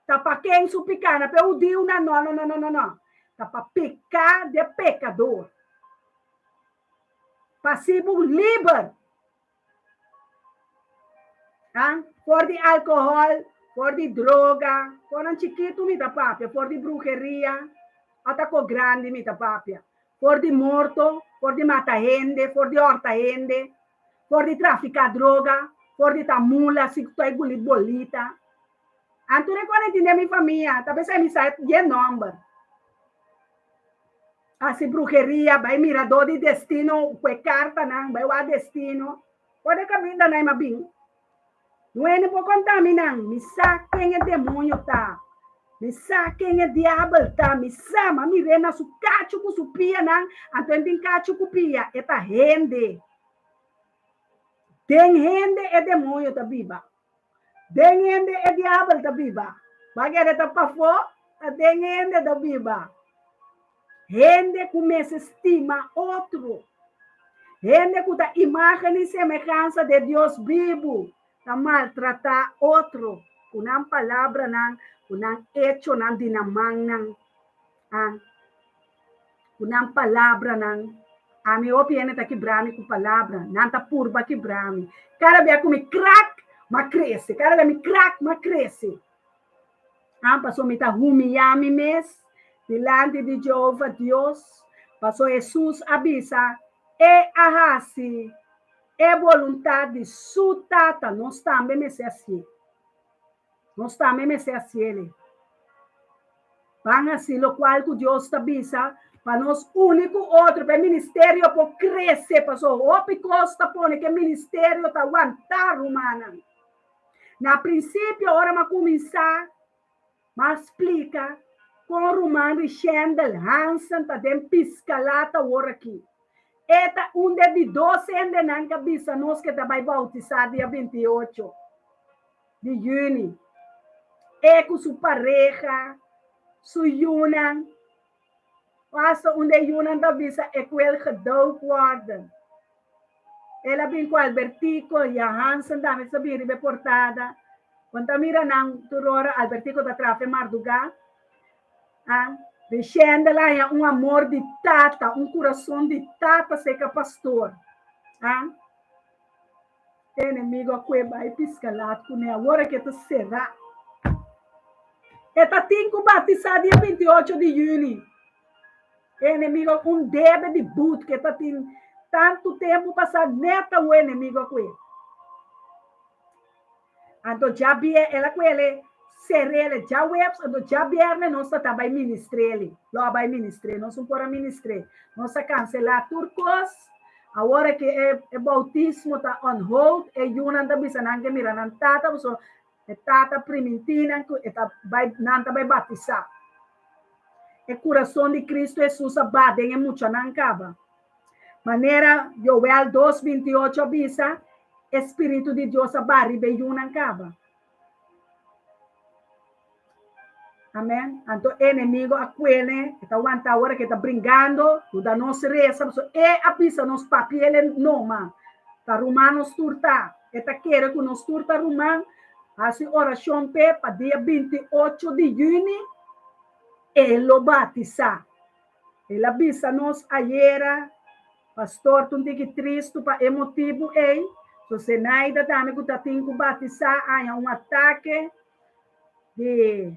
ta pa ken su pikanan pa e hudiunan no no no no no no ta pa peka di e pekador pa hasi bo liber ah for di alkohòl for di droga for nan chikitu mi ta papia for di bruheria ota ko grandi mi ta papia. For di morto, for di mata hende, for di horta hende, for di trafica droga, for di ta mula si cu ta e guli bolita. Anto recorda tin den mi famia, ta pensai mi sa dje nomber. Haci bruheria, bai mirador di destino cu e cartanan, bai wak destino. For di caminda nan a bin. No hende por konta mi nan, mi sa ken e demoño ta, mi sa ken e diabel ta, mi sa, ma mir'é na su kachu ku su pianan, anto e tin kachu ku pia, e ta hende. Den hende e demoño ta biba, den hende e diabel ta biba, bo a kere ta pafó, ta den hende ta biba. Hende ku mester stima otro. Hende ku ta imágen i semehansa de Dios bibu ta maltratá otro ku nan palabranan, ku nan echonan di nan mannan, a ku nan palabranan. Ami hopi hende ta kibra mi ku palabra, nan ta purba kibra mi. Kada bia ku mi krak, m'a krese, kada bia mi krak, m'a krese. Ah, pasobra mi ta humiyá mi mes dilanti di Jehova Dios, pasobra Hesus a bisa e a hasi e boluntat di su Tata, nos tambe mester hasié. Nos tambe mester hasié. Ban hasi lokual ku Dios ta bisa pa nos uni ku otro, pa e ministerio por krese, pasobra hopi kos ta pone ku e ministerio ta wantá, rumannan. Na prinsipio ora m'a kuminsá, m'a splika kon ruman Richendel Hansen ta den piskalata awor aki. E ta un de di dos hendenan ku a bisa nos ku e ta bai boutisá dia 28 di yüni. E ku su pareha, su yunan, o asta un de yunan ta bisa ik wil gedoopt worden. El a bin ku Albertico, Jahansen tambe sa bin riba e portada. Bo ta mira nan tur ora Albertico ta traha fe mardugá. Ah, Richendel a haña un amor di tata, un kurason di tata serka pastor. Ah, e enemigo a kue bai piska lat kuné, awor e ke ta será. E ta tin ku batisá dia 28 di yüni. E enemigo un debe di but ke ta tin tantu tempu pasá nèt awor e enemigo a kue. Anto djabier el a kuele serele djaweps, anto djabierne nos ta ta bai ministrele. Lo a bai ministré, nos un por a ministré. Nos a kanselá tur kos. Awor aki e e boutismo ta on hold, e yunan ta bisa nan ke mira nan tata, pasobra e tata primintí nan ku e ta bai nan ta bai batisá. E kurason di Kristu Hesus a bat den e muchanan kaba. Manera Joel dos 28 a bisa, e Spiritu di Dios a baha riba e yunan kaba. Amen. Anto e enemigo a kuene, e ta wanta ora ke ta bringando, yuda nos resa, pasobra e a bisa nos papia el noma. Ta ruman nos tur ta. E ta kere ku nos tur ta ruman. Hasi orashon p'e pa dia 28 di yüni e lo batisá. El a bisa nos ayera, Pastor ta un tiki tristu pa e motibu ei. So Zenaida tambe ku ta tin ku batisá a haña un atake di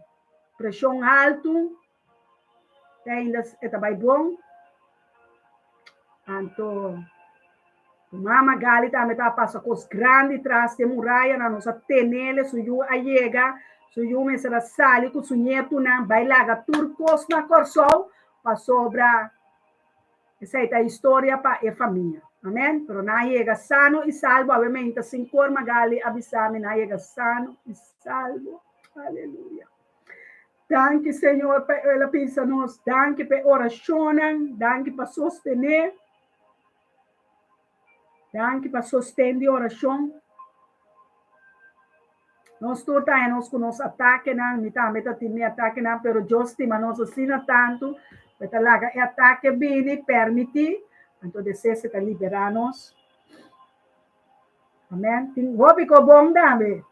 preshon haltu. Te ainda e ta bai bon. Anto mama Gali tambe ta pasa kos grandi tras di e murayanan. Nos a tenele, su yu a yega, su yu mester a sali ku su ñetunan bai laga tur kos na Kòrsou pasobra esei ta historia pa e famia. Amen. Pero nan a yega sano i salbo. Awe meinta sin kor Magali a bisa mi nan a yega sano i salbo. Aleluya. Danki Señor pa el a bisa nos. Danki pa e orashonnan. Danki pa sostené. Danki pa sosten di orashon. Nos tur ta haña nos ku nos atakenan. Mi tambe ta tin mi atakenan, pero Dios stima nos asina tantu ku e ta laga e atake bini, permití, anto despues e ta liberá nos. Amèn. Tin hopi ku bon tambe.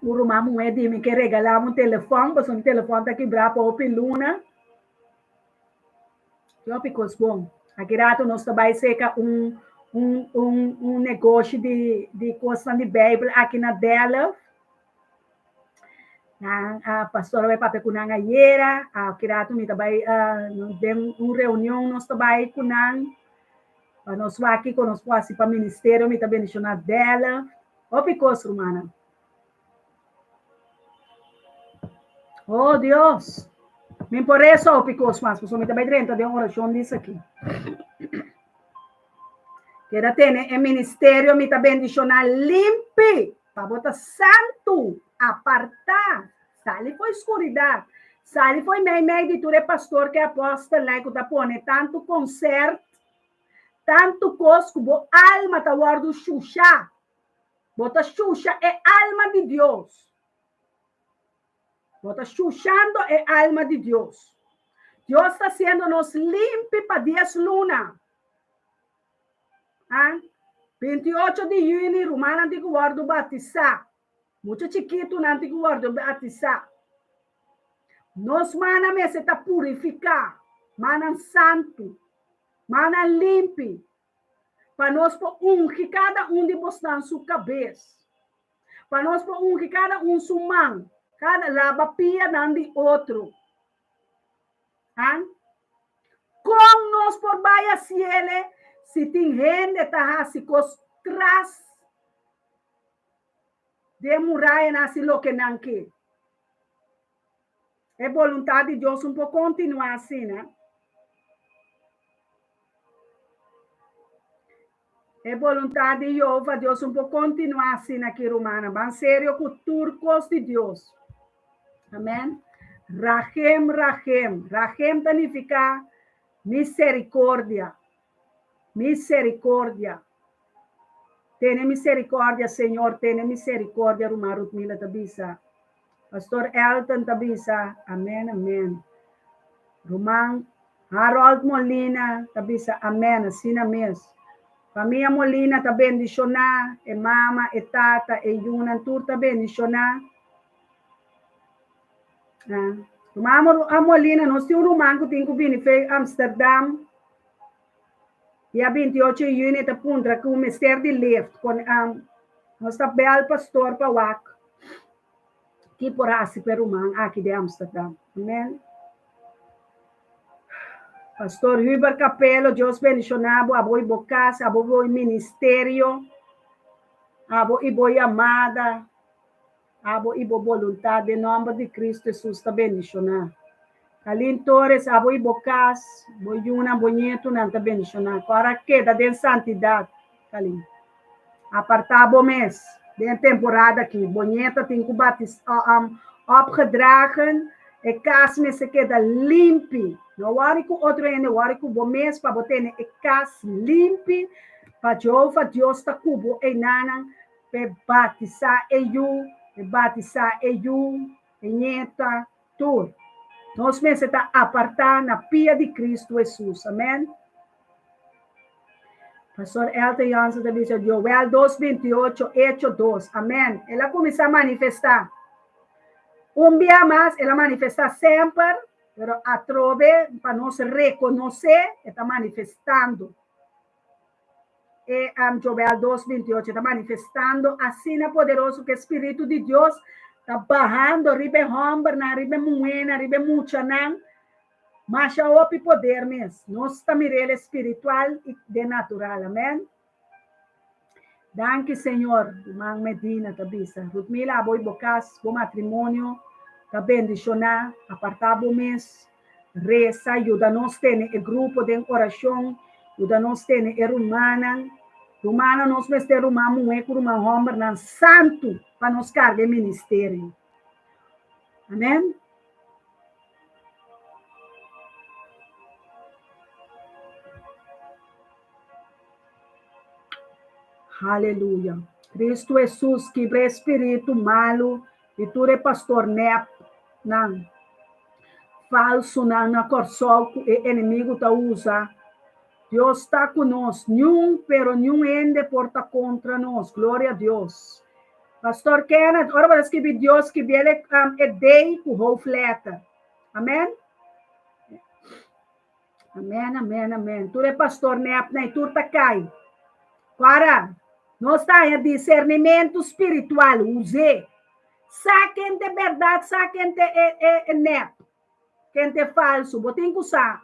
Un ruman muhé di mi ke regalá mi un telefòn, pasobra mi telefòn ta kibrá pa hopi luna. Tin hopi kos bon. Aki rato nos ta bai seka un un un un negoshi di di kosnan di Beibel aki na Delft. Nan a pastor a bai papia ku nan ayera. Aki rato mi ta bai den un reunion nos ta bai ku nan pa nos wak kiko nos por hasi pa ministerio. Mi ta bendishoná Delft. Hopi kos, rumannan. Oh, Dios. Mi por resa hopi kos mas, pasobra mi ta bai drenta den orashon di esaki. Keda tene e ministerio mi ta bendishoná limpi, pa bo ta santu, apartá, sali for skuridat, sali for meimei di tur e pastor ku e apòstelnan ku ta pone tantu konsèrt Tantu kos ku bo alma ta wòrdu shusha. Bo ta shusha e alma di Dios. Bo ta shushando e alma di Dios. Dios ta hasiendo nos limpi pa dies luna. Ah, 28 di yüni rumannan tin ku wòrdu batisá. Mucha chikitunan tin ku wòrdu batisá. Nos mannan mester ta purifiká, mannan santu, mannan limpi, pa nos por ungi kada un di bosnan su kabes, pa nos por ungi kada un su man, kada laba pianan di otro. Han? Kon nos por bai hasiele si tin hende ta hasi kos tras Den murayanan hasi loke nan ke. E boluntat di Dios un por kontinuá asina. E boluntat di Jehová Dios un por kontinuá asina aki, rumannan. Ban serio ku tur kos di Dios. Amèn. Rahem, rahem. Rahem ta nifiká miserikordia. Misericordia. Tene misericordia, Señor, tene misericordia, ruman Rutmila ta bisa. Pastor Elton ta bisa, amen, amen. Ruman. Harold Molina ta bisa amen, asina mes. Famia Molina ta bendishoná, e mama, e tata, e yunan, tur ta bendishoná. Ruman Molina, nos tin un ruman ku tin ku bini fe Amsterdam dia 28 di yüni, e ta puntra ku mester di lift. Kon nos ta bèl pastor pa wak ki por hasi pa e ruman aki den Amsterdam. Amen. Pastor Hubert Capello, Dios bendishoná bo, abo i bo kas, abo i bo ministerio, abo i bo yamada. Abo i bo boluntat den nòmber di Kristu Hesus ta bendishoná. Kalin Torres, abo i bo kas, bo yunan, bo ñetunan ta bendishoná. Ku ora keda den santidat, Kalin. Apartá bo mes den e temporada akí. Bo ñeta tin ku batis, opgedragen, e kas mester keda limpi. No wòri ku otro hende, wòri ku bo mes pa bo tene e kas limpi, pa Jehová Dios ta ku bo einanan. P'e batisá e yu, p'e batisá e yu, e ñeta, tur. Nos mester ta apartá na pia di Cristo Hesus. Amen. Pastor Elton Jansen ta bisa Joel dos 28, Echo dos. Amen. El a kuminsá manifestá. Un bia mas el a manifestá semper, pero atrobe pa nos rekonosé e ta manifestando. E Joel dos 28 ta manifestando asina poderoso ku e Spiritu di Dios ta bahando riba e hòmbernan, riba e muhénan, riba e muchanan. Masha hopi poder mes. Nos ta mir'el espiritual i den natural. Amèn. Danki Señor, ruman Medina ta bisa. Rutmila, abo i bo kas, bo matrimonio ta bendishoná. Apartá bo mes. Resa, yuda nos tene e grupo den orashon, yuda nos tene e rumannan. Rumannan, nos mester ruman muhé ku ruman hòmbernan santu pa nos karga e ministerio. Amèn. Haleluya. Kristu Hesus kibra e spiritu malu di tur e pastor nèp nan. Falsunan na Kòrsou ku e enemigu ta usa. Dios ta ku nos, niun pero niun hende por ta kontra nos. Gloria Dios. Pastor Kenneth, ora bo ta skibi Dios, skibi el e, um, e D ku hoofdletter. Amen? Amen, amen, amen. Tur e pastor nèp na i tur ta kai. Para, nos ta haña disernimentu spiritual, us'é. Sa ken ta e bèrdat, sa ken ta e, e, e nèp, ken ta e falsu. Bo tin ku sa.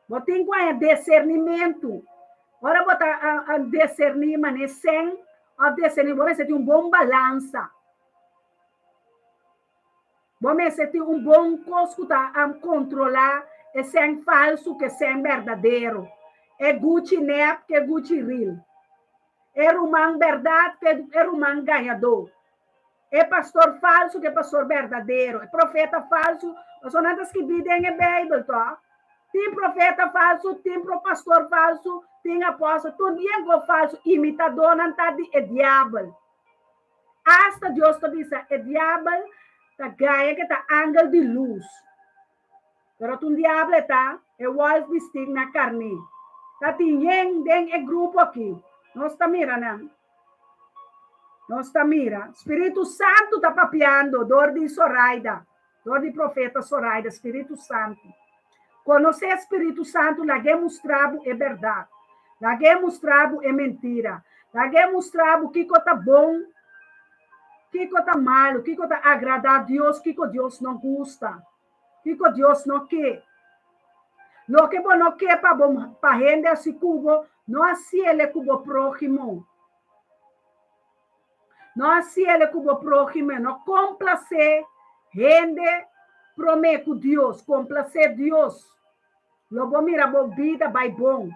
Bo tin ku haña disernimentu. Ora bo ta a, a diserní manera sèn òf diserní, bo mester tin un bon balansa. Bo mester tin un bon kos ku ta a kontrolá e sèn falsu ku e sèn berdadero, e guchi nèp ku e guchi ril, e ruman bèrdat ku e ruman gañadó. E pastor falsu ku e pastor berdadero, e profeta falsu, pasobra nan ta skibí den e Beibel, tò? Tin profeta falsu, tin pastor falsu, tin apòstel, tur bien ku falsu, imitadónan ta di e diabel. Asta Dios ta bisa e diabel ta gaña ku e ta angel di lus. Pero ta un diabel e ta, e wòlf bistí na karné. Ta tin yen den e grupo akí. Nos ta mira nan. Nos ta mira. Spiritu Santu ta papiando dor di Soraida, dor di profeta Soraida, Spiritu Santu. Konosé Spiritu Santu, lag'é mustra bo e bèrdat. Lag'é mustra bo e mentira. Lag'é mustra bo kiko ta bon, kiko ta malu, kiko ta agradá Dios, kiko Dios no gusta. Kiko Dios no ke? Loke bo no ke pa bo pa hende hasi ku bo, no hasiele ku bo próhimo. No hasiele ku bo próhimo, no komplasé hende promé ku Dios, komplasé Dios. Lo bo mira bo bida bai bon.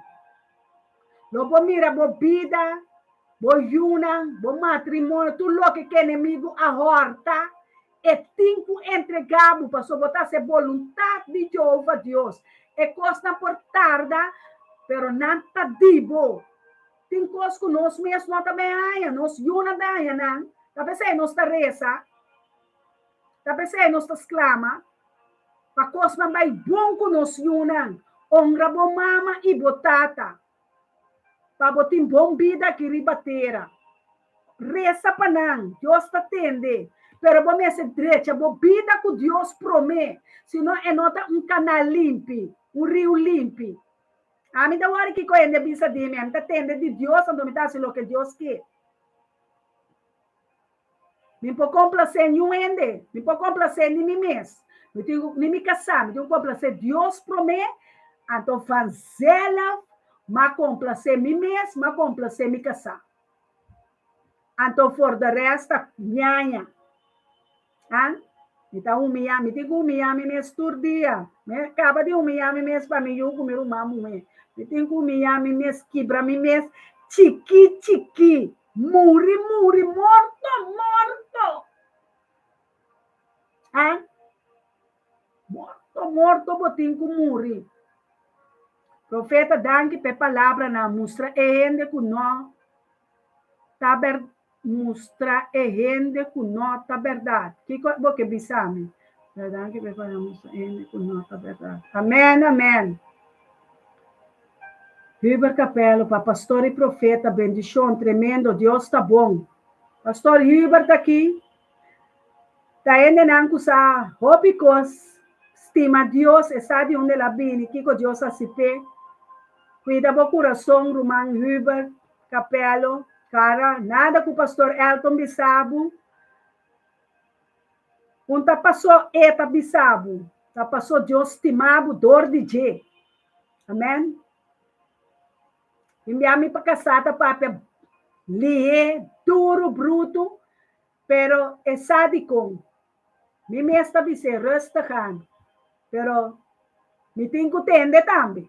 Lo bo mira bo bida, bo yunan, bo matrimonio, tur loke ku enemigu a hòrta, E tin ku entregá bo pasobra bo ta hasi e boluntat di Jehova Dios. E kosnan por tarda, pero nan ta di bo. Tin kos ku nos mes no ta bin haña, nos yunan ta haña nan. Ta p'esei nos ta resa, ta p'esei nos ta sklama pa kosnan bai bon ku nos yunan. Honra bo mama i bo tata, pa bo tin bon bida aki riba tera. Resa pa nan, Dios ta tende, pero bo mester drecha bo bida ku Dios promé, sino e no ta un kanal limpi, un riu limpi. Ami ta wòrdu kiko hende bisa di mi, ami ta tende di Dios, anto mi ta hasi loke Dios ke. Mi por komplasé niun hende, mi por komplasé ni mi mes, mi tin ku, ni mi kasá, mi tin ku komplasé Dios promé, anto vanzelf m'a komplasé mi mes, m'a komplasé mi kasá. Anto for de rest ta ñaña. An? Mi ta humiyá, mi tin ku humiyá mi mes tur dia. Mi a kaba di humiyá mi mes pa mi yu ku mi ruman muhé. Mi tin ku humiyá mi mes, kibra mi mes chikí chikí. Muri, muri, morto, morto. Ah? Morto, morto bo tin ku muri. Profeta, danki p'e palabranan. Mustra e hende ku no ta ber mustra e hende ku no ta bèrdat. Kiko bo ke bisa mi? Danki p'e palabra, mustra e hende ku no ta bèrdat. Amèn, amèn. Hubert Capello pa pastor y profeta bendicion tremendo Dios ta bon Pastor Hubert aki ta hendenan cu sa hopi cos stima Dios e sa di unda el a bini kico Dios haci p'e cuida bo curason ruman Hubert Capello cara nada cu pastor Elton bisa bo un ta paso e ta bisa bo ta paso Dios stima bo dor di dje. Amen. Tin bia mi pa kasá ta papia lihé, duru, brutu, pero e sa dikon. Mi mes ta bis'é rustig aan, pero mi tin ku tende tambe.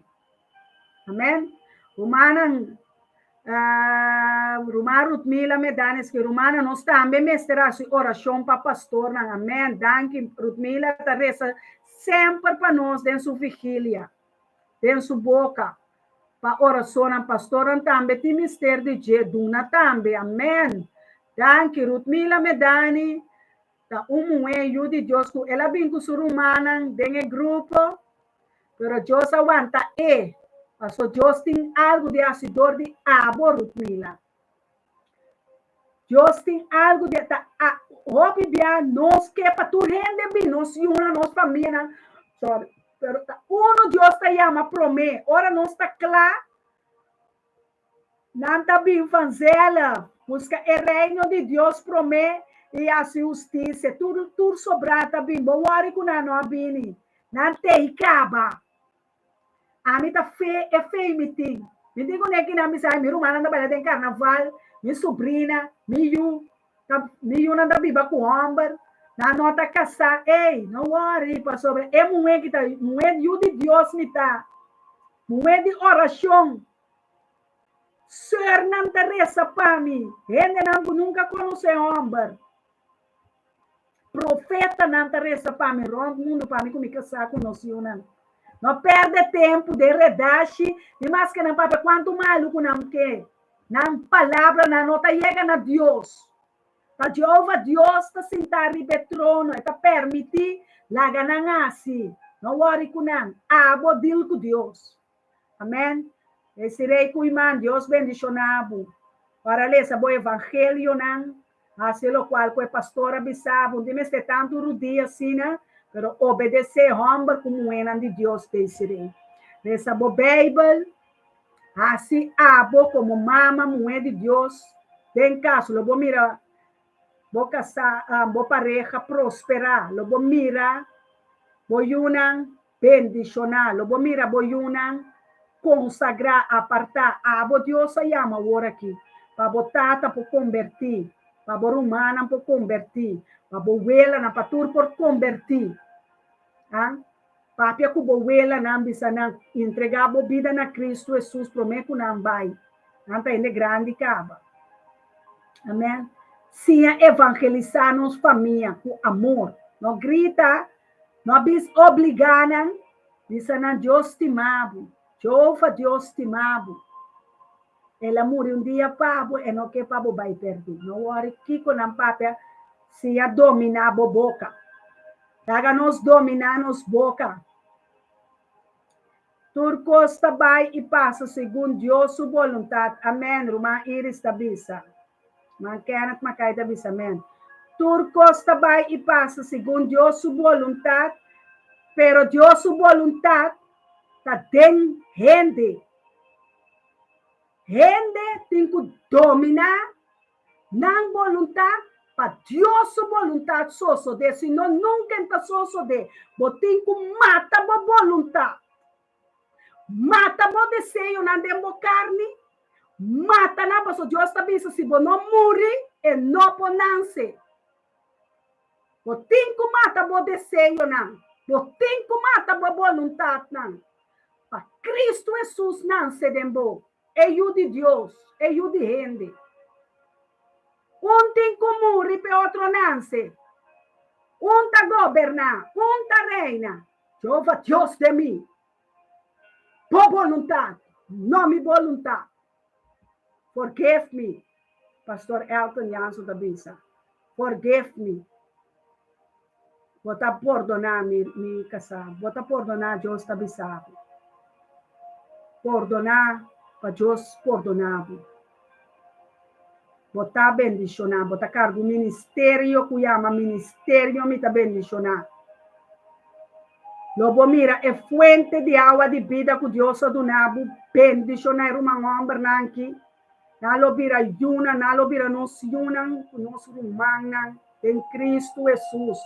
Amen. Rumannan, Ruman Rutmila Medanes ke rumannan nos tambe mester hasi orashon pa pastornan. Amen. Danki Rutmila ta resa semper pa nos den su vigilia, den su boka, pa orashonnan. Pastornan tambe tin mister di dje, duna tambe. Amen. Danki Rutmila Medani ta un muhé yu di Dios ku el a bin ku su rumannan den e grupo. Pero Dios a wanta e, paso Dios tin algu di hasi dor di abo, Rutmila. Dios tin algu di ta a, hopi bia nos ke pa tur hende bin, nos yunan, nos famianan, sorry, pero ta uno Dios ta yama promé, ora nos ta kla, Nan ta bin vanzelf. Buska e reino di Dios promé i hasi hustisia. Tur tur sobrá ta bin. Bo wòri ku nan no a bini. Nan tei kaba. Ami ta fe e fe mi tin. Mi tin kuné kinan bisa mi rumannan ta baila den karnaval, mi subrina, mi yu, ta mi yunan ta biba ku hòmber, nan no ta kasá. Ey, no wòri pasobra e muhé ki ta muhé yu di Dios mi ta. Muhé di orashon. Sörnan ta resa pa mi, hendenan ku nunka konosé hòmber. Profetanan ta resa pa mi rònt mundu pa mi ku mi kasá ku nos yunan. No pèrdè tempu den redashi ni maske nan papia kuantu malu ku nan ke. Nan palabranan no ta yega na Dios. Ta Jehova Dios ta sintá riba e trono, e ta permití laga nan hasi. No wòri ku nan, abo dil ku Dios. Amen. Desiree Koeiman, Dios bendiciona bo. Ora lesa bo evangelionan, haci locual cu e pastor a bisa bo. No mester tanto rudia asina, pero obedece homber cu muhernan di Dios, Desiree. Lesa bo Bijbel, haci abo como mama, muher di Dios, den cas lo bo mira bo casa, bo pareha prospera, lo bo mira bo yunan Bendishoná lo bo mira bo yunan konsagrá, apartá. Abo Dios a yama awor aki, pa bo tata por kombertí, pa bo rumannan por kombertí, pa bo welanan, pa tur por kombertí. A Papia ku bo welanan, bisa nan, entregá bo bida na Kristu Hesus promé ku nan bai. Nan ta hende grandi kaba. Amèn. Siña evangelisá nos famia ku amor. No grita. No a bis obligá nan, bisa nan, Dios stima bo, Jehova Dios stima bo. El a muri un dia pa bo, e no ke pa bo bai pèrdí. No wòri kiko nan papia, siña dominá bo boka. Laga nos dominá nos boka. Tur kos ta bai i pasa segun Dios su boluntat. Amèn, ruman Iris ta bisa. Ruman Kenneth Mackay ta bisa amèn. Tur kos ta bai i pasa segun Dios su boluntat, pero Dios su boluntat ta den hende. Hende tin ku dominá nan boluntat pa Dios su boluntat sosodé, sino nunka e ta sosodé. Bo tin ku mata bo boluntat. Mata bo deseonan den bo karni, mata nan, pasobra Dios ta bisa si bo no muri, e no por nanse. Bo tin ku mata bo deseonan, bo tin ku mata bo boluntatnan, pa Kristu Hesus nanse den bo, e Yu di Dios, e Yu di hende. Un tin ku muri p'e otro nanse. Un ta goberná, un ta reina. Jehova Dios den mi. Bo boluntat, no mi boluntat. Forgive me, Pastor Elton Jansen ta bisa. Forgive me. Bo ta pordoná mi, mi kasá. Bo ta pordoná, Dios ta bisa bo. Pordoná pa Dios pordoná bo. Bo ta bendishoná. Bo ta karga un ministerio ku yama Ministerio Mi Ta Bendishoná. Lo bo mira e fuente di awa di bida ku Dios a duna bo. Bendishoná e ruman hòmbernan aki. Nan lo bira yunan, nan lo bira nos yunan ku nos rumannan den Kristu Hesus.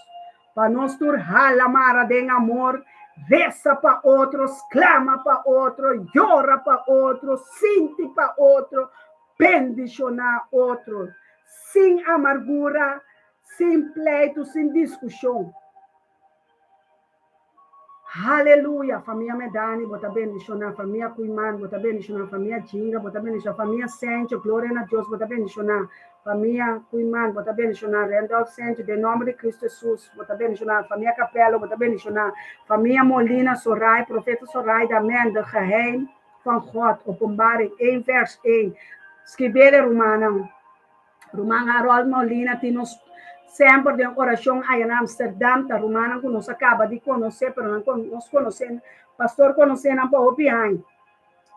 Pa nos tur hala mara den amor, resa pa otro, sklama pa otro, yora pa otro, sinti pa otro, bendishoná otro, sin amargura, sin pleitu, sin diskushon. Haleluya! Famia Medani, bo ta bendishoná. Famia Kuiman, bo ta bendishoná. Famia Jinga, bo ta bendishoná. Famia Sencho, gloria na Dios, bo ta bendishoná. Famia Kuiman, bo ta bendishoná. Randolph Sencho, den nomber di Cristo Jesus, bo ta bendishoná. Famia Capello, bo ta bendishoná. Famia Molina, Sorai, Profeta Soraida, amen. De geheim van God, Openbaring 1 vers 1. Skibele, rumannan. Ruman Harold Molina tin nos semper den orashon aya na Amsterdam. Ta rumannan ku nos a kaba di konosé, pero nan nos konosé, pastor konosé nan pa hopi aña.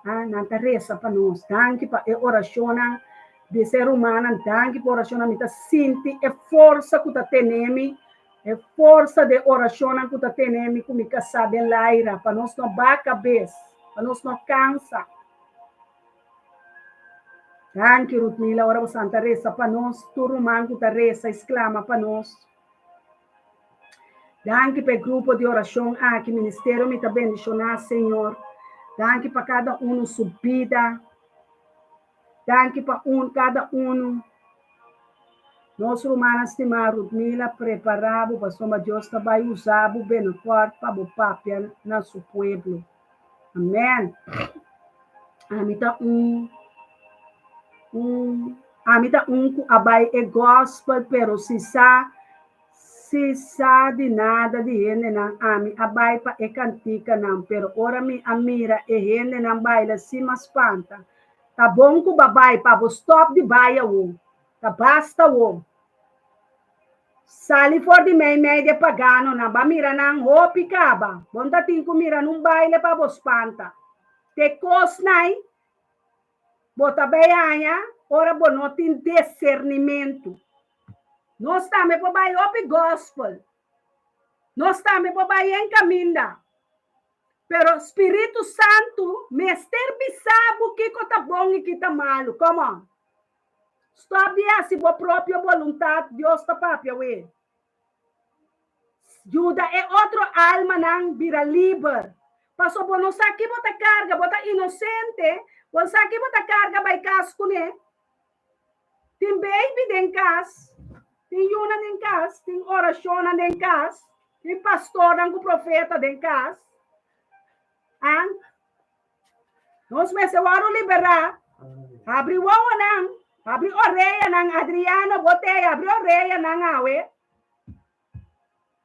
Ah, nan ta resa pa nos. Danki pa e orashonnan. Bisa e rumannan, danki pa orashonnan. Mi ta sinti e forsa ku ta tene mi, e forsa di e orashonnan ku ta tene mi ku mi kasá den laira, pa nos no baha kabes, pa nos no kansa. Danki Rutmila, ora bo santa resa pa nos, tur ruman ku ta resa i sklama pa nos. Danki pa e grupo di orashon aki, ministerio mi ta bendishoná Señor. Danki pa kada unu su bida. Danki pa un kada unu. Nos rumannan stimá Rutmila, prepará bo pasobra Dios ta bai usa bo binnenkort pa bo papia na su pueblo. Amen. Ami ta un un ami ta un ku a bai e gospel pero si sa si sa di nada di hendenan ami a bai pa e kantikanan pero ora mi a mira e hendenan baila si m'a spanta. Ta bon ku ba bai pa bo stop di bai awo. Ta basta awo. Sali for di meimei di e paganonan, ba mira nan hopi kaba. Bo no ta tin ku mira nun baile pa bo spanta. Te kosnan bo ta bay haña ora bo no tin desernimentu. Nos tambe por bai hopi gospel. Nos tambe por bai en kaminda. Pero Spiritu Santu mester bisa bo kiko ta bon i ki ta malu. Come on. Stop di hasi bo propio boluntat, Dios ta papia we. Yuda e otro almanan bira liber. Paso bo no sa ki bo ta karga, bo ta inosente, bo no sa ki bo ta karga bai kas kuné. Tin baby den kas, tin yunan den kas, tin orashonnan den kas, tin pastornan ku profeta den kas. An? Nos mester wòrdu liberá. Habri wowonan, habri oreyanan, Adriano, bo te habri oreyanan awe.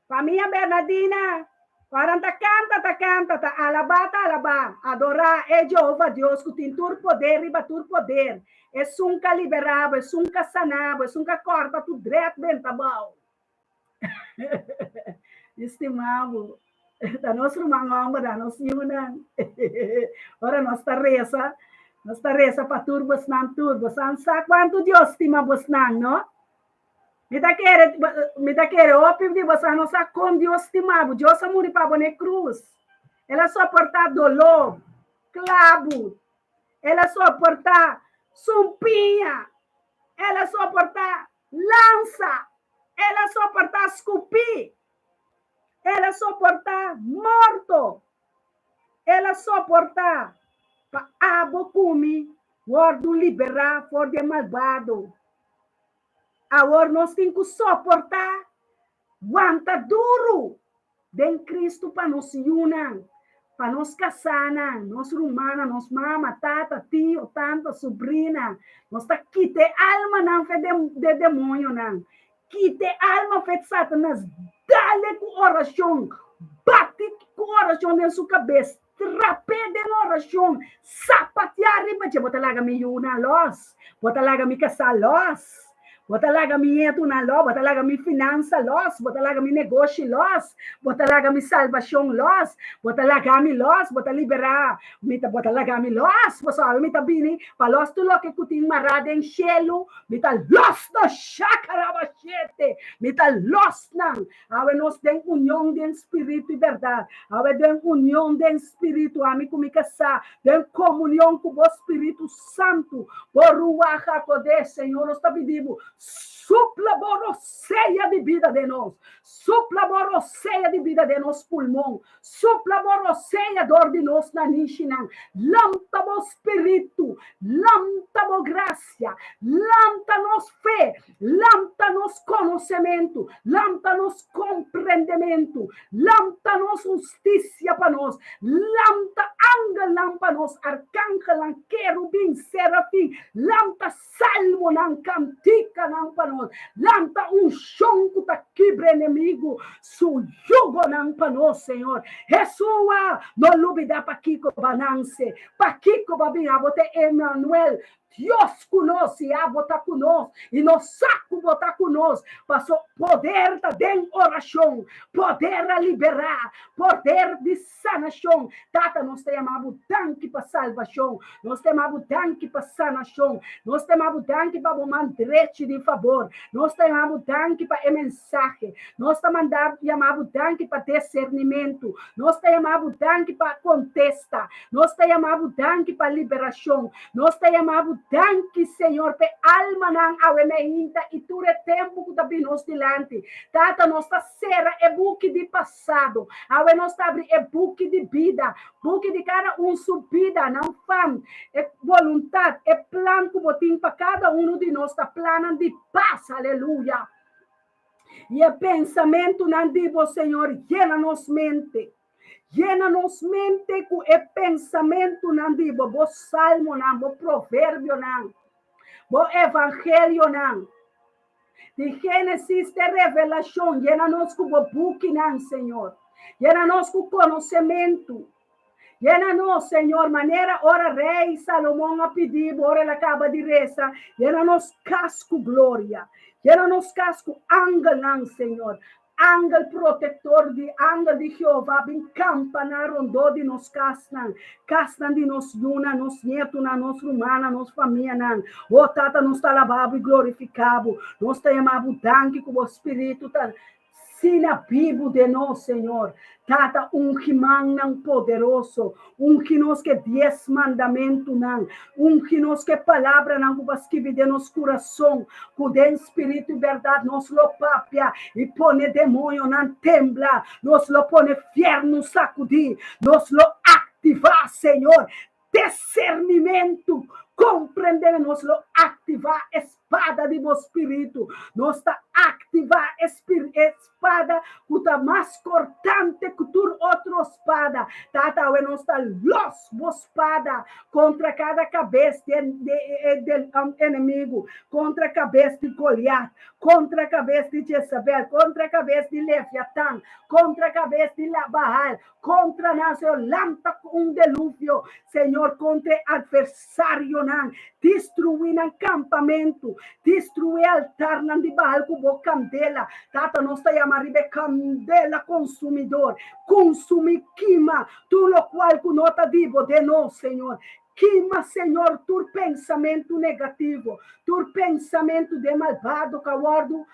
Famia Bernardina, ora ta kanta, ta kanta, ta alabá, ta alabá, adorá e Jehova Dios ku tin tur poder riba tur poder, esun ka liberá bo, esun ka saná bo, esun ka kòrta tur dret benta bou. Mi stima bo. Ta nos ruman hòmbernan, nos yunan. Ora nos ta resa, nos ta resa pa tur bosnan tur. Bosan sa kuantu Dios stima bosnan, no? Mi ta kere, mi ta kere hopi di bosan no sa kon Dios stima bo. Dios a muri pa bo na e krus. El a soportá doló, klabu. El a soportá sumpiña. El a soportá lansa. El a soportá skupí. El a soportá morto. El a soportá pa abo ku mi wòrdu liberá for di e malbado. Awor nos tin ku soportá, wanta duru den Kristu pa nos yunan, pa nos kasánan, nos rumannan, nos mama, tata, tio, tanta, subrina. Nos ta kita e almanan fe de demoñonan. Kita e alma fe Satanas. Dale ku orashon. Bati ku orashon den su kabes. Trap'é den orashon. Sapateá riba dje. Bo ta laga mi yunan lòs. Bo ta laga mi kasá lòs. Bo ta laga mi ñetunan lòs. Bo ta laga mi finansa lòs. Bo ta laga mi negoshi lòs. Bo ta laga mi salbashon lòs. Bo ta laga mi lòs. Bo ta liberá mi. Bo ta laga mi lòs. Pasobra mi ta bini pa lòs tur loke ku tin mará den shelu. Mi ta lòs nan. Shakarabashete. Mi ta lòs nan. Awe nos den union den spiritu i bèrdat. Awe den union den spiritu, ami ku mi kasá, den komunion ku bo Spiritu Santu, bo Ruach HaKodesh, Señor, nos ta pidi bo, supla bo rosea di bida den nos. Supla bo rosea di bida den nos pulmon. Supla bo rosea dor di nos nanishinan. Lanta bo spiritu, lanta bo grasia, lanta nos fe, lanta nos konosementu, lanta nos komprendementu, lanta nos hustisia pa nos, lanta angelnan pa nos, arkangelnan, kerubin, serafin, lanta salmonan, kantikanan pa nos, lanta unshon ku ta kibra enemigu su yugonan pa nos, Señor. Jesua, no lubida pakiko ba nanse, pakiko ba bin, abo ta Emanuel, Dios ku nos, i abo ta ku nos, i nos sa ku bo ta ku nos, paso poder ta den orashon, poder a liberá, poder di sanashon. Tata, nos ta yama bo danki pa salbashon, nos ta yama bo danki pa sanashon, nos ta yama bo danki pa bo man drechi di fabor, nos ta yama bo danki pa e mensahe, nos ta manda yama bo danki pa desernimentu, nos ta yama bo danki pa kontesta, nos ta yama bo danki pa liberashon, Nos ta yama bo danki, Señor, p'e almanan awe meinta i tur e tempu ku ta bin nos dilanti. Tata, nos ta sera e buki di pasado. Awe nos ta abri e buki di bida, buki di kada un su bida, nan fam, e boluntat, e plan ku bo tin pa kada unu di nos ta plannan di pas. Aleluya! I e pensamentunan di bo, Señor, yena nos mente. Yena nos mente ku e pensamentunan di bo, bo salmonan, bo proverbionan, bo evangelionan. Di Génesis te Revelashon, yena nos ku bo bukinan, Señor. Yena nos ku konosementu. Yena nos, Señor, manera ora Rei Salomon a pidi bo ora el a kaba di resa, yena nos kas ku gloria. Yena nos kas ku angelnan, Señor. Angel protektor di angel di Jehová bin kampa na rondó di nos kasnan, kasnan di nos yunan, nos nietunan, nos rumannan, nos famianan. O Tata, nos ta alabá bo i glorifiká bo. Nos ta yama bo danki ku bo spiritu ta sina bibu den nos, Señor. Tata, ungi mannan poderoso. Ungi nos ku e dies mandamentunan. Ungi nos ku e palabranan ku bo a skibi den nos kurason, ku den spiritu i bèrdat nos lo papia i pone demoñonan tembla. Nos lo pone fièrnu sakudí. Nos lo aktivá, Señor, desernimentu, komprendé. Nos lo aktivá e spada di bo spiritu. Nos ta aktivá e spada ku ta mas kortante ku tur otro spada. Tata, awe nos ta lòs bo spada kontra kada kabes di e enemigu, kontra kabes di Goliat, kontra kabes di Jezabel, kontra kabes di Leviatan, kontra kabes di Baal, kontra nan, Señor, lanta ku un deluvio, Señor, kontra e atversarionan. Destruí nan kampamentu, destruí e altarnan di Baal ku bo kandela. Tata, nos ta yama riba e kandela konsumidor, konsumí, kima tur lokual ku no ta di bo den nos, Señor. Kima, Señor, tur pensamentu negativo, tur pensamentu den malbado ku a wòrdu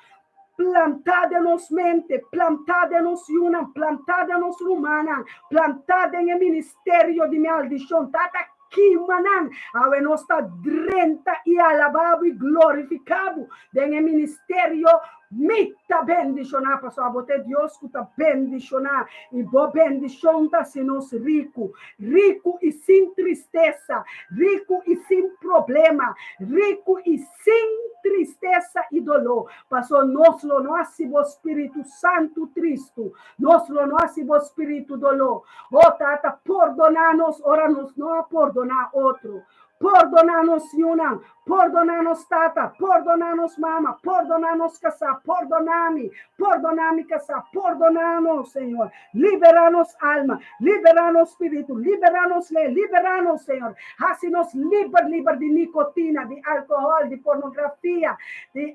plantá den nos mente, plantá den nos yunan, plantá den nos rumannan, plantá den e ministerio di maldishon. Tata, kima nan. Awe nos ta drenta i alabá bo i glorifiká bo den e ministerio. Mi ta bendishoná, pasobra bo ta e Dios ku ta bendishoná, i bo bendishon ta hasi nos riku, riku i sin tristesa, riku i sin problema, riku i sin tristesa i doló, pasobra nos lo no hasi bo spiritu santu tristu, nos lo no hasi bo spiritu doló. O Tata, pordoná nos ora nos no a pordoná otro. Pordoná nos yunan, pordoná nos tata, pordoná nos mama, pordoná nos kasá, pordoná mi, pordoná mi kasá, pordoná nos, Señor. Liberá nos alma, liberá nos spiritu, liberá nos lei, liberá nos, Señor. Hasi nos liber, liber di nikotina, di alkohòl, di pornografia, di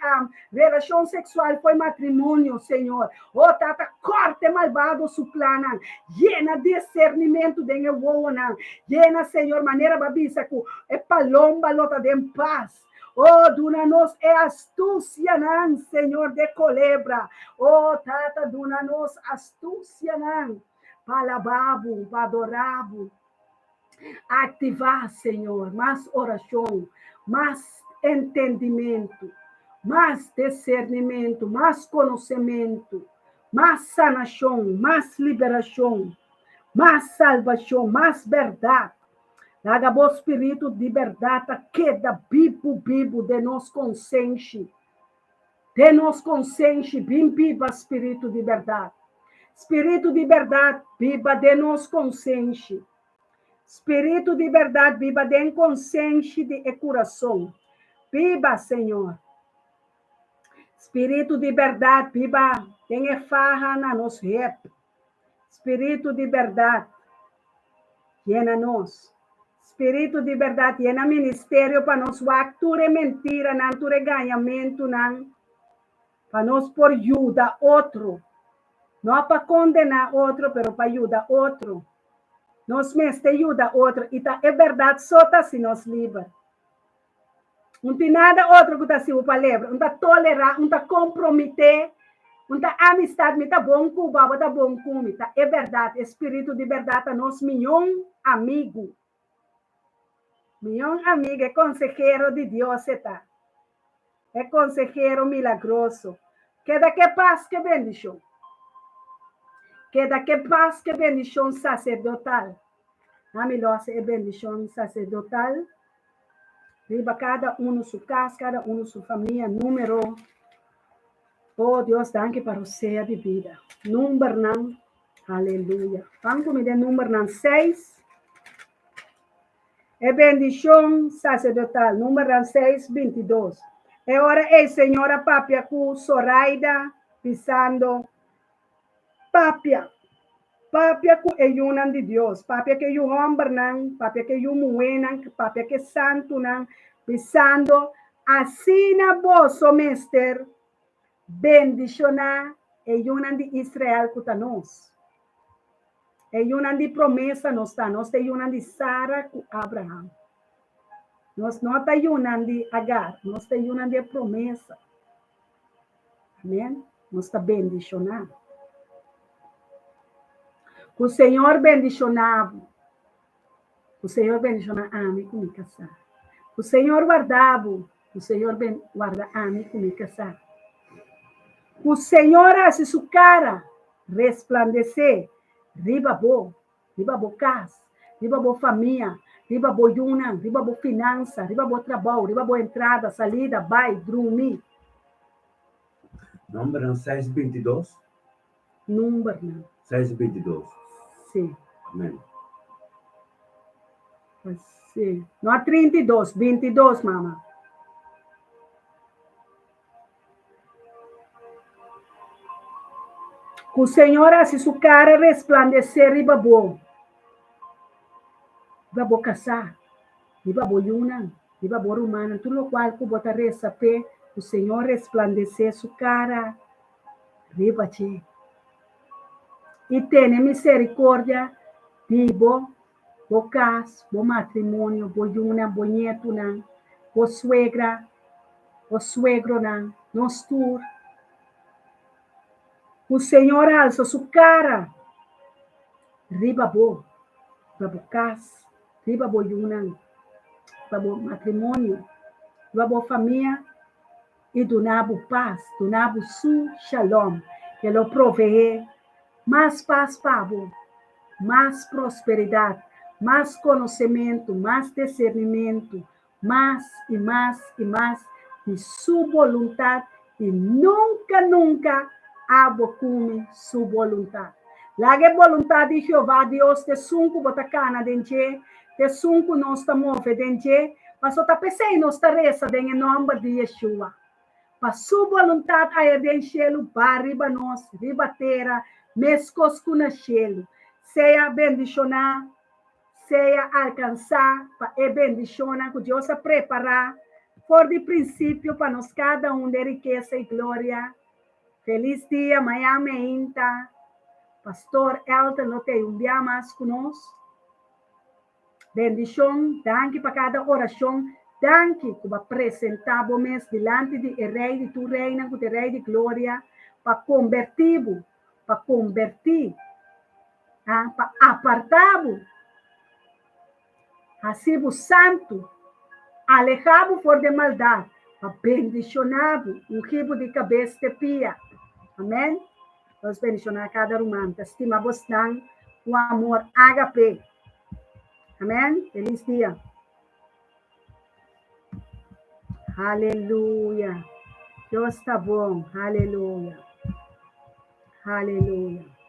relashon seksual fo'i matrimonio, Señor. O Tata, kòrta e malbado su plannan. Yena disernimentu den e wowonan. Yena, Señor, manera bo a bisa ku e palomba lo ta den pas. O, duna nos e astusianan, Señor, de kolebra. O, Tata, duna nos astusianan pa alabá bo, pa adorá bo. Aktivá, Señor, mas orashon, mas entendimentu, mas disernimentu, mas konosementu, mas sanashon, mas liberashon, mas salbashon, mas bèrdat. Laga bo spiritu di bèrdat ta keda bibu bibu den nos konsenshi. Den nos konsenshi bin biba spiritu di bèrdat. Spiritu di bèrdat biba den nos konsenshi. Spiritu di bèrdat biba den konsenshi di e kurason. Biba, Señor. Spiritu di bèrdat biba den e faha na nos hep. Spiritu di bèrdat, yena nos. Spiritu di bèrdat, yena ministerio pa nos wak tur e mentiranan, tur e gañamentunan, pa nos por yuda otro. No pa kondená otro, pero pa yuda otro. Nos mester yuda otro, i ta e bèrdat so ta hasi nos liber. Un tin nada otro ku ta hasi bo palebra. Un ta tolerá, un ta komprometé, un ta amistat, mi ta bon ku bo, abo ta bon ku mi. Ta e bèrdat, e spiritu di bèrdat ta nos mion amigu. Mion amigu, e konsehero di Dios e ta. E konsehero milagroso. Keda ke pas ke bendishon. Keda ke pas ke bendishon saserdotal. Ami lo hasi e bendishon saserdotal riba kada unu su kas, kada unu su famia, número. Oh Dios, danki pa rosea di bida. Numbernan, aleluya. Ban ku mi den numbernan seis. E bendishon saserdotal, numbernan seis, bintidos. E ora ei Señor a papia ku Soraida, bisando, Papia, papia ku e yunan di Dios, papia ku e yu hòmbernan, papia ku e yu muhénan, papia ku e santunan, bisando, Asina boso mester bendishoná e yunan di Israel ku ta nos. E yunan di promesa nos ta, nos ta e yunan di Sara ku Abraham. Nos no ta yunan di Agar, nos ta e yunan di e promesa. Amen. Nos ta bendishoná. Ku Señor bendishoná bo. Ku Señor bendishoná ami ku mi kasá. Ku Señor warda bo. Ku Señor ben warda ami ku mi kasá. Ku Señor hasi su kara resplandesé riba bo riba bo kas, riba bo famia, riba bo yunan, riba bo finansa, riba bo trabou, riba bo entrada, salida, bai, drumi. Numbernan seis bintidos. Numbernan. Seis bintidos. Si. Amen. Si. No a 32, 22, mama. Ku Señor hasi su kara resplandesé riba bo, riba bo kasá, riba bo yunan, Riba bo rumannan, tur lokual ku bo ta resa p'e, ku Señor resplandesé su kara riba dje i tene miserikordia di bo, bo kas, bo matrimonio, bo yunan, bo ñetunan, bo suegra, bo suegronan, nos tur. Ku Señor alsa su kara riba bo, riba bo kas, riba bo yunan, riba bo matrimonio, riba bo famia i duna bo pas, duna bo su shalom, ke lo proveé mas pas pa bo, mas prosperidat, mas konosementu, mas disernimentu, mas i mas i mas di su boluntat i nunka nunka abo kumi su boluntat. Laga e boluntat di Jehová Dios ta esun ku bo ta kana den dje, ta esun ku nos ta move den dje, pasobra ta p'esei nos ta resa den e nòmber di Yeshua, pa su boluntat aya den shelu ba riba nos riba tera meskos ku na shelu. Sea bendishoná. Sea alkansá pa e bendishonnan ku Dios a prepará for di prinsipio pa nos kada un den rikesa i gloria. Felis dia mañan meinta. Pastor Elton lo tei un bia mas ku nos. Bendishon, danki pa kada orashon, danki ku bo a presentá bo mes dilanti di e Rei di tur reinan ku ta e Rei di gloria pa kombertí bo, pa kombertí. Ah, pa apartá bo, hasi bo santu, alehá bo for di e maldat, pa bendishoná bo, ungí bo di kabes te pia. Amèn. Dios bendishoná kada ruman. Ta stima bosnan ku amor ágape. Amèn. Felis dia. Aleluya. Dios ta bon. Aleluya. Aleluya.